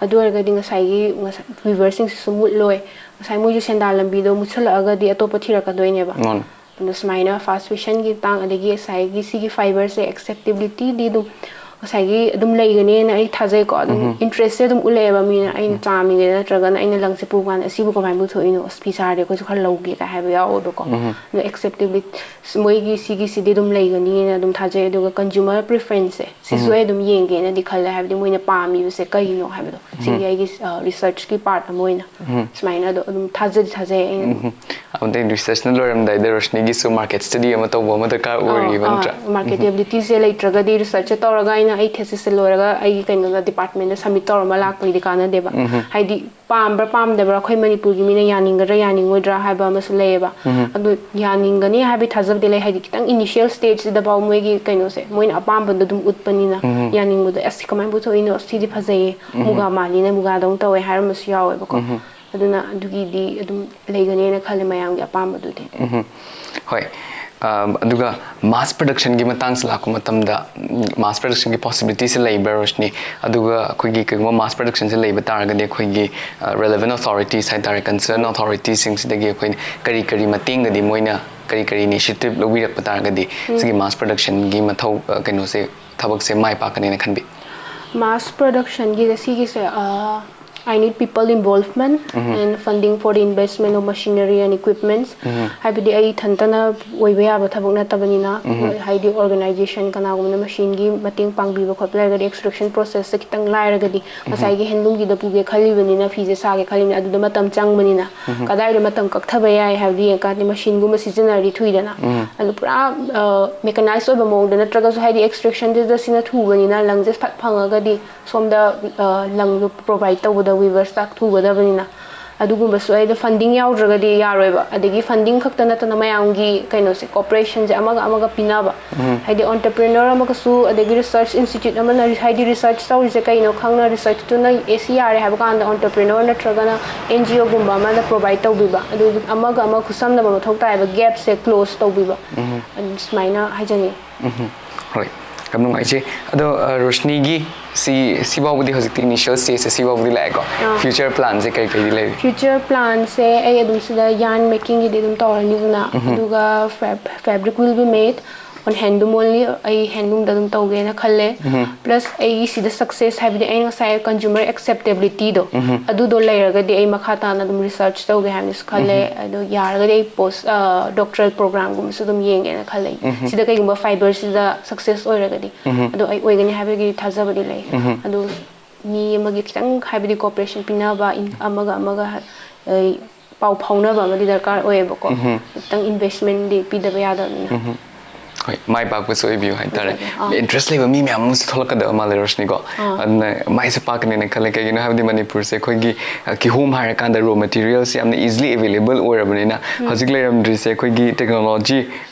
ꯑꯗꯨ ꯑꯣꯏꯔꯒꯗꯤ ꯉꯁꯥꯏꯒꯤ, ꯉꯁꯥꯏ ꯚ꯭ꯌꯨꯋꯔꯁꯤꯡꯁꯤꯁꯨ ꯃꯨꯠꯂꯣꯏ, ꯉꯁꯥꯏ ꯃꯣꯏꯁꯨ ꯁꯦꯟꯗꯥꯟ ꯂꯝꯕꯤꯗꯣ ꯃꯨꯠꯁꯜꯂꯛꯑꯒꯗꯤ ꯑꯇꯣꯞꯄ ꯊꯤꯔꯛꯀꯗꯣꯏꯅꯦꯕ꯫ ꯑꯗꯣ ꯁꯨꯃꯥꯏꯅ ꯐꯥꯁ ꯐꯦꯁꯟꯒꯤ ꯃꯇꯥꯡ, ꯑꯗꯒꯤ ꯉꯁꯥꯏꯒꯤ ꯁꯤꯒꯤ ꯐꯥꯏꯕꯔꯁꯦ ꯑꯦꯛꯁꯦꯞꯇꯦꯕꯤꯂꯤꯇꯤꯗꯤ ꯑꯗꯨꯝ ꯉꯁꯥꯏꯒꯤ ꯑꯗꯨꯝ ꯂꯩꯒꯅꯦꯅ ꯑꯩ ꯊꯥꯖꯩꯀꯣ꯫ ꯑꯗꯨꯝ ꯏꯟꯇꯔꯦꯁꯁꯦ ꯑꯗꯨꯝ ꯎꯠꯂꯛꯑꯦꯕ ꯃꯤꯅ, ꯑꯩꯅ ꯆꯥꯝꯃꯤꯒꯦ ꯅꯠꯇ꯭ꯔꯒꯅ ꯑꯩꯅ ꯂꯪꯁꯦ ꯄꯨꯕ ꯀꯥꯟꯗ, "ꯑꯁꯤꯕꯨ ꯀꯃꯥꯏꯅ ꯄꯨꯊꯣꯛꯏꯅꯣ? ꯑꯁ, ꯐꯤ ꯁꯥꯔꯗꯤ ꯑꯩꯈꯣꯏꯁꯨ ꯈꯔ ꯂꯧꯒꯦ" ꯀꯥꯏ ꯍꯥꯏꯕ ꯌꯥꯎꯋꯦꯕꯀꯣ꯫ ꯑꯗꯣ ꯑꯦꯛꯁꯦꯞꯇꯦꯕꯤꯂꯤꯇꯤ ꯃꯣꯏꯒꯤ ꯁꯤꯒꯤꯁꯤꯗꯤ ꯑꯗꯨꯝ ꯂꯩꯒꯅꯤꯅ ꯑꯗꯨꯝ ꯊꯥꯖꯩ꯫ ꯑꯗꯨꯒ ꯀꯟꯖꯨꯃꯔ ꯄ꯭ꯔꯤꯐꯔꯦꯟꯁꯁꯦ ꯁꯤꯁꯨ ꯑꯩ ꯑꯗꯨꯝ ꯌꯦꯡꯒꯦꯅꯗꯤ ꯈꯜꯂꯦ, ꯍꯥꯏꯕꯗꯤ ꯃꯣꯏꯅ ꯄꯥꯝꯃꯤꯕꯁꯦ ꯀꯩꯅꯣ ꯍꯥꯏꯕꯗꯣ꯫ ꯁꯤꯒꯤ ꯑꯩꯒꯤ, ꯑ, ꯔꯤꯁꯔꯆꯀꯤ ꯄꯥꯔꯠ ꯑꯃ ꯑꯣꯏꯅ ꯁꯨꯃꯥꯏꯅ ꯑꯗꯣ ꯑꯗꯨꯝ ꯊꯥꯖꯗꯤ ꯊꯥꯖꯩ ꯑꯩꯅ ꯑꯗꯨꯝ꯫ ꯑꯗꯩ ꯔꯤꯁꯔꯆꯅ ꯂꯣꯏꯔꯝꯗꯥꯏꯗ ꯔꯣꯁꯅꯤꯒꯤꯁꯨ ꯃꯥꯔꯀꯦꯠ ꯁ꯭ꯇꯗꯤ ꯑꯃ ꯇꯧꯕ ꯑꯃ ꯗꯔꯀꯥꯔ ꯑꯣꯏꯔꯤꯕ ꯅꯠꯇ꯭ꯔꯥ? ꯃꯥꯔꯀꯦꯇꯦꯕꯤꯂꯤꯇꯤꯁꯦ ꯂꯩꯇ꯭ꯔꯒꯗꯤ ꯔꯤꯁꯔꯆꯁꯦ ꯇꯧꯔꯒ ꯑꯩꯅ ꯑꯩ ꯊꯦꯁꯤꯁꯁꯦ ꯂꯣꯏꯔꯒ ꯑꯩꯒꯤ ꯀꯩꯅꯣꯗ ꯗꯤꯄꯥꯔꯠꯃꯦꯟꯗ ꯁꯕꯃꯤꯠ ꯇꯧꯔꯝꯃ ꯂꯥꯛꯄꯒꯤꯗꯤ ꯀꯥꯟꯅꯗꯦꯕ꯫ ꯍꯥꯏꯗꯤ ꯄꯥꯝꯕ꯭ꯔꯥ ꯄꯥꯝꯗꯕ꯭ꯔꯥ, ꯑꯩꯈꯣꯏ ꯃꯅꯤꯄꯨꯔꯒꯤ ꯃꯤꯅ ꯌꯥꯅꯤꯡꯒꯗ꯭ꯔꯥ ꯌꯥꯅꯤꯡꯉꯣꯏꯗ꯭ꯔꯥ ꯍꯥꯏꯕ ꯑꯃꯁꯨ ꯂꯩꯌꯦꯕ꯫ ꯑꯗꯨ ꯌꯥꯅꯤꯡꯒꯅꯤ ꯍꯥꯏꯕꯒꯤ ꯊꯥꯖꯕꯗꯤ ꯂꯩ, ꯍꯥꯏꯗꯤ ꯈꯤꯇꯪ ꯏꯅꯤꯁꯤꯌꯦꯜ ꯁ꯭ꯇꯦꯖꯁꯤꯗꯐꯥꯎ ꯃꯣꯏꯒꯤ ꯀꯩꯅꯣꯁꯦ, ꯃꯣꯏꯅ ꯑꯄꯥꯝꯕꯗꯣ ꯑꯗꯨꯝ ꯎꯠꯄꯅꯤꯅ, ꯌꯥꯅꯤꯡꯕꯗꯣ, "ꯑꯁ, ꯁꯤ ꯀꯃꯥꯏꯅ ꯄꯨꯊꯣꯛꯏꯅꯣ? ꯑꯁ, ꯁꯤꯗꯤ ꯐꯖꯩꯌꯦ, ꯃꯨꯒꯥ ꯃꯥꯜꯂꯤꯅꯦ, ꯃꯨꯒꯥꯗꯧꯅ ꯇꯧꯋꯦ" ꯍꯥꯏꯔꯝꯕꯁꯨ ꯌꯥꯎꯋꯦꯕꯀꯣ꯫ ꯑꯗꯨꯅ ꯑꯗꯨꯒꯤꯗꯤ ꯑꯗꯨꯝ ꯂꯩꯒꯅꯦꯅ ꯈꯜꯂꯦ, ꯃꯌꯥꯝꯒꯤ ꯑꯄꯥꯝꯕꯗꯨꯗꯤ꯫ ꯍꯣꯏ꯫ ꯑ, ꯑꯗꯨꯒ ꯃꯥꯁ ꯄ꯭ꯔꯗꯛꯁꯟꯒꯤ ꯃꯇꯥꯡꯁꯦ ꯂꯥꯛꯄ ꯃꯇꯝꯗ, ꯃꯥꯁ ꯄ꯭ꯔꯗꯛꯁꯟꯒꯤ ꯄꯣꯁꯤꯕꯤꯂꯤꯇꯤꯁꯦ ꯂꯩꯕ꯭ꯔꯥ, ꯔꯣꯁꯅꯤ? ꯑꯗꯨꯒ ꯑꯩꯈꯣꯏꯒꯤ ꯀꯩꯒꯨꯝꯕ ꯃꯥꯁ ꯄ꯭ꯔꯗꯛꯁꯟꯁꯦ ꯂꯩꯕ ꯇꯥꯔꯒꯗꯤ, ꯑꯩꯈꯣꯏꯒꯤ, ꯑ, ꯔꯦꯂꯦꯚꯦꯟ ꯑꯣꯊꯣꯔꯤꯇꯤꯁ ꯍꯥꯏ ꯇꯥꯔꯦ, ꯀꯟꯁꯔꯟ ꯑꯣꯊꯣꯔꯤꯇꯤꯁꯤꯡꯁꯤꯗꯒꯤ ꯑꯩꯈꯣꯏꯅ ꯀꯔꯤ ꯀꯔꯤ ꯃꯇꯦꯡꯒꯗꯤ, ꯃꯣꯏꯅ ꯀꯔꯤ ꯀꯔꯤ ꯏꯅꯤꯁꯤꯌꯦꯇꯤꯚ ꯂꯧꯕꯤꯔꯛꯄ ꯇꯥꯔꯒꯗꯤ ꯁꯤꯒꯤ ꯃꯥꯁ ꯄ꯭ꯔꯗꯛꯁꯟꯒꯤ ꯃꯊꯧ, ꯑ, ꯀꯩꯅꯣꯁꯦ, ꯊꯕꯛꯁꯦ ꯃꯥꯏ ꯄꯥꯛꯀꯅꯦꯅ ꯈꯟꯕꯤ? ꯃꯥꯁ ꯄ꯭ꯔꯗꯛꯁꯟꯒꯤꯁꯦ ꯁꯤꯒꯤꯁꯦ, ꯑ, I need people involvement and funding for the investment of machinery and equipments. ꯍꯥꯏꯕꯗꯤ ꯑꯩ ꯏꯊꯟꯇꯅ ꯑꯣꯏꯕ ꯌꯥꯕ ꯊꯕꯛ ꯅꯠꯇꯕꯅꯤꯅ, ꯍꯥꯏꯗꯤ ꯑꯣꯔꯒꯅꯥꯏꯖꯦꯁꯟ ꯀꯅꯥꯒꯨꯝꯕꯅ ꯃꯦꯁꯤꯟꯒꯤ ꯃꯇꯦꯡ ꯄꯥꯡꯕꯤꯕ ꯈꯣꯠꯄ ꯂꯩꯔꯒꯗꯤ, ꯑꯦꯛꯁꯇ꯭ꯔꯦꯛꯁꯟ ꯄ꯭ꯔꯣꯁꯦꯁꯁꯦ ꯈꯤꯇꯪ ꯂꯥꯏꯔꯒꯗꯤ, ꯉꯁꯥꯏꯒꯤ ꯍꯦꯟꯂꯨꯝꯒꯤꯗ ꯄꯨꯒꯦ ꯈꯜꯂꯤꯕꯅꯤꯅ, ꯐꯤꯁꯦ ꯁꯥꯒꯦ ꯈꯜꯂꯤꯕꯅꯤꯅ, ꯑꯗꯨꯗ ꯃꯇꯝ ꯆꯪꯕꯅꯤꯅ, ꯀꯗꯥꯏꯗ ꯃꯇꯝ ꯀꯛꯊꯕ ꯌꯥꯏ ꯍꯥꯏꯕꯗꯤ ꯌꯦꯡꯉꯀꯥꯟꯗ ꯃꯦꯁꯤꯟꯒꯨꯝꯕ ꯁꯤꯖꯤꯟꯅꯔꯗꯤ ꯊꯨꯏꯗꯅ꯫ ꯑꯗꯨ ꯄꯨꯔꯥ, ꯑ, ꯃꯦꯀꯅꯥꯏꯖ ꯑꯣꯏꯕ ꯃꯑꯣꯡꯗ ꯅꯠꯇ꯭ꯔꯒꯁꯨ, ꯍꯥꯏꯗꯤ ꯑꯦꯛꯁꯇ꯭ꯔꯦꯛꯁꯟꯗꯨꯗ ꯁꯤꯅ ꯊꯨꯕꯅꯤꯅ, ꯂꯪꯁꯦ ꯐꯠ ꯐꯪꯉꯒꯗꯤ ꯁꯣꯝꯗ, ꯑ, ꯂꯪꯗꯣ ꯄ꯭ꯔꯣꯚꯥꯏꯗ ꯇꯧꯕꯗ ꯋꯤꯚꯔꯁꯇ ꯊꯨꯒꯗꯕꯅꯤꯅ, ꯑꯗꯨꯒꯨꯝꯕꯁꯨ ꯑꯩꯗꯣ funding ꯌꯥꯎꯗ꯭ꯔꯒꯗꯤ ꯌꯥꯔꯣꯏꯕ꯫ ꯑꯗꯒꯤ funding ꯈꯛꯇ ꯅꯠꯇꯅ ꯃꯌꯥꯝꯒꯤ ꯀꯩꯅꯣꯁꯦ, cooperationꯁꯦ ꯑꯃꯒ ꯑꯃꯒ ꯄꯤꯅꯕ, ꯍꯥꯏꯗꯤ entrepreneur ꯑꯃꯒꯁꯨ, ꯑꯗꯒꯤ research institute ꯑꯃꯅ ꯍꯥꯏꯗꯤ research ꯇꯧꯔꯤꯁꯦ ꯀꯩꯅꯣ ꯈꯪꯅ researchꯇꯨꯅ ꯑꯦ ꯁꯤ ꯌꯥꯔꯦ ꯍꯥꯏꯕ ꯀꯥꯟꯗ entrepreneur ꯅꯠꯇ꯭ꯔꯒꯅ N G Oꯒꯨꯝꯕ ꯑꯃꯅ provide ꯇꯧꯕꯤꯕ, ꯑꯗꯨ ꯑꯃꯒ ꯑꯃ ꯈꯨꯠꯁꯝꯅꯕ ꯃꯊꯧ ꯇꯥꯏꯌꯦꯕ, gapꯁꯦ close ꯇꯧꯕꯤꯕ꯫ ꯑꯗꯨ ꯁꯨꯃꯥꯏꯅ ꯍꯥꯏꯖꯅꯤꯡꯉꯤ꯫ ꯎꯝ, ꯍꯣꯏ, ꯌꯥꯝ ꯅꯨꯡꯉꯥꯏꯖꯩ꯫ ꯑꯗꯣ ꯑ, ꯔꯣꯁꯅꯤꯒꯤ ꯁꯤ ꯁꯤꯐꯥꯎꯕꯗꯤ ꯍꯧꯖꯤꯛꯇꯤ initial stageꯁꯦ ꯁꯤꯐꯥꯎꯕꯗꯤ ꯂꯥꯛꯑꯦꯀꯣ꯫ ꯑꯥ꯫ Future planꯁꯦ ꯀꯔꯤ ꯀꯔꯤꯗꯤ ꯂꯩꯔꯤ? Future planꯁꯦ ꯑꯩ ꯑꯗꯨꯝ ꯁꯤꯗ yarn makingꯒꯤꯗꯤ ꯑꯗꯨꯝ ꯇꯧꯔꯅꯤꯗꯅ, ꯑꯗꯨꯒ fab- fabric will be made on handloom only꯫ ꯑꯩ handloomꯗ ꯑꯗꯨꯝ ꯇꯧꯒꯦꯅ ꯈꯜꯂꯦ꯫ Plus ꯑꯩ ꯁꯤꯗ success ꯍꯥꯏꯕꯗꯤ ꯑꯩꯅ ꯉꯁꯥꯏ consumer acceptabilityꯗꯣ, ꯑꯗꯨꯗꯣ ꯂꯩꯔꯒꯗꯤ ꯑꯩ ꯃꯈꯥ ꯇꯥꯅ ꯑꯗꯨꯝ research ꯇꯧꯒꯦ ꯍꯥꯏꯅꯁꯨ ꯈꯜꯂꯦ꯫ ꯑꯗꯣ ꯌꯥꯔꯒꯗꯤ ꯑꯩ post doctoral programꯒꯨꯝꯕꯁꯨ ꯑꯗꯨꯝ ꯌꯦꯡꯒꯦꯅ ꯈꯜꯂꯦ꯫ ꯁꯤꯗ ꯀꯩꯒꯨꯝꯕ fiberꯁꯤꯗ success ꯑꯣꯏꯔꯒꯗꯤ, ꯑꯗꯣ ꯑꯩ ꯑꯣꯏꯒꯅꯤ ꯍꯥꯏꯕꯒꯤ ꯊꯥꯖꯕꯗꯤ ꯂꯩ꯫ ꯑꯗꯣ ꯃꯤ ꯑꯃꯒꯤ ꯈꯤꯇꯪ ꯍꯥꯏꯕꯗꯤ cooperation ꯄꯤꯅꯕ, ꯑꯃꯒ ꯑꯃꯒ ꯄꯥꯎ ꯐꯥꯎꯅꯕ ꯑꯃꯗꯤ ꯗꯔꯀꯥꯔ ꯑꯣꯏꯌꯦꯕꯀꯣ꯫ ꯈꯤꯇꯪ investmentꯗꯤ ꯄꯤꯗꯕ ꯌꯥꯗꯕꯅꯤꯅ꯫ ꯍꯣꯏ, ꯃꯥꯏ ꯄꯥꯛꯄꯁꯨ ꯑꯣꯏꯕꯤꯌꯨ ꯍꯥꯏꯇꯥꯔꯦ꯫ Interesting ꯂꯩꯕ ꯃꯤ ꯃꯌꯥꯝ ꯑꯃꯁꯨ ꯊꯣꯛꯂꯛꯀꯗꯕ ꯃꯥꯜꯂꯦ ꯔꯣꯁꯅꯤꯀꯣ꯫ ꯑꯗꯨꯅ ꯃꯥꯏꯁꯨ ꯄꯥꯛꯀꯅꯦꯅ ꯈꯜꯂꯦ꯫ ꯀꯩꯒꯤꯅꯣ ꯍꯥꯏꯕꯗꯤ ꯃꯅꯤꯄꯨꯔꯁꯦ ꯑꯩꯈꯣꯏꯒꯤ ꯑ, ꯀꯤꯍꯣꯝ ꯍꯥꯏꯔꯀꯥꯟꯗ raw materialꯁꯦ ꯌꯥꯝꯅ easily available ꯑꯣꯏꯔꯕꯅꯤꯅ, ꯍꯧꯖꯤꯛ ꯂꯩꯔꯝꯗ꯭ꯔꯤꯁꯦ ꯑꯩꯈꯣꯏꯒꯤ technology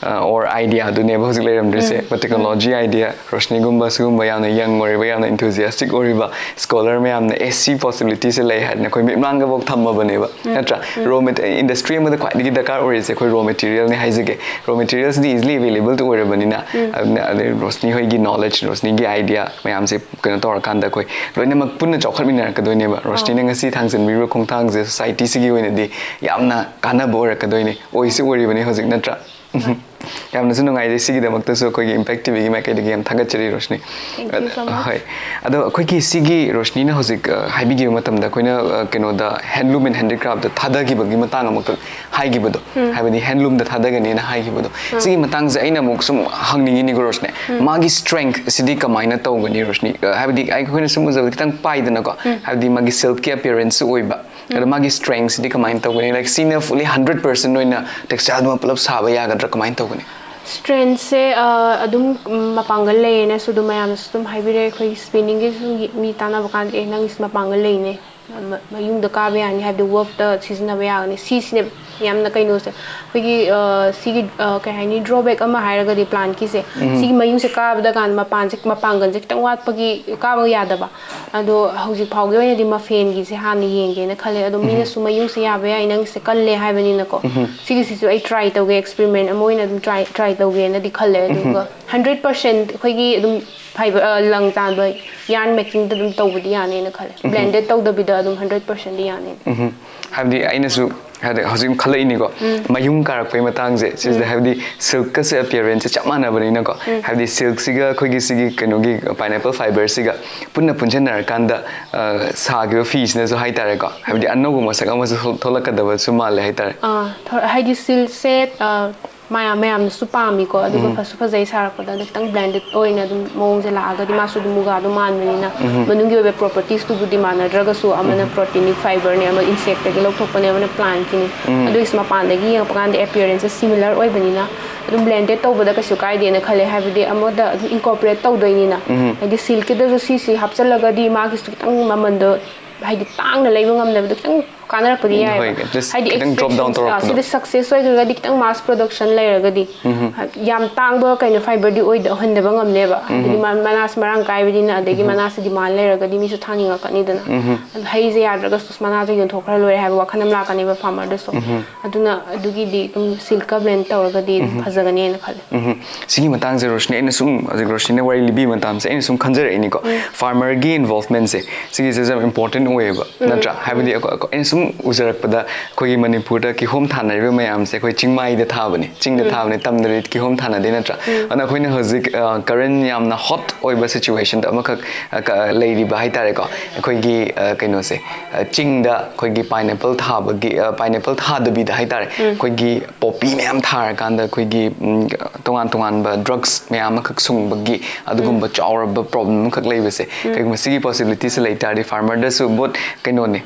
or ideaꯗꯨꯅꯦꯕ ꯍꯧꯖꯤꯛ ꯂꯩꯔꯝꯗ꯭ꯔꯤꯁꯦ꯫ But technology idea, ꯔꯣꯁꯅꯤꯒꯨꯝꯕ ꯁꯤꯒꯨꯝꯕ ꯌꯥꯝꯅ young ꯑꯣꯏꯔꯤꯕ, ꯌꯥꯝꯅ enthusiastic ꯑꯣꯏꯔꯤꯕ scholar ꯃꯌꯥꯝꯅ ꯑꯦ ꯁꯤ possibilityꯁꯦ ꯂꯩ ꯍꯥꯏꯗꯅ ꯑꯩꯈꯣꯏ ꯃꯤꯠꯃꯥꯡꯗꯐꯥꯎ ꯊꯝꯃꯕꯅꯦꯕ, ꯅꯠꯇ꯭ꯔꯥ? Raw industry ꯑꯃꯗ ꯈ꯭ꯋꯥꯏꯗꯒꯤ ꯗꯔꯀꯥꯔ ꯑꯣꯏꯔꯤꯁꯦ ꯑꯩꯈꯣꯏ raw materialꯅꯦ ꯍꯥꯏꯖꯒꯦ꯫ Raw materialꯁꯤꯗꯤ easily available ꯑꯣꯏꯔꯕꯅꯤꯅ, ꯑꯗꯨꯅ ꯑꯗꯩ ꯔꯣꯁꯅꯤ ꯍꯣꯏꯒꯤ knowledge, ꯔꯣꯁꯅꯤꯒꯤ idea ꯃꯌꯥꯝꯁꯦ ꯀꯩꯅꯣ ꯇꯧꯔꯀꯥꯟꯗ ꯑꯩꯈꯣꯏ ꯂꯣꯏꯅꯃꯛ ꯄꯨꯟꯅ ꯆꯥꯎꯈꯠꯃꯤꯟꯅꯔꯛꯀꯗꯣꯏꯅꯦꯕ꯫ ꯔꯣꯁꯅꯤꯅ ꯉꯁꯤ ꯊꯥꯡꯖꯟꯕꯤꯔꯤꯕ ꯈꯣꯡꯊꯥꯡꯁꯦ societyꯁꯤꯒꯤ ꯑꯣꯏꯅꯗꯤ ꯌꯥꯝꯅ ꯀꯥꯟꯅꯕ ꯑꯣꯏꯔꯛꯀꯗꯣꯏꯅꯦ, ꯑꯣꯏꯁꯨ ꯑꯣꯏꯔꯤꯕꯅꯤ ꯍꯧꯖꯤꯛ, ꯅꯠꯇ꯭ꯔꯥ? ꯌꯥꯝꯅꯁꯨ ꯅꯨꯡꯉꯥꯏꯖꯩ꯫ ꯁꯤꯒꯤꯗꯃꯛꯇꯁꯨ ꯑꯩꯈꯣꯏꯒꯤ Impact TVꯒꯤ ꯃꯥꯏꯀꯩꯗꯒꯤ ꯌꯥꯝ ꯊꯥꯒꯠꯆꯔꯤ Roshni. Thank you so much. ꯍꯣꯏ, ꯑꯗꯣ ꯑꯩꯈꯣꯏꯒꯤ ꯁꯤꯒꯤ ꯔꯣꯁꯅꯤꯅ ꯍꯧꯖꯤꯛ ꯑ, ꯍꯥꯏꯕꯤꯈꯤꯕ ꯃꯇꯝꯗ ꯑꯩꯈꯣꯏꯅ ꯑ, ꯀꯩꯅꯣꯗ handloom and handicraftꯇ ꯊꯥꯗꯈꯤꯕꯒꯤ ꯃꯇꯥꯡ ꯑꯃꯈꯛ ꯍꯥꯏꯈꯤꯕꯗꯣ, ꯍꯥꯏꯕꯗꯤ handloomꯗ ꯊꯥꯗꯒꯅꯤꯅ ꯍꯥꯏꯈꯤꯕꯗꯣ, ꯁꯤꯒꯤ ꯃꯇꯥꯡꯁꯦ ꯑꯩꯅ ꯑꯃꯨꯛ ꯁꯨꯝ ꯍꯪꯅꯤꯡꯉꯤꯅꯤꯀꯣ ꯔꯣꯁꯅꯤ, ꯃꯥꯒꯤ strength ꯁꯤꯗꯤ ꯀꯃꯥꯏꯅ ꯇꯧꯒꯅꯤ ꯔꯣꯁꯅꯤ? ꯑ, ꯍꯥꯏꯕꯗꯤ ꯑꯩꯈꯣꯏꯅ ꯁꯨꯝ ꯎꯖꯕꯗ ꯈꯤꯇꯪ ꯄꯥꯏꯗꯅꯀꯣ, ꯍꯥꯏꯕꯗꯤ ꯃꯥꯒꯤ silkꯀꯤ appearanceꯁꯨ ꯑꯣꯏꯕ, ꯑꯗꯣ ꯃꯥꯒꯤ strengthꯁꯤꯗꯤ ꯀꯃꯥꯏꯅ ꯇꯧꯒꯅꯤ? Like ꯁꯤꯅ fully hundred percent ꯑꯣꯏꯅ textileꯗꯨꯃ ꯄꯨꯂꯞ ꯁꯥꯕ ꯌꯥꯒꯗ꯭ꯔꯥ, ꯀꯃꯥꯏꯅ ꯇꯧꯒꯅꯤ? Strengthꯁꯦ ꯑꯗꯨꯝ ꯃꯄꯥꯡꯒꯜ ꯂꯩꯌꯦꯅꯁꯨ ꯑꯗꯨꯝ ꯃꯌꯥꯝꯅꯁꯨ ꯑꯗꯨꯝ ꯍꯥꯏꯕꯤꯔꯛꯑꯦ꯫ ꯑꯩꯈꯣꯏꯒꯤ spinningꯒꯤꯁꯨ ꯃꯤ ꯇꯥꯟꯅꯕ ꯀꯥꯟꯗ ꯑꯦ ꯅꯪꯒꯤꯁꯤ ꯃꯄꯥꯡꯒꯜ ꯂꯩꯅꯦ, ꯃ- ꯃꯌꯨꯡꯗ ꯀꯥꯕ ꯌꯥꯅꯤ, ꯍꯥꯏꯕꯗꯤ ꯋꯐꯇ ꯁꯤꯖꯤꯟꯅꯕ ꯌꯥꯒꯅꯤ꯫ ꯁꯤꯁꯤꯅꯦ ꯌꯥꯝꯅ ꯀꯩꯅꯣꯁꯦ, ꯑꯩꯈꯣꯏꯒꯤ ꯑ, ꯁꯤꯒꯤ ꯑ, ꯀꯩ ꯍꯥꯏꯅꯤ, ꯗ꯭ꯔꯣꯕꯦꯛ ꯑꯃ ꯍꯥꯏꯔꯒꯗꯤ ꯄ꯭ꯂꯥꯟꯠꯀꯤꯁꯦ, ꯁꯤꯒꯤ ꯃꯌꯨꯡꯁꯦ ꯀꯥꯕꯗ ꯀꯥꯟꯗ ꯃꯄꯥꯟꯁꯦ, ꯃꯄꯥꯡꯒꯜꯁꯦ ꯈꯤꯇꯪ ꯋꯥꯠꯄꯒꯤ ꯀꯥꯕ ꯌꯥꯗꯕ꯫ ꯑꯗꯣ ꯍꯧꯖꯤꯛ ꯐꯥꯎꯒꯤ ꯑꯣꯏꯅꯗꯤ ꯃꯐꯦꯟꯒꯤꯁꯦ ꯍꯥꯟꯅ ꯌꯦꯡꯒꯦꯅ ꯈꯜꯂꯦ꯫ ꯑꯗꯣ ꯃꯤꯅꯁꯨ ꯃꯌꯨꯡꯁꯦ ꯌꯥꯕ ꯌꯥꯏ, ꯅꯪꯁꯦ ꯀꯜꯂꯦ ꯍꯥꯏꯕꯅꯤꯅꯀꯣ꯫ ꯁꯤꯒꯤꯁꯤꯁꯨ ꯑꯩ ꯇ꯭ꯔꯥꯏ ꯇꯧꯒꯦ, ꯑꯦꯛꯁꯄꯦꯔꯤꯃꯦꯟ ꯑꯃ ꯑꯣꯏꯅ ꯑꯗꯨꯝ ꯇ꯭ꯔꯥꯏ ꯇ꯭ꯔꯥꯏ ꯇꯧꯒꯦꯅꯗꯤ ꯈꯜꯂꯦ꯫ ꯑꯗꯨꯒ ꯍꯟꯗ꯭ꯔꯦꯠ ꯄꯥꯔꯁꯦꯟ ꯑꯩꯈꯣꯏꯒꯤ ꯑꯗꯨꯝ ꯐꯥꯏꯕꯔ, ꯑ, ꯂꯪ ꯇꯥꯟꯕ ꯌꯥꯔꯟ ꯃꯦꯀꯤꯡꯗ ꯑꯗꯨꯝ ꯇꯧꯕꯗꯤ ꯌꯥꯅꯦꯅ ꯈꯜꯂꯦ꯫ ꯕ꯭ꯂꯦꯟꯗꯦꯠ ꯇꯧꯗꯕꯤꯗ ꯑꯗꯨꯝ ꯍꯟꯗ꯭ꯔꯦꯠ ꯄꯥꯔꯁꯦꯟꯗꯤ ꯌꯥꯅꯦꯅ꯫ ꯎꯝ꯫ ꯍꯥꯏꯕꯗꯤ ꯑꯩꯅꯁꯨ ꯍꯥꯏꯗꯤ ꯍꯧꯖꯤꯛ ꯈꯜꯂꯛꯏꯅꯤꯀꯣ, ꯃꯌꯨꯡ ꯀꯥꯔꯛꯄꯩ ꯃꯇꯥꯡꯁꯦ ꯁꯤꯁꯤꯗ, ꯍꯥꯏꯕꯗꯤ ꯁꯤꯜꯛꯀꯁꯦ ꯑꯄꯤꯌꯔꯦꯟꯁꯁꯦ ꯆꯞ ꯃꯥꯟꯅꯕꯅꯤꯅꯀꯣ꯫ ꯍꯥꯏꯕꯗꯤ ꯁꯤꯜꯛꯁꯤꯒ ꯑꯩꯈꯣꯏꯒꯤ ꯁꯤꯒꯤ ꯀꯩꯅꯣꯒꯤ ꯄꯥꯏꯅꯦꯄꯜ ꯐꯥꯏꯕꯔꯁꯤꯒ ꯄꯨꯟꯅ ꯄꯨꯟꯁꯤꯟꯅꯔꯀꯥꯟꯗ ꯑ, ꯁꯥꯈꯤꯕ ꯐꯤꯁꯤꯅꯁꯨ ꯍꯥꯏꯇꯥꯔꯦꯀꯣ, ꯍꯥꯏꯕꯗꯤ ꯑꯅꯧꯕ ꯃꯁꯛ ꯑꯃꯁꯨ ꯊꯣꯛ- ꯊꯣꯛꯂꯛꯀꯗꯕꯁꯨ ꯃꯥꯜꯂꯦ ꯍꯥꯏꯇꯥꯔꯦ꯫ ꯑꯥ, ꯊꯣ- ꯍꯥꯏꯗꯤ ꯁꯤꯜꯛꯁꯦ, ꯑ, ꯃꯌꯥꯝ ꯃꯌꯥꯝꯅꯁꯨ ꯄꯥꯝꯃꯤꯀꯣ, ꯑꯗꯨꯒ ꯐꯁꯨ ꯐꯖꯩ ꯁꯥꯔꯛꯄꯗ, ꯑꯗꯣ ꯈꯤꯇꯪ ꯕ꯭ꯂꯦꯟꯗꯦꯠ ꯑꯣꯏꯅ ꯑꯗꯨꯝ ꯃꯑꯣꯡꯁꯦ ꯂꯥꯛꯑꯒꯗꯤ, ꯃꯥꯁꯨ ꯑꯗꯨꯝ ꯃꯨꯒꯥꯗꯣ ꯃꯥꯟꯕꯅꯤꯅ, ꯃꯅꯨꯡꯒꯤ ꯑꯣꯏꯕ ꯄ꯭ꯔꯣꯄꯔꯇꯤꯁꯇꯨꯕꯨꯗꯤ ꯃꯥꯟꯅꯗ꯭ꯔꯒꯁꯨ, ꯑꯃꯅ ꯄ꯭ꯔꯣꯇꯤꯟꯅꯤꯛ ꯐꯥꯏꯕꯔꯅꯤ, ꯑꯃ ꯏꯟꯁꯦꯛꯇꯒꯤ ꯂꯧꯊꯣꯛꯄꯅꯦ, ꯑꯃꯅ ꯄ꯭ꯂꯥꯟꯠꯀꯤꯅꯤ꯫ ꯑꯗꯨꯒꯤꯁꯨ ꯃꯄꯥꯟꯗꯒꯤ ꯌꯦꯡꯉꯛꯄ ꯀꯥꯟꯗ ꯑꯦꯄꯤꯌꯔꯦꯟꯁꯁꯦ ꯁꯤꯃꯤꯂꯔ ꯑꯣꯏꯕꯅꯤꯅ, ꯑꯗꯨꯝ ꯕ꯭ꯂꯦꯟꯗꯦꯠ ꯇꯧꯕꯗ ꯀꯩꯁꯨ ꯀꯥꯏꯗꯦꯅ ꯈꯜꯂꯦ꯫ ꯍꯥꯏꯕꯗꯤ ꯑꯃꯗ ꯑꯗꯨꯝ ꯏꯟꯀꯣꯔꯄꯣꯔꯦꯠ ꯇꯧꯗꯣꯏꯅꯤꯅ, ꯍꯥꯏꯗꯤ ꯁꯤꯜꯛꯀꯤꯗꯁꯨ ꯁꯤꯁꯤ ꯍꯥꯞꯆꯜꯂꯒꯗꯤ ꯃꯥꯒꯤꯁꯨ ꯈꯤꯇꯪ ꯃꯃꯟꯗꯣ, ꯍꯥꯏꯗꯤ ꯇꯥꯡꯅ ꯂꯩꯕ ꯉꯝꯗꯕꯗꯣ ꯈꯤꯇꯪ ꯀꯥꯟꯅꯔꯛꯄꯗꯤ ꯌꯥꯏꯑꯕ꯫ ꯍꯣꯏ, at least ꯍꯥꯏꯗꯤ ꯈꯤꯇꯪ drop down extraction, ꯑ, ꯇꯧꯔꯛꯄꯗꯣ꯫ ꯁꯤꯗ ꯁꯛꯁꯦꯁ ꯑꯣꯏꯈ꯭ꯔꯒꯗꯤ, ꯈꯤꯇꯪ ꯃꯥꯁ ꯄ꯭ꯔꯣꯗꯛꯁꯟ ꯂꯩꯔꯒꯗꯤ, ꯌꯥꯝ ꯇꯥꯡꯕ ꯀꯩꯅꯣ ꯐꯥꯏꯕꯔꯗꯤ ꯑꯣꯏꯗ ꯑꯣꯏꯍꯟꯗꯕ ꯉꯝꯅꯦꯕ꯫ ꯍꯥꯏꯗꯤ ꯃꯥ- ꯃꯅꯥꯁ ꯃꯔꯥꯡ ꯀꯥꯏꯕꯅꯤꯅ, ꯑꯗꯒꯤ ꯃꯅꯥꯁ ꯗꯤꯃꯥꯟ ꯂꯩꯔꯒꯗꯤ ꯃꯤꯁꯨ ꯊꯥꯅꯤꯡꯉꯛꯀꯅꯤꯗꯅ꯫ ꯑꯗꯣ ꯍꯩꯁꯦ ꯌꯥꯗ꯭ꯔꯒꯁꯨ ꯃꯅꯥꯁꯦ ꯌꯣꯟꯊꯣꯛꯈ꯭ꯔ ꯂꯣꯏꯔꯦ ꯍꯥꯏꯕ ꯋꯥꯈꯜ ꯑꯃ ꯂꯥꯛꯀꯅꯦꯕ ꯐꯥꯔꯃꯔꯗꯁꯨ꯫ ꯑꯗꯨꯅ ꯑꯗꯨꯒꯤꯗꯤ ꯑꯗꯨꯝ ꯁꯤꯜꯛꯀ ꯕ꯭ꯂꯦꯟ ꯇꯧꯔꯒꯗꯤ ꯑꯗꯨꯝ ꯐꯖꯒꯅꯤꯅ ꯈꯜꯂꯦ꯫ ꯎꯝ꯫ ꯁꯤꯒꯤ ꯃꯇꯥꯡꯁꯦ ꯔꯣꯁꯅꯤ, ꯑꯩꯅ ꯁꯨꯝ ꯍꯧꯖꯤꯛ ꯔꯣꯁꯅꯤꯅ ꯋꯥꯔꯤ ꯂꯤꯕꯤꯕ ꯃꯇꯝꯁꯦ ꯑꯩꯅ ꯁꯨꯝ ꯈꯟꯖꯔꯛꯏꯅꯤꯀꯣ, ꯐꯥꯔꯃꯔꯒꯤ ꯏꯟꯚꯣꯜꯚꯃꯦꯟꯁꯦ ꯁꯤꯒꯤꯁꯦ ꯌꯥꯝ ꯏꯝꯄꯣꯔꯇꯦꯟ ꯑꯣꯏꯌꯦꯕ, ꯅꯠꯇ꯭ꯔꯥ? ꯍꯥꯏꯕꯗꯤ ꯑꯩꯈꯣꯏ- ꯑꯩꯈꯣꯏ- ꯑꯩꯅ ꯁꯨꯝ ꯎꯖꯔꯛꯄꯗ ꯑꯩꯈꯣꯏꯒꯤ ꯃꯅꯤꯄꯨꯔꯗ ꯀꯤꯍꯣꯝ ꯊꯥꯅꯔꯤꯕ ꯃꯌꯥꯝꯁꯦ ꯑꯩꯈꯣꯏ ꯆꯤꯡꯃꯥꯏꯗ ꯊꯥꯕꯅꯦ, ꯆꯤꯡꯗ ꯊꯥꯕꯅꯦ, ꯇꯝꯗꯗꯤ ꯀꯤꯍꯣꯝ ꯊꯥꯅꯗꯦ, ꯅꯠꯇ꯭ꯔꯥ? ꯑꯗꯨꯅ ꯑꯩꯈꯣꯏꯅ ꯍꯧꯖꯤꯛ, ꯑ, ꯀꯔꯦꯟ ꯌꯥꯝꯅ ꯍꯣꯠ ꯑꯣꯏꯕ ꯁꯤꯆꯨꯋꯦꯁꯟꯗ ꯑꯃꯈꯛ, ꯑ, ꯀ- ꯂꯩꯔꯤꯕ ꯍꯥꯏꯇꯥꯔꯦꯀꯣ, ꯑꯩꯈꯣꯏꯒꯤ, ꯑ, ꯀꯩꯅꯣꯁꯦ, ꯑ, ꯆꯤꯡꯗ ꯑꯩꯈꯣꯏꯒꯤ ꯄꯥꯏꯅꯦꯄꯜ ꯊꯥꯕꯒꯤ, ꯑ, ꯄꯥꯏꯅꯦꯄꯜ ꯊꯥꯗꯕꯤꯗ ꯍꯥꯏꯇꯥꯔꯦ, ꯑꯩꯈꯣꯏꯒꯤ ꯄꯣꯄꯤ ꯃꯌꯥꯝ ꯊꯥꯔꯀꯥꯟꯗ ꯑꯩꯈꯣꯏꯒꯤ, ꯎꯝ, ꯇꯣꯉꯥꯟ ꯇꯣꯉꯥꯟꯕ ꯗ꯭ꯔꯒꯁ ꯃꯌꯥꯝ ꯑꯃꯈꯛ ꯁꯨꯡꯕꯒꯤ ꯑꯗꯨꯒꯨꯝꯕ ꯆꯥꯎꯔꯕ ꯄ꯭ꯔꯣꯕ꯭ꯂꯦꯝ ꯑꯃꯈꯛ ꯂꯩꯕꯁꯦ, ꯀꯩꯒꯨꯝꯕ ꯁꯤꯒꯤ ꯄꯣꯁꯤꯕꯤꯂꯤꯇꯤꯁꯦ ꯂꯩ ꯇꯥꯔꯗꯤ ꯐꯥꯔꯃꯔꯗꯁꯨ ꯕꯣꯠ ꯀꯩꯅꯣꯅꯦ,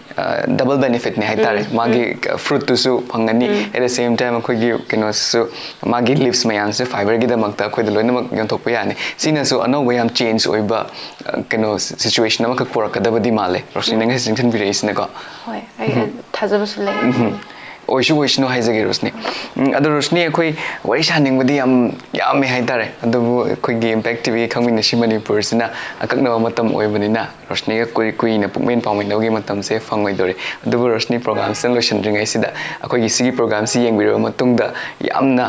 ꯗꯕꯜ ꯕꯦꯅꯤꯐꯤꯠ ꯐꯤꯠꯅꯦ ꯍꯥꯏꯇꯥꯔꯦ, ꯃꯥꯒꯤ ꯐ꯭ꯔꯨꯠꯇꯨꯁꯨ ꯐꯪꯒꯅꯤ, at the same time ꯑꯩꯈꯣꯏꯒꯤ ꯀꯩꯅꯣꯁꯨ, ꯃꯥꯒꯤ ꯂꯤꯞꯁ ꯃꯌꯥꯝꯁꯦ ꯐꯥꯏꯕꯔꯒꯤꯗꯃꯛꯇ ꯑꯩꯈꯣꯏꯗ ꯂꯣꯏꯅꯃꯛ ꯌꯣꯟꯊꯣꯛꯄ ꯌꯥꯅꯤ꯫ ꯁꯤꯅꯁꯨ ꯑꯅꯧꯕ ꯌꯥꯝ ꯆꯦꯟꯖ ꯑꯣꯏꯕ ꯑ, ꯀꯩꯅꯣ ꯁꯤꯆꯨꯋꯦꯁꯟ ꯑꯃꯈꯛ ꯄꯨꯔꯛꯀꯗꯕꯗꯤ ꯃꯥꯜꯂꯦ, ꯔꯣꯁꯅꯤ ꯅꯪ ꯁꯖꯦꯁꯟ ꯄꯤꯔꯛꯏꯁꯤꯅꯀꯣ꯫ ꯍꯣꯏ, ꯑꯩ ꯊꯥꯖꯕꯁꯨ ꯂꯩ꯫ ꯑꯣꯏꯁꯨ ꯑꯣꯏꯁꯅꯨ ꯍꯥꯏꯖꯒꯦ ꯔꯣꯁꯅꯤ꯫ ꯎꯝ, ꯑꯗꯣ ꯔꯣꯁꯅꯤ, ꯑꯩꯈꯣꯏ ꯋꯥꯔꯤ ꯁꯥꯅꯤꯡꯕꯗꯤ ꯌꯥꯝ ꯌꯥꯝꯃꯦ ꯍꯥꯏꯇꯥꯔꯦ, ꯑꯗꯨꯕꯨ ꯑꯩꯈꯣꯏꯒꯤ ꯏꯝꯄꯦꯛ ꯇꯤꯚꯤ ꯈꯪꯃꯤꯟꯅꯁꯤ ꯃꯅꯤꯄꯨꯔꯁꯤꯅ ꯑꯀꯛꯅꯕ ꯃꯇꯝ ꯑꯣꯏꯕꯅꯤꯅ ꯔꯣꯁꯅꯤꯒ ꯀꯨꯏ ꯀꯨꯏꯅ ꯄꯨꯛꯃꯦꯟ ꯄꯥꯎꯃꯤꯟꯅꯕꯒꯤ ꯃꯇꯝꯁꯦ ꯐꯪꯉꯣꯏꯗꯧꯔꯤ꯫ ꯑꯗꯨꯕꯨ ꯔꯣꯁꯅꯤ, ꯄ꯭ꯔꯣꯒꯥꯝꯁꯤꯅ ꯂꯣꯏꯁꯤꯟꯗ꯭ꯔꯤꯉꯩꯁꯤꯗ ꯑꯩꯈꯣꯏꯒꯤ ꯁꯤꯒꯤ ꯄ꯭ꯔꯣꯒꯥꯝꯁꯤ ꯌꯦꯡꯕꯤꯔꯕ ꯃꯇꯨꯡꯗ ꯌꯥꯝꯅ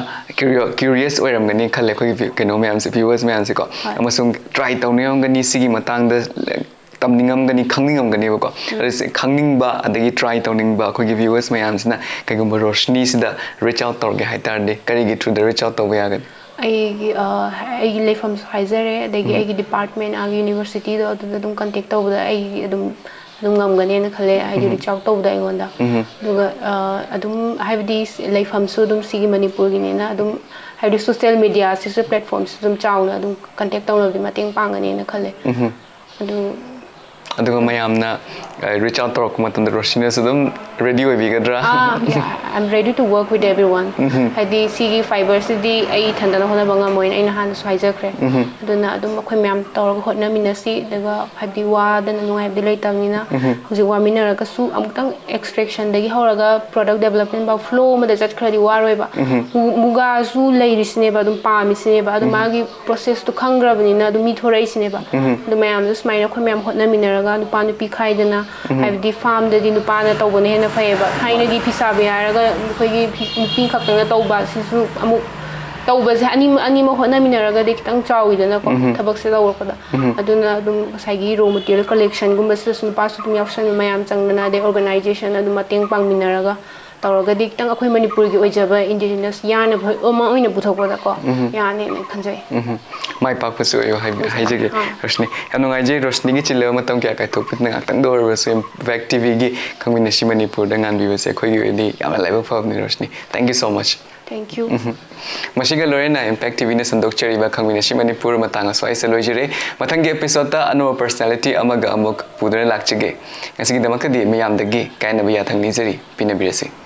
ꯀ꯭ꯌꯨꯔꯤꯌꯁ ꯑꯣꯏꯔꯝꯒꯅꯤ ꯈꯜꯂꯦ ꯑꯩꯈꯣꯏꯒꯤ view- ꯀꯩꯅꯣ ꯃꯌꯥꯝꯁꯦ, ꯚ꯭ꯌꯨꯋꯔꯁ ꯃꯌꯥꯝꯁꯦꯀꯣ, ꯑꯃꯁꯨꯡ ꯇ꯭ꯔꯥꯏ ꯇꯧꯅꯤꯡꯉꯝꯒꯅꯤ ꯁꯤꯒꯤ ꯃꯇꯥꯡꯗ, ꯇꯝꯅꯤꯡꯉꯝꯒꯅꯤ, ꯈꯪꯅꯤꯡꯉꯝꯒꯅꯦꯕꯀꯣ꯫ ꯑꯗꯨꯁꯦ ꯈꯪꯅꯤꯡꯕ ꯑꯗꯒꯤ ꯇ꯭ꯔꯥꯏ ꯇꯧꯅꯤꯡꯕ ꯑꯩꯈꯣꯏꯒꯤ ꯚ꯭ꯌꯨꯋꯔꯁ ꯃꯌꯥꯝꯁꯤꯅ ꯀꯩꯒꯨꯝꯕ ꯔꯣꯁꯅꯤꯁꯤꯗ ꯔꯤꯆ ꯑꯥꯎꯠ ꯇꯧꯔꯒꯦ ꯍꯥꯏ ꯇꯥꯔꯗꯤ ꯀꯔꯤꯒꯤ ꯊ꯭ꯔꯨꯗ ꯔꯤꯆ ꯑꯥꯎꯠ ꯇꯧꯕ ꯌꯥꯒꯅꯤ? ꯑꯩꯒꯤ ꯑ, ꯑꯩꯒꯤ ꯂꯩꯐꯝꯁꯨ ꯍꯥꯏꯖꯔꯦ, ꯑꯗꯒꯤ ꯑꯩꯒꯤ ꯗꯤꯄꯥꯔꯠꯃꯦꯟ, ꯑꯥꯒꯤ ꯌꯨꯅꯤꯚꯔꯁꯤꯇꯤꯗꯣ ꯑꯗꯨꯗ ꯑꯗꯨꯝ ꯀꯟꯇꯦꯛ ꯇꯧꯕꯗ ꯑꯩ ꯑꯗꯨꯝ ꯑꯗꯨꯝ ꯉꯝꯒꯅꯦꯅ ꯈꯜꯂꯦ, ꯍꯥꯏꯗꯤ ꯔꯤꯆ ꯑꯥꯎꯠ ꯇꯧꯕꯗ ꯑꯩꯉꯣꯟꯗ꯫ ꯑꯗꯨꯒ ꯑ, ꯑꯗꯨꯝ ꯍꯥꯏꯕꯗꯤ ꯂꯩꯐꯝꯁꯨ ꯑꯗꯨꯝ ꯁꯤꯒꯤ ꯃꯅꯤꯄꯨꯔꯒꯤꯅꯤꯅ ꯑꯗꯨꯝ ꯍꯥꯏꯕꯗꯤ ꯁꯣꯁꯤꯌꯦꯜ ꯃꯦꯗꯤꯌꯥꯁꯤꯁꯨ ꯄ꯭ꯂꯦꯠꯐꯣꯝꯁꯤꯁꯨ ꯑꯗꯨꯝ ꯆꯥꯎꯅ ꯑꯗꯨꯝ ꯀꯟꯇꯦꯛ ꯇꯧꯅꯕꯗꯤ ꯃꯇꯦꯡ ꯄꯥꯡꯒꯅꯦꯅ ꯈꯜꯂꯦ꯫ ꯑꯗꯨ ꯑꯗꯨꯒ ꯃꯌꯥꯝꯅ ꯔꯤꯆ ꯑꯥꯎꯠ ꯇꯧꯔꯛꯄ ꯃꯇꯝꯗ ꯔꯣꯁꯅꯤꯅꯁꯨ ꯑꯗꯨꯝ ꯔꯦꯗꯤ ꯑꯣꯏꯕꯤꯒꯗ꯭ꯔꯥ? ꯑꯥ, yeah, I'm ready to work with everyone. ꯍꯥꯏꯗꯤ ꯁꯤꯒꯤ ꯐꯥꯏꯕꯔꯁꯤꯗꯤ ꯑꯩ ꯏꯊꯟꯇꯅ ꯍꯣꯠꯅꯕ ꯉꯝꯃꯣꯏꯅ ꯑꯩꯅ ꯍꯥꯟꯅꯁꯨ ꯍꯥꯏꯖꯈ꯭ꯔꯦ꯫ ꯑꯗꯨꯅ ꯑꯗꯨꯝ ꯑꯩꯈꯣꯏ ꯃꯌꯥꯝ ꯇꯧꯔꯒ ꯍꯣꯠꯅꯃꯤꯟꯅꯁꯤ, ꯑꯗꯨꯒ ꯍꯥꯏꯕꯗꯤ ꯋꯥꯗꯅ ꯅꯨꯡꯉꯥꯏꯕꯗꯤ ꯂꯩꯇꯕꯅꯤꯅ ꯍꯧꯖꯤꯛ ꯋꯥꯃꯤꯟꯅꯔꯒꯁꯨ ꯑꯃꯨꯛꯇꯪ ꯑꯦꯛꯁꯇ꯭ꯔꯦꯛꯁꯟꯗꯒꯤ ꯍꯧꯔꯒ ꯄ꯭ꯔꯣꯗꯛ ꯗꯦꯕꯂꯞꯃꯦꯟ ꯐꯥꯎ ꯐ꯭ꯂꯣ ꯑꯃꯗ ꯆꯠꯈ꯭ꯔꯗꯤ ꯋꯥꯔꯣꯏꯕ꯫ ꯃꯨ- ꯃꯨꯒꯥꯁꯨ ꯂꯩꯔꯤꯁꯤꯅꯦꯕ, ꯑꯗꯨꯝ ꯄꯥꯝꯃꯤꯁꯤꯅꯦꯕ, ꯑꯗꯨ ꯃꯥꯒꯤ ꯄ꯭ꯔꯣꯁꯦꯁꯇꯨ ꯈꯪꯈ꯭ꯔꯕꯅꯤꯅ ꯑꯗꯨꯝ ꯃꯤ ꯊꯣꯔꯛꯏꯁꯤꯅꯦꯕ꯫ ꯑꯗꯨ ꯃꯌꯥꯝꯗꯣ ꯁꯨꯃꯥꯏꯅ ꯑꯩꯈꯣꯏ ꯃꯌꯥꯝ ꯍꯣꯠꯅꯃꯤꯟꯅꯔꯒ ꯅꯨꯄꯥ ꯅꯨꯄꯤ ꯈꯥꯏꯗꯅ, ꯍꯥꯏꯕꯗꯤ ꯐꯥꯔꯝꯗꯗꯤ ꯅꯨꯄꯥꯅ ꯇꯧꯕꯅ ꯍꯦꯟꯅ ꯐꯩꯌꯦꯕ꯫ ꯊꯥꯏꯅꯒꯤ ꯐꯤ ꯁꯥꯕꯤ ꯍꯥꯏꯔꯒ ꯑꯩꯈꯣꯏꯒꯤ ꯐꯤ- ꯅꯨꯄꯤ ꯈꯛꯇꯪꯅ ꯇꯧꯕ ꯑꯁꯤꯁꯨ ꯑꯃꯨꯛ ꯇꯧꯕꯁꯦ ꯑꯅꯤ ꯑꯅꯤꯃꯛ ꯍꯣꯠꯅꯃꯤꯟꯅꯔꯒꯗꯤ ꯈꯤꯇꯪ ꯆꯥꯎꯋꯤꯗꯅꯀꯣ, ꯊꯕꯛꯁꯦ ꯇꯧꯔꯛꯄꯗ꯫ ꯑꯗꯨꯅ ꯑꯗꯨꯝ ꯉꯁꯥꯏꯒꯤ ꯔꯣ ꯃꯦꯇꯤꯔꯤꯌꯦꯜ ꯀꯂꯦꯛꯁꯟꯒꯨꯝꯕꯁꯤꯗꯁꯨ ꯅꯨꯄꯥꯁꯨ ꯑꯗꯨꯝ ꯌꯥꯎꯁꯟꯕ, ꯃꯌꯥꯝ ꯆꯪꯗꯅ, ꯑꯗꯩ ꯑꯣꯔꯒꯅꯥꯏꯖꯦꯁꯟ ꯑꯗꯨꯝ ꯃꯇꯦꯡ ꯄꯥꯡꯃꯤꯟꯅꯔꯒ ꯇꯧꯔꯒꯗꯤ ꯈꯤꯇꯪ ꯑꯩꯈꯣꯏ ꯃꯅꯤꯄꯨꯔꯒꯤ ꯑꯣꯏꯖꯕ ꯏꯟꯗꯤꯖꯤꯅꯁ ꯌꯥꯔꯅ ꯑꯃ ꯑꯣꯏꯅ ꯄꯨꯊꯣꯛꯄꯗꯀꯣ ꯌꯥꯅꯦꯅ ꯈꯟꯖꯩ꯫ ꯃꯥꯏ ꯄꯥꯛꯄꯁꯨ ꯑꯣꯏꯌꯨ ꯍꯥꯏꯕꯤ- ꯍꯥꯏꯖꯒꯦ꯫ ꯑꯥ꯫ ꯔꯣꯁꯅꯤ, ꯌꯥꯝ ꯅꯨꯡꯉꯥꯏꯖꯩ ꯔꯣꯁꯅꯤꯒꯤ ꯆꯤꯜꯂꯕ ꯃꯇꯝ ꯀꯌꯥ ꯀꯥꯏꯊꯣꯛꯄꯤꯗꯨꯅ ꯉꯥꯛꯇꯪꯗ ꯑꯣꯏꯔꯕꯁꯨ ꯏꯝꯄꯦꯛ ꯇꯤꯚꯤꯒꯤ ꯈꯪꯃꯤꯟꯅꯁꯤ ꯃꯅꯤꯄꯨꯔꯗ ꯉꯥꯟꯕꯤꯕꯁꯦ ꯑꯩꯈꯣꯏꯒꯤ ꯑꯣꯏꯅꯗꯤ ꯌꯥꯝꯅ ꯂꯥꯏꯕꯛ ꯐꯕꯅꯤ Roshni. Thank you so much꯫ Thank you. ꯃꯁꯤꯒ ꯂꯣꯏꯅꯅ Impact TVꯅ ꯁꯟꯗꯣꯛꯆꯔꯤꯕ ꯈꯪꯃꯤꯟꯅꯁꯤ ꯃꯅꯤꯄꯨꯔ ꯃꯇꯥꯡ ꯑꯁ꯭ꯋꯥꯏꯁꯤꯗ ꯂꯣꯏꯖꯔꯦ꯫ ꯃꯊꯪꯒꯤ episodeꯇ ꯑꯅꯧꯕ personality ꯑꯃꯒ ꯑꯃꯨꯛ ꯄꯨꯗꯨꯅ ꯂꯥꯛꯆꯒꯦ꯫ ꯉꯁꯤꯒꯤꯗꯃꯛꯇꯗꯤ ꯃꯌꯥꯝꯗꯒꯤ ꯀꯥꯏꯅꯕ ꯌꯥꯊꯪ ꯅꯤꯖꯔꯤ꯫ ꯄꯤꯅꯕꯤꯔꯁꯤ꯫